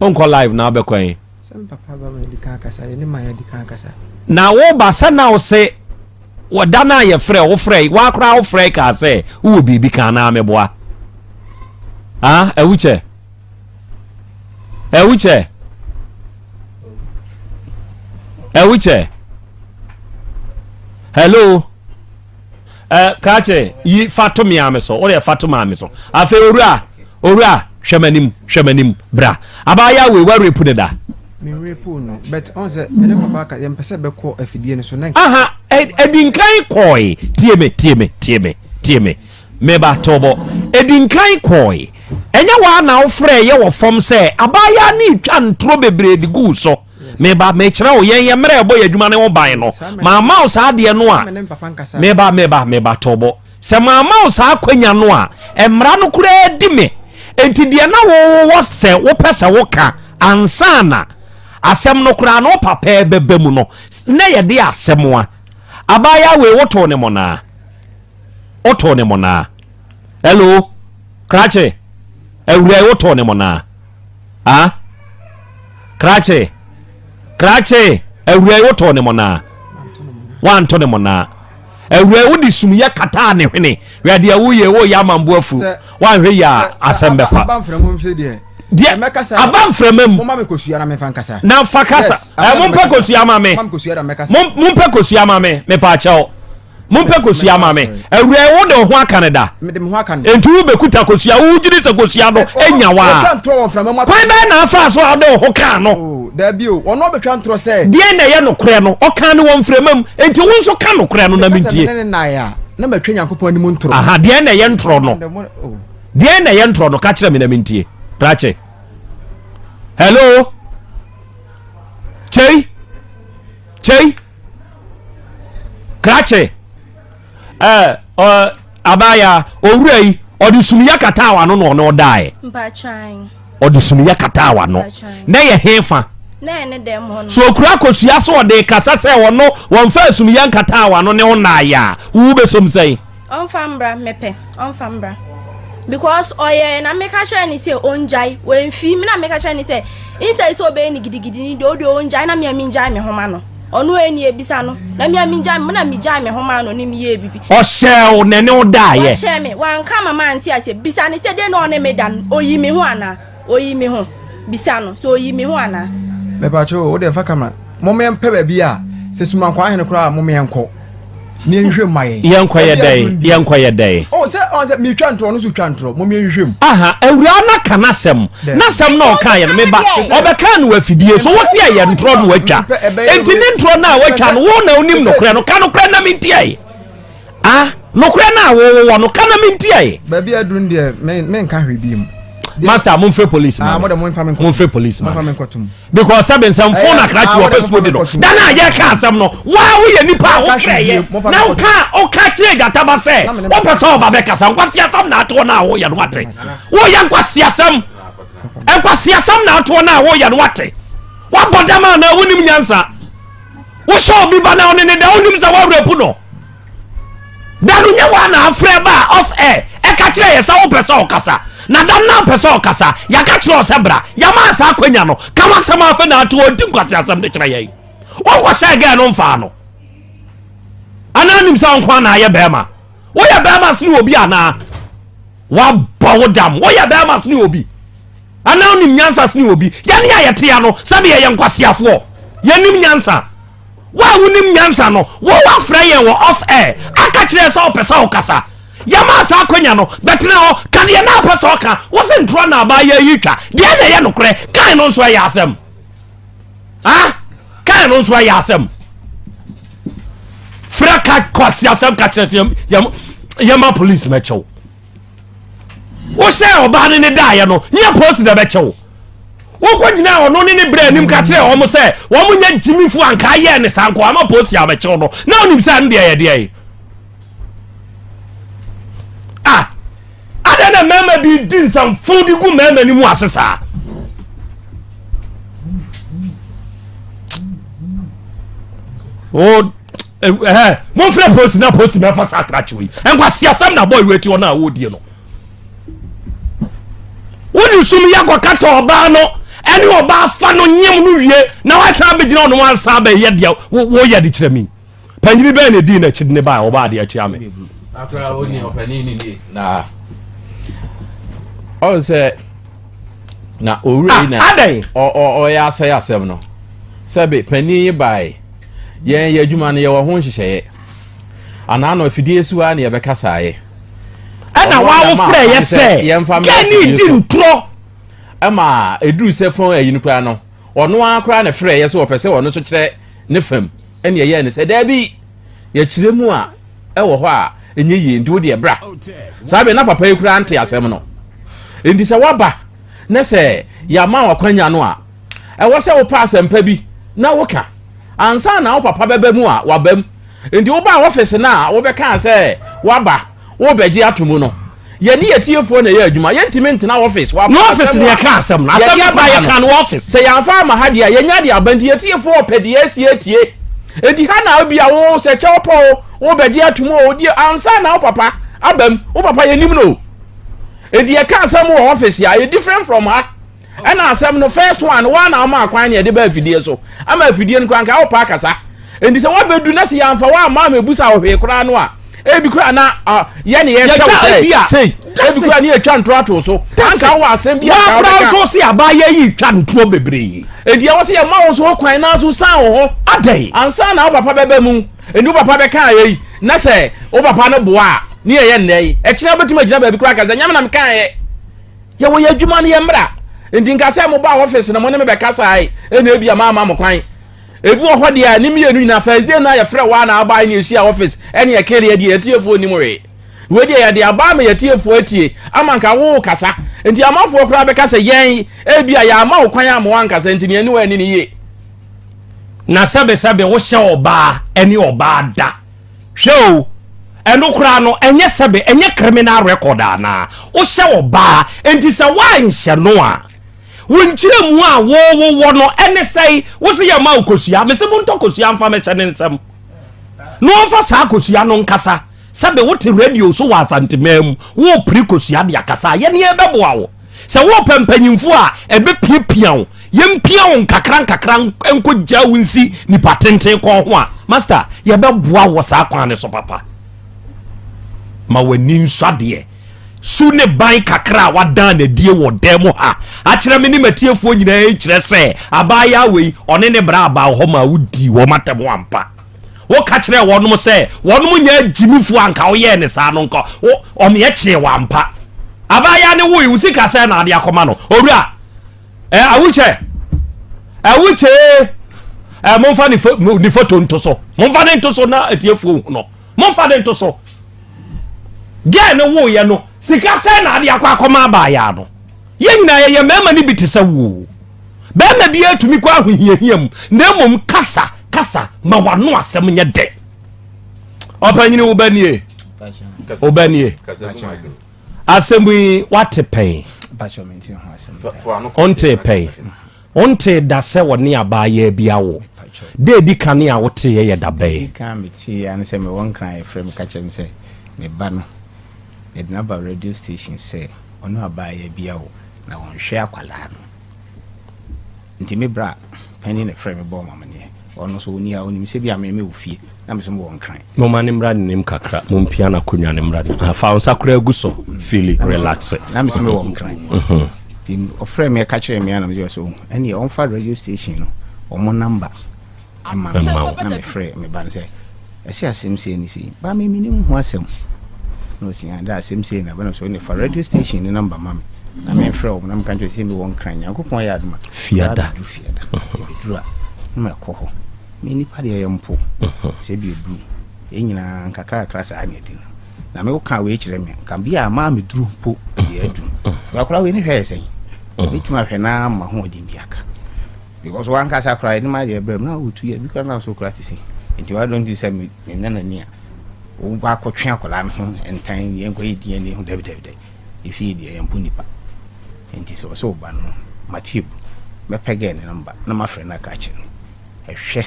Wonkɔ live na wobɛkɔ ɛn? Na wo ba sɛ na wo se wɔ da no a yɛfrɛ wo frɛ wo koraa wo frɛ kaa sɛ wowɔ biribi ka anaa meboa ah Awukyɛ Ɛwukyɛ. Ɛwukyɛ. Hello. Ɛ krakye yi fa to me ame so. Wode fa to maame so. Afei owura, owura hwɛ m'anim, hwɛ m'anim. Bra. Abaayewa wei wa rape ne da. Me rape no, but ɔn sɛ me ne papa ka yɛn pɛ sɛ bɛkɔ afidie no so na. Aha, ɛdi nkan kɔe. Tie me, tie me, tie me, tie me. Meba tɔbɔ. Ɛdi nkan kɔe. Ɛnyɛ wo ara na wofrɛɛ yɛ wɔ fam sɛ abaayaa no retwa ntorɔ bebree de gu wo so. Meba, mekyerɛ wo, yɛn yɛn mmerɛ a yɛbɔ yɛn adwuma no ho ban no, mamma wo saa adeɛ no a, meba, meba, meba, tɔ bo. Sɛ mamma wo saa akwanya no a, mmara no koraa di me. Enti deɛ na wowɔ sɛ wopɛ sɛ woka ansa na asɛm no koraa no wo papa ɛbɛba mu no, na yɛde asɛm a. Abaayaa wei wotoo ne monaa? Wotoo ne monaa? Hello? Krakye? Awura yi wotoo ne monaa? Ah? Krakye? Krakye? Awura yi wotoo ne monaa? Wanto ne monaa. Awura yi wode sumyɛ kataa ne hwene. Hwɛ deɛ woyɛ woyɛ amambo afu. Wanhwɛ yi a asɛm bɛfa. Deɛ aba mframa mu. Na fa kasa. Ɛ mompɛ kosua ma me. Mompɛ kosua ma me. Mepaakyɛw. Mompɛ kosua ma me. Awura yi wode wo ho aka ne da. Enti wobɛkuta kosua wogyiri sɛ kosua no nya waa. Kwan bɛn na afaa so a wode wo ho kaa no? Oh, daabi o, ɔno ɔbɛtwa ntorɔ sɛ. Deɛn na ɛyɛ nokorɛ no? Ɔkaa no wɔ mframa mu. Enti wo nso ka nokorɛ no na mentie. Meka sɛ me ne no nnaeɛ a, na matwa Nyankopɔn anim ntorɔ. Aha, deɛn na ɛyɛ ntorɔ no? Oh. Deɛn na ɛyɛ ntorɔ no? Ka kyerɛ me na mentie. Krakye. Hello? Kyei? Kyei? Krakye? Ɛɛ, ɔ, abaayaa, owura yi, ɔde sumiyɛ kataa w'ano na ɔne ɔdaeɛ. Mpatwan. Ɔde sumiyɛ kataa w'ano. Na ɛyɛ hefa? Na ɛne dɛm hɔ no. So okura kosua so ɔde kasa sɛ ɔno wɔmfa sumiyɛ nkataa w'ano ne wo nnaeɛ a, wo wobɛsom sɛn? Ɔmfa mbra mepɛ ɔmfa mbra because ɔyɛɛ na meka kyerɛ ne sɛ ɔngyae wamfi me na meka kyerɛ ne sɛ instead sɛ ɔbɛyɛ ne gidigidi no deɛ ɔdeɛ ɔngyae na me a mengyae me ho ma no ɔno ɛni ebisa no na me a mengyae me na megyae me ho ma no ne meyɛɛ bibi. Ɔhyɛɛ wo na ɛne wo daeɛ. Ɔhyɛɛ me wanka ma mante aseɛ bisa ne sɛ deɛ na ɔne me da no ɔyi me ho anaa. Oyi me ho. Bisa no sɛ oyi me ho anaa. Mepakyɛw o, wo deɛ fa camera. Mom yɛn pɛ baabi a sɛ Sumankwaa hene koraa a mom yɛn kɔ na yɛn hwehwɛ mu ma yɛn. Yɛn kɔ yɛ dɛn? Yɛn kɔ yɛ dɛn? Oh sɛ ɔn sɛ mi twa ntorɔ ɔno nso twa ntorɔ mom yɛn hwehwɛ mu. Aha awuraa no aka n'asɛm n'asɛm na ɔka yɛ no meba ɔbɛka no wɔ afidie so wo se ɛyɛ ntorɔ na watwa enti ne ntorɔ no a watwa no wo na wonim nokorɛ no ka nokorɛ na mentiae. Ah, nokorɛ no a wowɔ no, ka na mentiae. Baabi a aduru no deɛ, menka hwee bio. Master, momfrɛ police ma me. Momfrɛ police ma me. Because sɛbe nsɛmfo na krakye wɔ pɛ suo di no. Da no a yɛka asɛm no, waa woyɛ nipa a wofrɛ yɛ. Na woka woka kyerɛ gyataba sɛ wopɛ sɛ ɔba bɛkasa. Nkwaseasɛm na atoɔ no a woyɛ no wate. Woyɛ nkwaseasɛm. Nkwaseasɛm na atoɔ no a woyɛ no wate. Woabɔ dam anaa wonim nyansa. Wohyɛ obi ba na ɔne ne da wonim sɛ woawerɛ no. Da no nyɛ woa na afrɛ ba a off air ɛka kyerɛ yɛ sɛ wopɛ sɛ ɔkasa na da no na mpɛ sɛ ɔkasa yɛaka kyerɛ wo sɛ bra yɛmaa saa akwanya no ka w'asɛm afei na ate ɔdi nkwaseasɛm de kyerɛ yɛn wokɔhyɛɛ gɛɛ no mfaa no anaa nim sɛ wo nko ana ayɛ bɛrima woyɛ bɛrima sene obi anaa wabɔ wo dam woyɛ bɛrima sene obi anaa wonim nyansa sene obi yɛne a yɛte ya no sɛbe yɛyɛ nkwaseafoɔ yɛnim nyansa Wo a wonim nyansa no, wo woafrɛ yɛn wɔ off air aka kyerɛ yɛn sɛ wopɛ sɛ wokasa. Yɛmaa saa akwanya no, bɛtena hɔ, ka deɛ na wopɛ sɛ ɔka. Wo se ntorɔ na abaayewa yi twa. Deɛ na ɛyɛ nokorɛ, kan no nso ɛyɛ asɛm. Ah, kan no nso ɛyɛ asɛm. Frɛ ka kwasi asɛm ka kyerɛ sɛ yɛma police mɛkyɛw. Wohyɛ ɔbaa ne ne daeɛ no, nyɛ polisi na ɛbɛkyɛ wo. Wokɔgyinaa ɔno ne ne berɛ anim ka kyerɛɛ wɔn sɛ wɔn nyɛ gyimifo anka ayɛɛ ne saa nko ama polisi abɛkyew no na onim sɛ ɛno deɛ yɛ deɛ yi. Ah, adɛn na mmarima bi di nsɛmfo de gu mmarima no mu ase saa? O ɛhɛ momfrɛ polisi na polisi mɛfa saa krakyew yi nkwasiasɛm na bɔɔ ti hɔ no a wɔredie no. Wode sum yɛ kɔkata ɔbaa no ɛne ɔbaa fa no nyem no wie na wasan abɛgyina ɔno wasan abɛyɛ deɛ woyɛ de kyerɛ mi panyini bɛn na ɛdii n'akyi de ne baa ɔbaa adeɛ akyia me ɔn sɛ na owura yi na ah, adɛn ɔyɛ asɛe asɛm no sɛbe panin yi bae yɛn yɛ adwuma no yɛwɔ ho nhyehyɛeɛ anaa na afidie si hɔ a na yɛbɛkasaeɛ ɛna wa wo frɛ yɛ sɛ kɛni di ntorɔ. Ɛma eduru sɛ fɔn ayi no koraa no ɔno ara koraa na frɛ yɛ sɛ ɔpɛ sɛ ɔno nso kyerɛ ne fam ɛna ɛyɛ ne sɛ daabi yɛkyerɛ mu a ɛwɔ hɔ a ɛnyɛ yie nti wo deɛ bra saa bɛ na papa yi koraa nte asɛm no nti sɛ waba na sɛ yɛama wakwanya no a ɛwɔ sɛ wopɛ asɛmpa bi na woka ansa na wo papa bɛba mu a waba mu nti wobaa ɔfese no a wobɛkaa sɛ waba worebɛgye ato mu no, Yɛne yɛn atiefoɔ na ɛyɛ adwuma. Yɛntumi ntena office. Na office na yɛka asɛm no. Asɛm no koraa yɛka no office. Sɛ yɛamfa amma ha deɛ a, yɛnya de aba. Nti yɛn atiefoɔ pɛ deɛ asi atie. Enti ha na ebia wo sɛ kyɛw pɔ o, wobɛgye atom o, deɛ ansa na wo papa aba mu. Wo papa yɛnim no o. Enti yɛka asɛm wɔ office a, ɛyɛ different from ha. Ɛna asɛm no first one woa na woma kwan na yɛde ba afidie so ama afidie no koraa nka wopɛ akasa nti sɛ woabɛdu na sɛ yɛamfa woamma amɛbusa wo hwee koraa no a ebi koraa na yɛ ne yɛhyɛ wo sɛ sei ebi koraa ne yɛtwa ntorɔ ato so anka wowɔ asɛm bi anka wobɛka nso se abaayɛ yi twa ntorɔ bebree enti ɛwɔ sɛ yɛma wo nso ho kwan na nso san wo ho adɛn ansa na wo papa bɛba mu enti wo papa bɛka ayɛ yi na sɛ wo papa no boa a ne yɛyɛ nnɛ yi ɛkyena wobɛtumi agyina baabi koraa ka sɛ nyame na mekaeɛ Yɛwɔ yɛn adwuma no yɛ mmra. Nti nka sɛ mo baa office no mo ne me bɛkasae ɛna ebi a maama mo kwan. Ebi wɔ hɔ deɛ a ne mmienu nyinaa first day no a yɛfrɛ wo a na abae ne yɛhyia office ɛne yɛka deɛ deɛ yɛtiefoɔ nim hwee. Wei deɛ yɛde aba ama yɛtiefoɔ atie ama nka wo kasa. Nti amanfoɔ koraa bɛka sɛ yɛn ebi a yɛama wo kwan ama wankasa nti ne yɛne wo anni ne yie. Na sɛbesɛbe wohyɛ ɔbaa ɛne ɔbaa da. Hwɛ o, ɛno koraa no, ɛnyɛ sɛbe, ɛnyɛ criminal record anaa? Wohyɛ ɔbaa, enti sɛ woanhyɛ no a, wo nkyerɛmu a wowowɔ no ɛne sɛe? Wo se yɛma wo kosua, mese montɔ kosua mfa mɛhyɛ ne nsam na ɔmfa saa kosua no nkasa. Sɛbe wote radio so wɔ Asanteman mu, worepere kosua de akasa a, yɛne yɛbɛboa wo. Sɛ worepɛ mpanyimfo a ɛbɛpiapia wo, yɛmpia wo nkakra nkakra nkɔgya wo nsi nipa tenten kɔn ho a, master, yɛbɛboa wɔ saa kwan no so papa. Ma w'ani nsɔ adeɛ. Su ne ban kakra a wadan n'adie wɔ dan mu ha akyerɛ me ne m'atiefoɔ nyinaa yi kyerɛ sɛ abaayaa wei, ɔne ne bra abaa hɔ ma wodii wɔn atɛm ampa. Woka kyerɛɛ wɔnom sɛ wɔnom nyɛ agyimifoɔ a nka woyɛɛ ne saa no nka ɔmeɛ kyee wɔ ampa. Abaayaa ne woe wo sika sɛ na ade akɔma no. Owura, ɛ awukyɛ, awukyɛ, ɛ momfa ne fo ne foto nto so. Momfa ne nto so na atiefoɔ hu no. Momfa ne nto so. Gɛɛ ne woeɛ no sika sɛ na ade akɔ akɔma abaayaa no. Yɛn nyinaa yɛyɛ mmarima no bi te sɛ wo. Barima biara tumi kɔ ahohiahia mu, na mmom kasa, kasa ma w'ano asɛm nyɛ dɛ. Ɔpanyini wo ba nie, wo ba nie. Asɛm yi wate pɛn, ɔnte pɛn, ɔnte da sɛ ɔne abaayaa bi awo. Da edi kan a woteeɛ yɛ da bɛn? Kan meteeɛ ne sɛ mewɔ nkran yɛfrɛ me ka kyerɛ me sɛ me ba no yɛde no aba radio station sɛ ɔne abaayaa bi awo na wɔnhwɛ akwadaa no. Nti me bra panin na ɛfrɛɛ me bɔɔ me amaneɛ. Ɔno nso ɔnni ha, ɔnim sɛ bi a me mewɔ fie na me nso mewɔ Nkran. Momma no mmra n'anim kakra, mompia n'akonnwa no mmra n'anim. Ah, fa wo nsa koraa gu so, feeli, relaxe. Na me nso mewɔ Nkran. Nti ɔfrɛɛ me ɛka kyerɛɛ me a na me sɛ oh, ɛnneɛ ɔmfa radio station no wɔn number ma me. Na mefrɛɛ me ba no sɛ, ɛsɛ asɛm sei ne sei. Ba me menim ho asɛm. Na ɔsi ah da asɛm sei na bɛna so ne fa radio station ne number ma me. Na memfrɛ wɔn na meka nkyerɛ sɛ mewɔ Nkran. Nyankopɔn ayɛ adom a. Fiada. Bɛduru fiada. Bɛduru a na makɔ hɔ. Me nipa deɛ yɛ mpo. Sɛ bi eburu. Yɛn nyinaa nkakrakra saa na ɛdi no. Na me woka wei kyerɛ me nka bi a maa meduru mpo deɛ aduru. Akora wei ne hwɛ yɛ sɛn. Mɛtumi ahwɛ na ma ho ɔden bi aka. Because wankasa koraa yɛde ma adeɛ brɛ mu na wotu yɛ bi koraa na so koraa te se nti why don't you sɛ me me nana ni a wo ba akɔtwe akwadaa no ho ntan yɛn kɔ yɛ DNA ho dabi dabi dabi efie deɛ yɛn mpo nipa nti sɛ ɔsɛ ɔba no mate ebu mɛpɛ gɛɛ ne namba na mafrɛ no aka akyerɛ no ɛhwɛ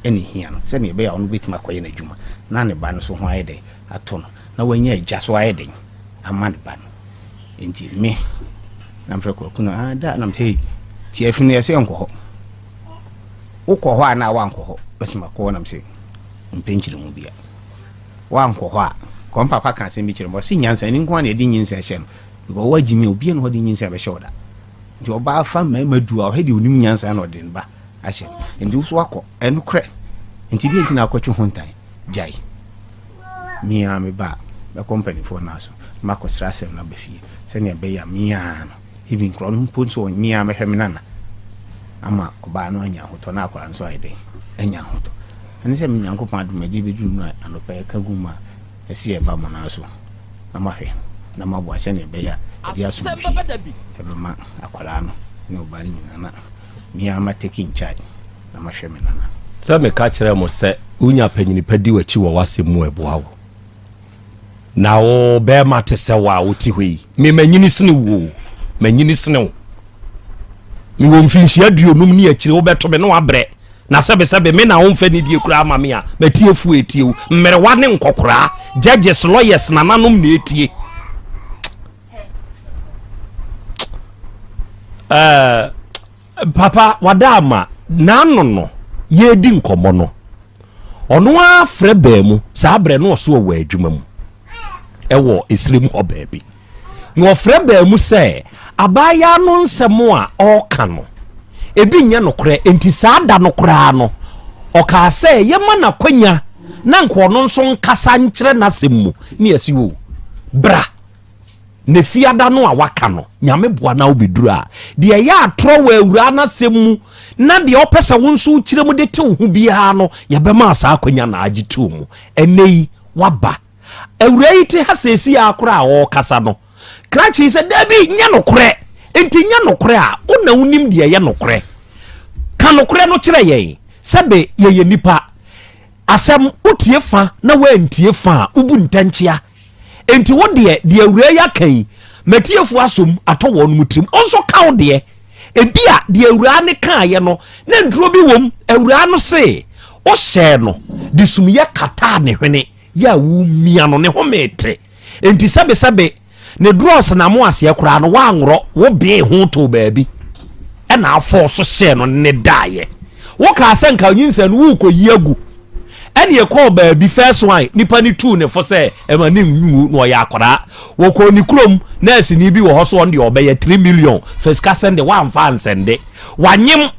ɛna ehia no sɛnea ɛbɛyɛ a ɔno bɛtumi akɔyɛ n'adwuma na ne ba no so ho ayɛ dɛn atɔ no na wanya agya so ayɛ dɛn ama ne ba no Nti me na mefrɛ Kwaku no, ah da na mese hey, tiafi no yɛsɛ nkɔ hɔ. Wokɔ hɔ a na wankɔ hɔ. Mese makɔ hɔ na mese mpɛ nkyerɛmu bia. Wankɔ hɔ a, kɔm papa ka asɛm bi kyerɛ me, ɔse nyansa ni nko a na yɛde nyinsɛn hyɛ no. Because woagye mi a, obiara na ɔde nyinsɛn bɛhyɛ wo da. Nti ɔbaa fa mmarima du a, ɔhwɛ deɛ onim nyansa na ɔde ne ba ahyɛ no. Nti wo so wakɔ, ɛnokorɛ. Nti deɛ nti na akɔtwe ho ntan? Gyae. Me ara me ba a, mɛkɔ mpanimfoɔ no aso na makɔsrɛ asɛm no aba fie sɛdeɛ ɛbɛyɛ a me ara no, even korɔ no mpo nso me ara mɛhwɛ me nana ama ɔbaa no anya ahotɔ na akwadaa no nso ayɛ dɛn anya ahotɔ. Ɛne sɛ me Nyankopɔn adom ɛde bɛduru mu a anɔpa yɛka gu mu a ɛsɛ yɛba mo nan so na mahwɛ na maboa sɛdeɛ ɛbɛyɛ a ɛde asomdwie ɛbɛma akwadaa no ne ɔbaa no nyinaa na me ara ma take in charge. na mahwɛ me nana. Sɛ meka kyerɛɛ mo sɛ wonya panyin pa di w'akyi wɔ w'asɛm mu a, ɛboa wo. Na wo bɛrima te sɛ wo a wote hɔ yi, me manyini sene wo o, manyini sene wo. Mewɔ mfinhyia 50 ne akyire, wobɛto me na wabrɛ. Na sɛbesɛbe me na womfa nidie koraa ma me a, m'atiefoɔ etie wo. Mmerewa ne nkɔkoraa, judges, lawyers, nananom na etie. Uh, papa wada ama n'ano no yɛredi nkɔmmɔ no ɔno ara frɛ baa mu saa berɛ no ɔso ɔwɔ adwuma mu ɛwɔ esirim hɔ baabi na ɔfrɛ baa mu sɛ abaayaa no nsɛm a ɔreka no ebi nyɛ nokorɛ nti saa da no koraa no ɔkaa sɛ yɛma n'akwanya na nka ɔno nso nkasa nkyerɛ n'asɛm mu ne yɛsi o bra Ne fiada no a waka no, Nyame boa na wobɛduru a, deɛ ɛyɛ atorɔ wɔ awuraa no asɛm mu na deɛ ɔpɛ sɛ wo nso wokyerɛ mu de te wo ho biara no, yɛbɛma saa akwanya na agye too mu. Ɛnnɛ yi, waba. Awuraa yi te ha seesei ara koraa a ɔrekasa no, krakye yi sɛ, Dabi, nyɛ nokorɛ. Enti nyɛ nokorɛ a, wo na wonim deɛ ɛyɛ nokorɛ. Ka nokorɛ no kyerɛ yɛn. Sɛbe yɛyɛ nnipa. Asɛm, wotie fa na woantie fa a, wobu ntɛnkyea. Enti wo deɛ, deɛ awuraa yi aka yi, m'atiefoɔ asom atɔ wɔn tirim. Wo nso ka wo deɛ. Ebia deɛ awuraa no kaeɛ no, na nturo bi wom. Awuraa no se, wohyɛɛ no de sumyɛ kataa ne hwene yɛ a womia no, ne home te. Enti sɛbesɛbe Ne drɔs na mo aseɛ koraa no woanworɔ, wo bee ho too baabi ɛna afɔɔ so hyɛɛ no ne daeɛ. Wokaa sɛ nka nyinsɛn no worekɔyi agu ɛne ɛkɔɔ baabi first one nipa no tuu ne fo sɛ ɛma ne nwu na ɔyɛ akwadaa. Wɔkɔɔ ne kurom nɛɛseni bi wɔ hɔ so ɔno deɛ ɔbɛyɛ 3 million fa sika sɛnde woamfa ansɛnde. Wanyem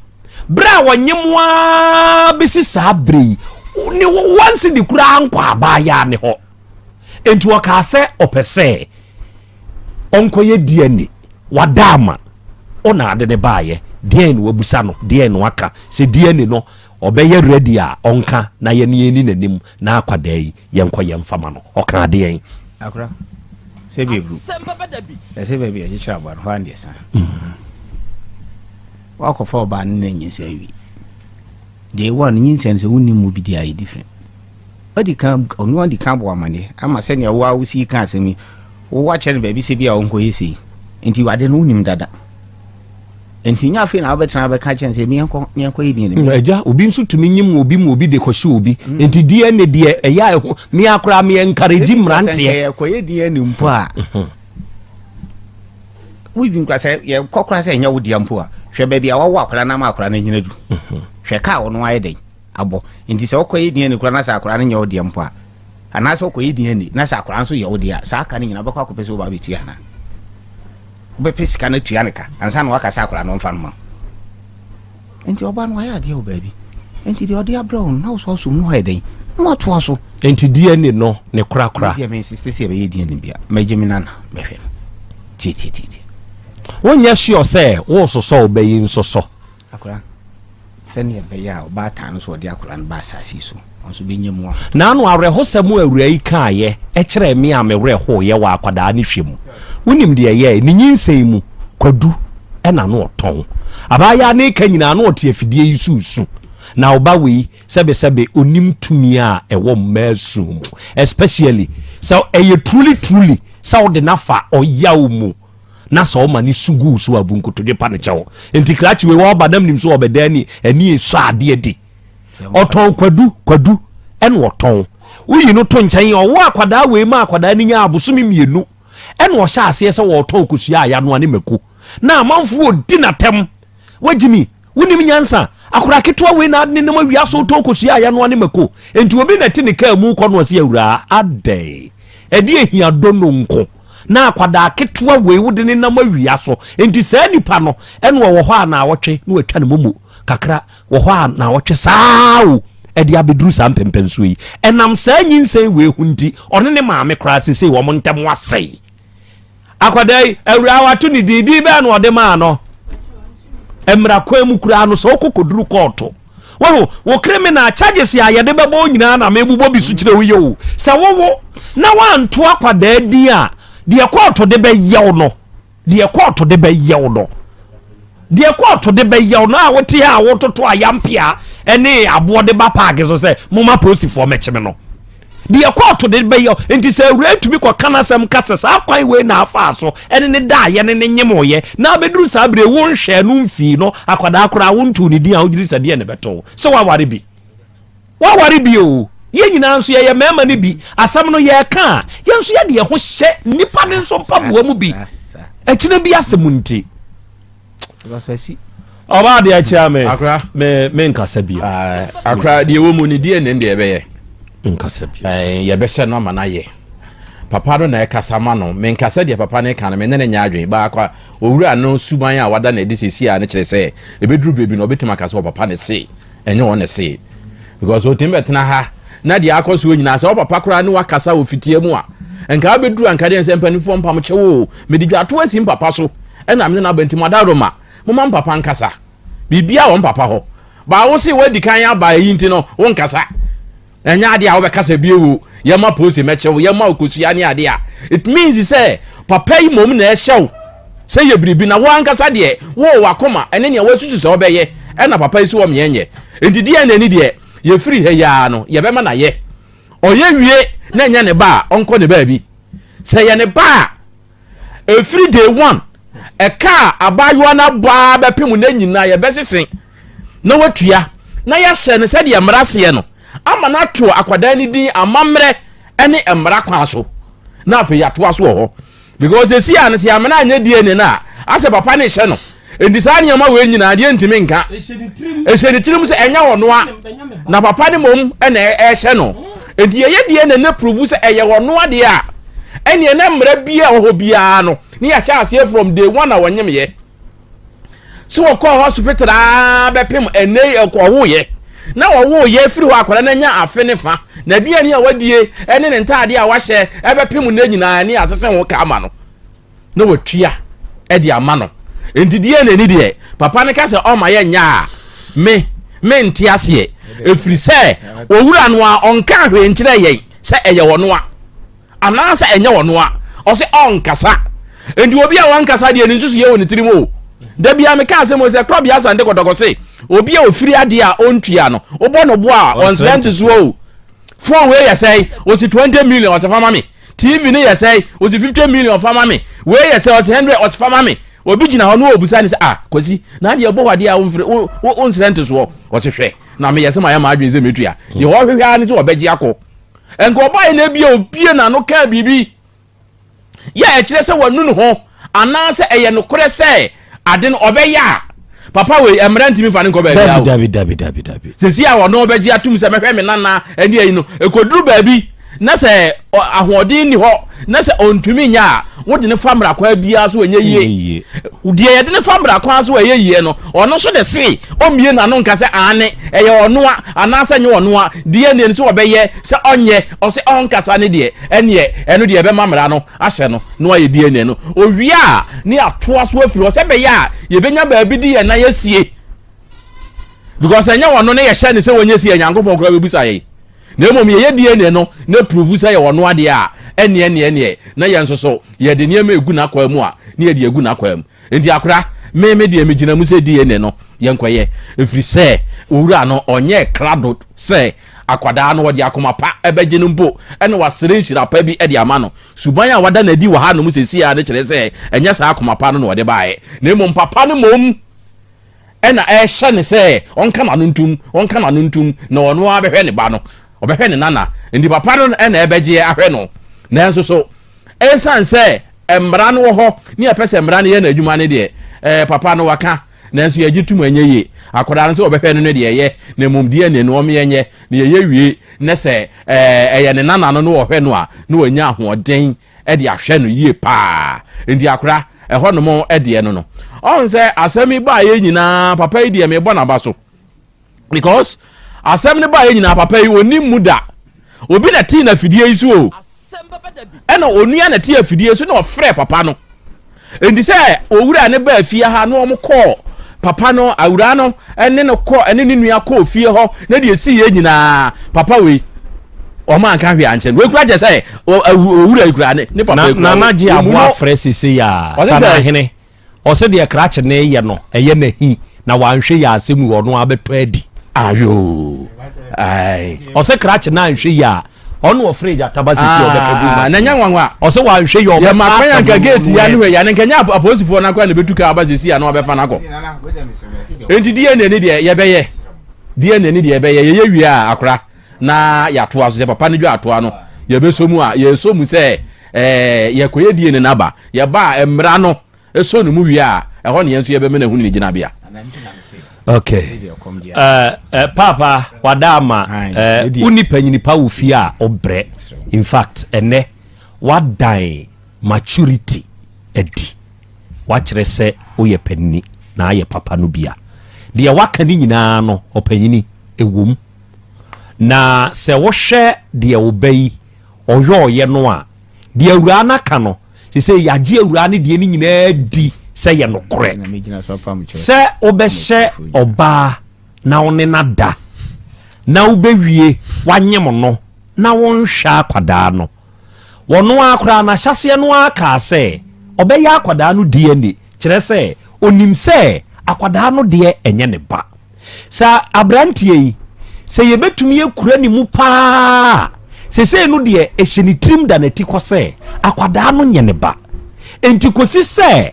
berɛ a wɔnyem waa bɛsi saa berɛ yi ne one cedi koraa nkɔ abaayaa ne hɔ. Enti ɔkaa sɛ ɔpɛ sɛ ɔnkɔyɛ DNA. Wada ama ɔna ade ne baayɛ. Deɛn na wabusa no? Deɛn na waka? Sɛ DNA no ɔbɛyɛ ready a ɔnka na yɛne yɛnni n'anim na akwadaa yi yɛnkɔ yɛmfa ma no. Ɔkaa deɛn? Akora, sɛ bi eburu. Ɛsɛ baabi a ɛkyekyere aboa no hɔ ara na ɛsan. Wakɔfa ɔbaa no na nyinsɛn awie. Day one nyinsɛn sɛ wonni mu bi deɛ ayɛ different. Adi kan, ɔno adi kan abɔ amaneɛ ama sɛnea wo ara wosi ka asɛm yi, woakyerɛ no baabi sɛ bi a ɔnkɔyɛ sei. Nti ade no wonim dada. Nti nyɛ afei na wobɛtena bɛka kyerɛ no sɛ meɛnkɔ meɛnkɔyɛ DNA. Mm, agya, obi nso tumi nyim obi ma obi de kɔhyɛ obi. Mm. Nti DNA deɛ ɛyɛ a ɛho me akora me encourage mmeranteɛ. Sɛ yɛkɔyɛ DNA mpo a, mhm. wodwin kora sɛ yɛkɔ kora sɛ ɛnyɛ wo dea mpo a, hwɛ baabi a wawo akora no ama akora no anyina du. Mhm. Hwɛ kaa ɔno ayɛ dɛn. abɔ. Nti sɛ wokɔyɛ DNA koraa na sɛ akwadaa no nyɛ wo deɛ mpo a, anaasɛ wokɔyɛ DNA na sɛ akwadaa nso yɛ wo deɛ a, saa ka no nyinaa wobɛkɔ akɔpɛ sɛ woba abɛtua anaa? Wobɛpɛ sika no atua ne ka ansa na waka sɛ akwadaa no ɔmfa no ma wo. Nti ɔbaa no wayɛ adeɛ wɔ baabi. Nti deɛ ɔde abrɛ wo no na wo so asom no ayɛ dɛn? Na watoa so. Nti DNA no ne korakora. Me deɛ me insiste sɛ yɛbɛyɛ DNA bia. Mɛgye me nana mɛhwɛ no. Tie tie tie tie. Wonyɛ sure sɛ woresosɔ wo ba yi nsosɔ. Akwadaa. Sɛnea ɛbɛyɛ a ɔbaatan no nso a ɔde akwadaa no ba asase yi so no nso bɛnya mu ahotɔ. Naano awerɛhosɛm a awuraa yi kaeɛ kyerɛɛ me a me werɛ hoeɛ wɔ akwadaa no hwɛ mu. Wonim deɛ ɛyɛe? Ne nyinsɛn mu, kwadu na na ɔtɔn. Abaayaa no reka nyinaa na ɔte afidie yi so resu. Na ɔba wei, sɛbesɛbe, ɔnnim tumi a ɛwɔ mmaa su mu. Especially sɛ ɛyɛ truly truly sɛ wode no afa ɔyaw mu. na sɛ ɔma ne su gu so a bu nkotodwe pa no kyɛw nti krakye wei ɔba nam nim so ɔbɛda ani ani esɔ adeɛ di ɔtɔn kwadu kwadu ɛna ɔtɔn woyi no to nkyɛn ɔwɔ akwadaa wei ma akwadaa no nya abosome mmienu ɛna ɔhyɛ aseɛ sɛ wɔtɔn kosua a yanoa ne mako na amanfoɔ ɔdi n'atɛm wagyimi Wonim nyansa? Akwadaa ketewa wei na ade nenam awia so retɔn kosua a yɛanoa ne mako. Enti obi na ɛte ne kaa mu rekɔ no ɔse awuraa adɛn? Ɛde ahia dono nko na akwadaa ketewa wei wode ne nam awia so. Enti saa nipa no ɛna ɔwɔ hɔ a naawɔtwe na watwa ne momo kakra wɔ hɔ a naawɔtwe saa o ɛde abɛduru saa mpɛmpɛnsoɔ yi. Ɛnam saa nyinsɛn wei ho nti ɔne ne maame koraa sesei wɔn ntam asɛe. Akwadaa yi, awuraa wato ne din, din bɛn na ɔde maa no? Mmara kwan mu koraa no, sɛ wokɔ kɔduru kɔɔto, wahu wo criminal charges a yɛde bɛbɔ wo nyinaa na mebobɔ bi so kyerɛ wo yɛ o. Sɛ wowo na woanto akwadaa din a, deɛ kɔɔto de bɛyɛ wo no, deɛ kɔɔto de bɛyɛ wo no, deɛ kɔɔto de bɛyɛ wo no a wote a wototo ayampea ne aboɔ de ba paake so sɛ moma polisifoɔ mɛkyeme no. Deɛ kɔɔto de bɛyɛ nti sɛ awura tumi kɔka n'asɛm ka sɛ saa kwan wei na afaa so ɛne ne daayɛ ne ne nyemoyɛ na abɛduru saa bere wo nhwɛɛ no mfii no akwadaa koraa wontuu ne din a wogyiri sɛ deɛ ne bɛto sɛ waware bi. Waware bi o. Yɛn nyinaa nso yɛyɛ mmarima no bi. Asɛm no yɛreka a, yɛn nso yɛde yɛn ho hyɛ nnipa no nso mpaboa mu bi. Akyina bi asɛm nti. Ɔbaa deɛ akyia me. Akora. Me me nkasa bio. Akora deɛ wɔ mu ni deɛ ne deɛ ɛbɛyɛ. Nkasa bio. Yɛbɛhyɛ no ama no ayɛ. Papa no na ɛkasa ma no. Menkasa deɛ papa no ka no me ne no nyɛ adwene. Baako owura no suban a wada no adi seesei a no kyerɛ sɛ ɛbɛduru baabi no ɔbɛtumi aka sɛ ɔpapa ne se. Ɛnyɛ wɔn na ɛsee. Because otumi bɛtena ha na deɛ akɔ soɔ nyinaa sɛ ɔpapa koraa ne wakasa wɔ fitia mu a nka abɛduru anka deɛ sɛ mpanimfoɔ mpam kyɛw o mede dwato asi mpapa so ɛna mene n'aba nti mo adaworoma moma mpapa nkasa biribiara wɔ mpapa hɔ baa wo se woadi kan aba eyi nti no wo nkasa. Ɛnyɛ adeɛ a wobɛkasa bio o, yɛma polisi mmɛkyɛ wo, yɛma wo kosua ne adeɛ a, it means sɛ papa yi mmom na ɛhyɛ wo sɛ yɛ biribi na wo ankasa deɛ wowɔ w'akoma ɛne nea woasusu sɛ wobɛyɛ ɛna papa yi si wɔ meɛ nyɛ. Nti DNA ni deɛ yɛfiri ha yi ara no yɛbɛma no ayɛ. Ɔyɛ wie na ɛnyɛ ne ba a ɔnkɔ ne baabi. Sɛ ɛyɛ ne ba a, Ɛfiri day one, ɛka a abaayewa no abɔ ara bɛpem nnɛ nyinaa yɛbɛsese na watua na yɛahyɛ no sɛdeɛ mmara seɛ no ama no ato akwadaa no din amammerɛ ne mmara kwan so na afei yɛatoa so wɔ hɔ because ɛsi a no sɛ yɛamena anyɛ DNA no a asɛ papa no hyɛ no nti saa nneɛma wei nyinaa deɛ ntumi nka ɛhyɛ ne tirim sɛ ɛnyɛ ɔno a na papa no mmom ɛna ɛhyɛ no nti yɛyɛ deɛ na ne prove sɛ ɛyɛ ɔno adeɛ a ɛneɛ na mmara bi a ɔhɔ biara no ne yɛahyɛ aseɛ from day one a wɔnyemyɛ sɛ wɔkɔɔ hospital a bɛpem ɛnɛ ɔwoyɛ na wɔwoyɛ firi hɔ akwadaa no anya afe ne fa na aduane a wadie ɛne ne ntaadeɛ a wahyɛ ɛbɛpem nnɛ nyinaa ne asese ho ka ama no na watua de ama no nti deɛ n'ani deɛ papa no ka sɛ ɔma yɛ nyɛ a me mente aseɛ ɛfiri sɛ owura no a ɔnka hwee nkyerɛ yɛn sɛ ɛyɛ ɔno a anaasɛ ɛnyɛ ɔno a ɔsɛ ɔnkasa nti obi a wankasa deɛ ne nsusu yɛ wɔ ne tirim o da bia meka asɛm o sɛ korɔbea asante kɔtɔkɔ se obi a ofiri adeɛ a ɔntua no wobɔ no bo a ɔnsrɛ ntesoɔ o Phone wei yɛ sɛn? Ɔsi 20 million ɔsɛ fa ma me. TV no yɛ sɛn? Ɔsi 50 million fa ma me. Wei yɛ sɛn? Ɔsi 100 ɔsɛ fa ma me. Obi gyina hɔ na ɔbusa ne sɛ ah Kwasi na adeɛ ɛbɔ hɔ adeɛ a womfiri wo wo wonsrɛ ntesoɔ. Ɔsi hwɛ na meyɛ sɛ mayɛ m'adwene sɛ mɛtua. Deɛ ɔhwehwɛ ara ne sɛ ɔbɛgye akɔ. Nka ɔbaeɛ na ebia obie n'ano kaa biribi. yɛ a ɛkyerɛ sɛ wanu ne ho anaasɛ ɛyɛ nokorɛ sɛ ade no ɔbɛyɛ a, papa wei mmara ntumi mfa no nkɔ baabi a o. Dabi dabi dabi dabi. Sɛsi a ɔno ɔbɛgye atum sɛ mɛhwɛ me nana ɛne ayi no, ɛkɔduru baabi na sɛ ahoɔden nni hɔ na sɛ ɔntumi nyɛ a, wode no fa mmara kwan biara so ɛnyɛ yie. Deɛ yɛde no fa mmara kwan so ɛyɛ yie no, ɔno nso de se ɔmmie n'ano nka sɛ aane ɛyɛ ɔnoa anaasɛ nyɛ ɔnoa, DNA no sɛ ɔbɛyɛ sɛ ɔnyɛ, ɔse ɔnkasa ne deɛ. Ɛnneɛ, ɛno deɛ ɛbɛma mmara no ahyɛ no na wayɛ DNA no. Ɔwie a, ne yɛatoa so afiri hɔ sɛ ɛbɛyɛ a yɛbɛnya baabi de yɛn nan asie. Because ɛnyɛ ɔno ne yɛhyɛ no sɛ wɔnyɛ sie a, Nyankopɔn koraa bɛbusa yɛn. Na mmom yɛyɛ DNA no na prove sɛ yɛ ɔno adeɛ a, ɛnneɛ ɛnneɛ ɛnneɛ na yɛn nso so yɛde nneɛma egu n'akwaa mu a, ne yɛde agu n'akwaa mu. Enti akora, me me deɛ megyina mu sɛ DNA no yɛnkɔyɛ, ɛfiri sɛ owura no ɔnyɛɛ krado sɛ Akwadaa no, wɔde akoma pa bɛgye no mpo na wɔasrɛ nhyira pa bi de ama no. Suban a wada no adi wɔ hanom seesei ara no kyerɛ sɛ ɛnyɛ saa akoma pa no na ɔde baeɛ, na mmom papa no mmom na ɛrehyɛ no sɛ ɔnka n'ano ntom, ɔnka n'ano ntom, na ɔno ara bɛhwɛ ne ba no, ɔbɛhwɛ ne nana. Enti papa no na ɛbɛgyeɛ ahwɛ no. Nanso so ɛsiane sɛ mmara no wɔ hɔ ne yɛpɛ sɛ mmara no yɛ n'adwuma no deɛ, ɛɛ, papa no waka. Nanso yɛgye tom ɛnyɛ yie. Akwadaa no sɛ wɔbɛhwɛ no no deɛ ɛyɛ, na mmom DNA no wɔn nyɛ, na yɛyɛ wie na sɛ ɛyɛ ne nana no na wɔhwɛ no a, na wanya ahoɔden de ahwɛ no yie paa. Nti akora, ɛhɔ nom deɛ no no. Ɔhu sɛ asɛm yi baeɛ nyinaa, papa yi deɛ mebɔ n'aba so. Because asɛm no baeɛ nyinaa papa yi ɔnim mu da. Obi na tee n'afidie yi so o. Ɛna onua na te afidie so na ɔfrɛ papa no. Enti sɛ owura ne baa fie ha na wɔn kɔɔ papa no awura no ɛne no kɔ ɛne ne nua kɔɔ fie hɔ na deɛ esi yɛ nyinaa papa wei wɔn anka hwee ankyɛn wei kura kyɛ sɛ owura yi kura ne ne papa yi kura nana gye aboa frɛ sese yɛ a sanahene Ɔse deɛ krakye no yɛ no ɛyɛ no ahi na wanhwɛ yie a asɛm wei ɔno ara bɛtɔ adi. Ayoo ae. Ɔse krakye no anhwɛ yie a Ɔno ɔfrɛ gyata ba sisi ɔbɛka gu Ah, na nya nwanwa. Ɔsɛ wanhwɛ yɛ ɔbɛka Yɛ ma kwan anka asɛm gate ya ne no hwɛ ya ne nka nya apolisifoɔ no akora na bɛtu kaa ba sisi a na wabɛfa no akɔ. Enti DNA ne deɛ yɛbɛyɛ. DNA ne deɛ yɛbɛyɛ. Yɛyɛ wie a akora na yɛatoa so sɛ papa no dwa atoa no yɛbɛsɔ mu a yɛsɔ mu sɛ ɛɛ yɛkɔyɛ DNA no aba. Yɛba a mmara no sɔ ne mu wie a ɛhɔ ne yɛn nso yɛbɛma no ahunu ne gyinabea. Okay. Uh, uh, papa wada ama uh, wonni panyini pa wo fie a wobrɛ. In fact ɛnɛ wadan maturity adi, wakyerɛ sɛ woyɛ panini na ayɛ papa no bia deɛ waka ne nyinaa no ɔpanyini ɛwom. Na sɛ wohwɛ deɛ wo ba yi ɔyɔɔyɛ no a, deɛ awuraa no aka no, sesei yɛagye awuraa no deɛ no nyinaa di sɛ yɛ nokorɛ. Sɛ wobɛhyɛ ɔbaa na wo ne no ada na wobɛwie wanyem no na wonhwɛ akwadaa no, wɔno ara koraa n'ahyɛaseɛ no ara kaa sɛ ɔbɛyɛ akwadaa no DNA, kyerɛ sɛ ɔnim sɛ akwadaa no deɛ ɛnyɛ ne ba. Sɛ aberanteɛ yi, sɛ yɛbɛtumi akura ne mu paa a, sesei no deɛ ɛhyɛ ne tirim da n'ati kɔ sɛ akwadaa no nyɛ ne ba. Enti kɔsi sɛ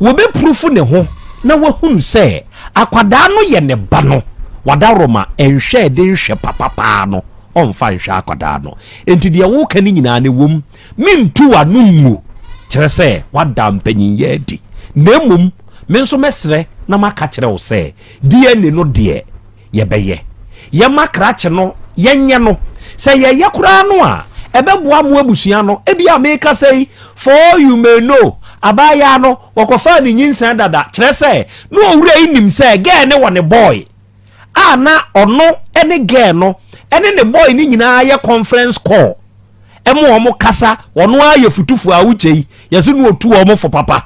wɔbɛpurufu ne ho na wahunu sɛ akwadaa no yɛ ne ba no, wadaworoma nhwɛ de nhwɛ papa paa no, ɔmfa nhwɛ akwadaa no. Enti deɛ woka no nyinaa no ɛwom, mentu w'ano ngu, kyerɛ sɛ woada mpanyinyɛ adi, na mmom Me nso mɛsrɛ na maka kyerɛ wo sɛ DNA no deɛ yɛbɛyɛ. Yɛma krakye no yɛnyɛ no. Sɛ yɛyɛ koraa no a, ɛbɛboa mo abusua no. Ebia mekasa yi, for all you may know, abaayaa no wɔkɔfaa ne nyinsɛn dada, kyerɛ sɛ na owura yi nim sɛ girl no wɔ ne boy a na ɔno ne girl no ne ne boy no nyinaa yɛ conference call. Ɛma wɔn kasa, wɔn ara yɛ futufo a wokyɛ yi, yɛsɛ no otu wɔn fo papa.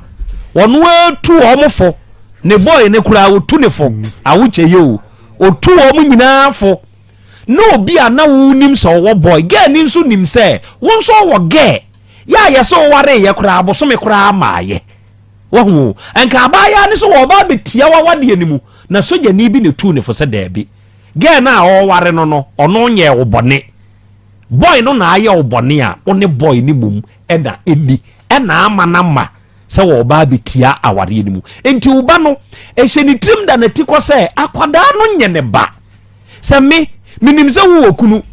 Wɔn ara tu wɔn fo. Ne boy ne koraa otu ne fo. Awokyɛ yi o. Otu wɔn nyinaa fo. Na obi a na wonim sɛ ɔwɔ boy, girl ni nso nim sɛ wo nso ɔwɔ girl. Yɛ a yɛsɛ ɔware yɛ koraa bosome koraa maayɛ. Wahu o. Nka abaayaa ne sɛ wɔba abɛtia wawadeɛ no mu na sogyani bi na etu ne fo sɛ daabi. Girl no a ɔware no no, ɔno nyɛɛ wo bɔne. Boy no na ayɛ wo bɔne a, wo ne boy no mmom na ɛnni, ɛna ama no ama sɛ wɔreba abɛtia awareɛ no mu. Enti wo ba no, ɛhyɛ ne tirim da n'atikɔ sɛ akwadaa no nyɛ ne ba. Sɛ me, menim sɛ wowɔ kunu,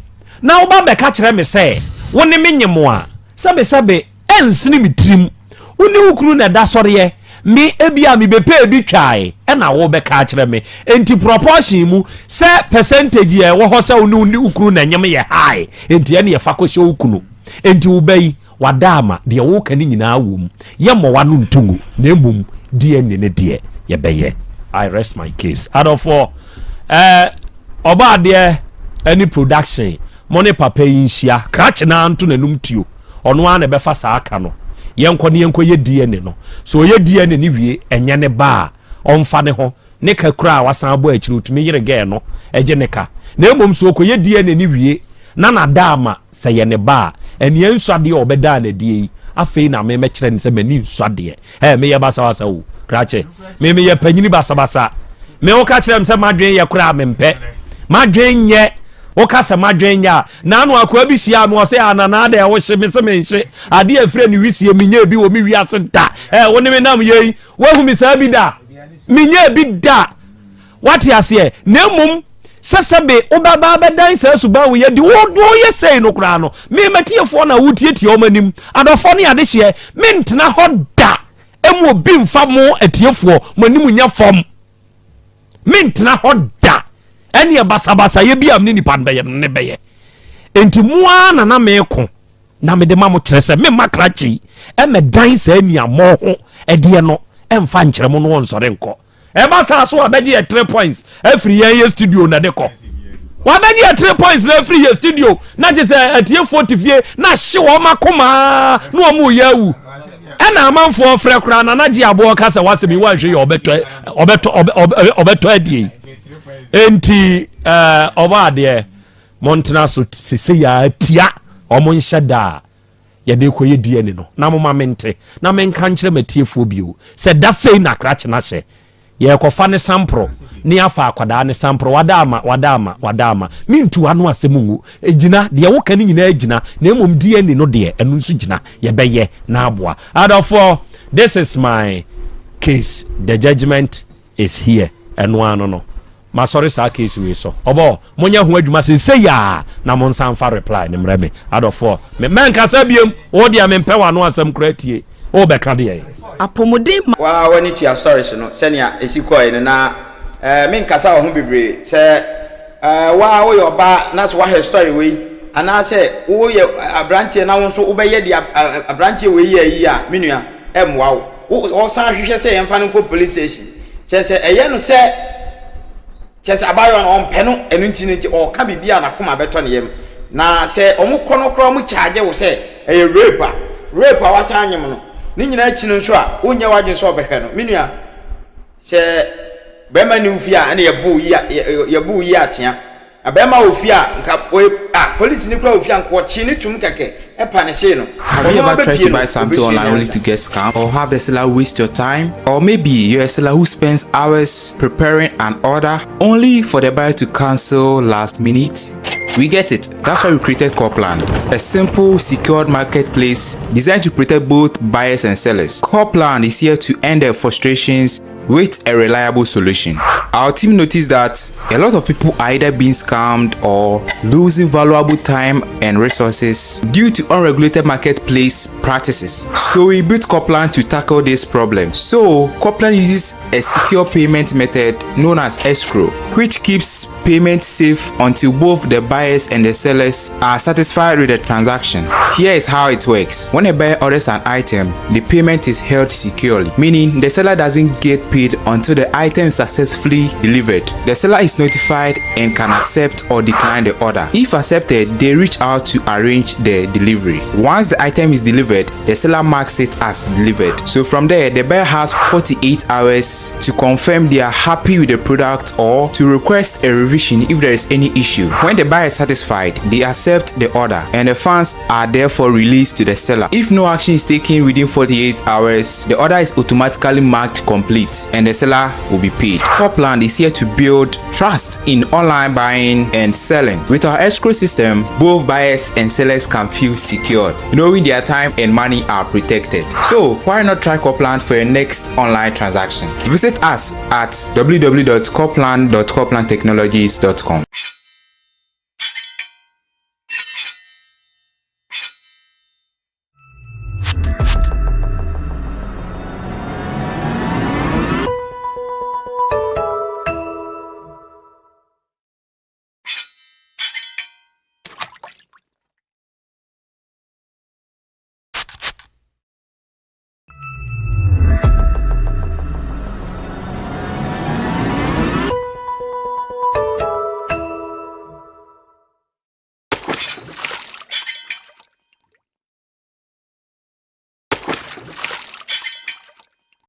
na wo ba bɛka kyerɛ me sɛ wo ne me nyem a, sɛbesɛbe, Ɛnsene me tirim. Wo ne wo kunu na ɛda sɔreɛ. Me, ebia mebɛpɛɛ bi twae, ɛna wobɛka akyerɛ me. Enti proportion mu, sɛ percentage a ɛwɔ hɔ sɛ wo ne wo kunu na ɛnyem yɛ high, enti ɛneɛ fa kɔhyɛ wo kunu. Enti wo ba yi, wada ama, deɛ woka no nyinaa wom. Yɛmmɔ w'ano nto ngu, na mmom DNA no deɛ, yɛbɛyɛ. I rest my case. Adɔfoɔ, eh, Ɔbɔadeɛ ne production, mo ne papa yi nhyia, krakye no ara nto n'anum tuo. Ɔno ara na ɛbɛfa saa ka no. Yɛnkɔ na yɛnkɔyɛ DNA no. Sɛ ɔyɛ DNA no wie, ɛnyɛ ne ba a, ɔmfa ne ho. Ne ka koraa a wasan abɔ akyire, ɔtumi yere girl no gye ne ka. Na mmom sɛ ɔkɔyɛ DNA no wie na nada ama sɛ ɛyɛ ne ba a, ɛnneɛ nsɔ adeɛ a ɔbɛdaa no adie yi, afei na me mɛkyerɛ no sɛ m'ani nsɔ adeɛ. Ɛɛ, meyɛ basabasa o, krakye. Me meyɛ panyini basabasa. Me woka kyerɛ me sɛ m'adwene yɛ koraa mempɛ. M'adwene nyɛ. Woka sɛ m'adwene nyɛ a, naano akoa bi hyiaa me ɔse ah nana adɛn wohye me se menhye. Adeɛ a ɛfiri ne wisie menyɛɛ bi wɔ me wiase da. Ɛɛ, wo ne me nam yei, woahu me saa bi da? Menyɛɛ bi da. Wate aseɛ? Na mmom, sɛ sɛbe wobɛba abɛdan saa suban wei adi, wo woyɛ sei no koraa no, me matiefoɔ na wotiatia wɔn anim, adɔfoɔ ne adehyeɛ, mentena hɔ da ɛmu obi mfa mo atiefoɔ mo anim nyɛ fam. Mentena hɔ da ɛneɛ basabasayɛ bi a ne nipa no bɛyɛ no ne bɛyɛ. Enti mo ara na na meko na mede ma mo kyerɛ sɛ memma krakye yi ɛmɛdan saa aniammɔ ho ɛdeɛ no ɛmfa nkyerɛ mo no ɔnsɔre nkɔ. Ɛba saa so wabɛgye yɛ three points afiri yɛn yɛ studio na de kɔ. Wabɛgye yɛ three points na afiri yɛ studio na kye sɛ atiefoɔ te fie na ahye wɔn akoma na wɔn reyɛ awu. Ɛna amanfoɔ frɛ koraa na nagye aboɔ ka sɛ wasɛm yi wanhwɛ yɛ ɔbɛtɔ ɔbɛtɔ ɔbɛtɔ adie yi. Enti ɛɛ ɔbɔ adeɛ montena so sese yɛ atia wɔn nhyɛ da a yɛde rekɔyɛ DNA no, na momma mente, na menka nkyerɛ m'atiefoɔ bio sɛ da sei na krakye no ahyɛ. Yɛrekɔfa ne samporo ne afa akwadaa ne samporo. Wada ama, wada ama, wada ama. Mentu ano asɛm ngu. Gyina, deɛ woka no nyinaa gyina, na mmom DNA no deɛ, ɛno nso gyina. Yɛbɛyɛ na aboa. Adɔfoɔ, this is my case. The judgment is here. Ɛno ano no. Masɔre saa case wei so. Ɔbɔ, monyɛ ho adwuma sesei a na monsan mfa reply no mmerɛ me. Adɔfoɔ, me mɛnkasa biom. Wo deɛ mempɛ w'ano asɛm koraa tie. Wobɛka deɛ. Apɔmuden ma. Waa w'ani tua stories no sɛnea ɛsi kɔɔe no na eh, menkasa wɔ ho bebree sɛ eh, waa woyɛ ɔbaa na so wahwɛ story wei anaasɛ woyɛ aberanteɛ na wo nso wobɛyɛ deɛ aberanteɛ wei yɛ yi a me nua ɛmmoa wo wɔsan hwehwɛ sɛ yɛmfa no nkɔ police station kyerɛ sɛ ɛyɛ no sɛ Kyerɛ sɛ abaayewa no ɔmpɛ no ɛno nti no nti ɔɔka biribi a n'akoma bɛtɔ ne yam. Na sɛ ɔmo kɔ no koraa ɔmo charge wo sɛ ɛyɛ rape a, rape a wasan anyem no, ne nyinaa akyi no nso a wonyɛ w'adwene sɛ ɔbɛhwɛ no. Me nua, sɛ bɛrima nni wo fie a ɛna yɛbo wo yi a yɛbo wo yi akyea. Na bɛrima wɔ fie a nka ɔyɛ ah polisini koraa wɔ fie a nka ɔkye no tum kɛkɛ ɛpa ne hyee no. Have you Ɔno ever tried abɛpie to no buy something ɔbɛsua online only nyansa. to get scammed? Or have the seller waste your time? Or maybe you're a seller who spends hours preparing an order only for the buyer to cancel last minute? We get it. That's why we created Corplan, a simple, secured marketplace designed to protect both buyers and sellers. Corplan is here to end the frustrations with a reliable solution. Our team noticed that a lot of people are either being scammed or losing valuable time and resources due to unregulated marketplace practices. So we built Corplan to tackle this problem. So Corplan uses a secure payment method known as escrow, which keeps payment safe until both the buyers and the sellers are satisfied with the transaction. Here is how it works. When a buyer orders an item, the payment is held securely, meaning the seller doesn't get paid until the item is successfully delivered. The seller is notified and can accept or decline the order. If accepted, they reach out to arrange the delivery. Once the item is delivered, the seller marks it as delivered. So from there, the buyer has 48 hours to confirm they are happy with the product or to request a revision if there is any issue. When the buyer is satisfied, they accept the order and the funds are therefore released to the seller. If no action is taken within 48 hours, the order is automatically marked complete and the seller will be paid. Copland is here to build trust in online buying and selling. With our escrow system, both buyers and sellers can feel secured, knowing their time and money are protected. So why not try Copland for your next online transaction? Visit us at www.copland.coplandtechnologies.com.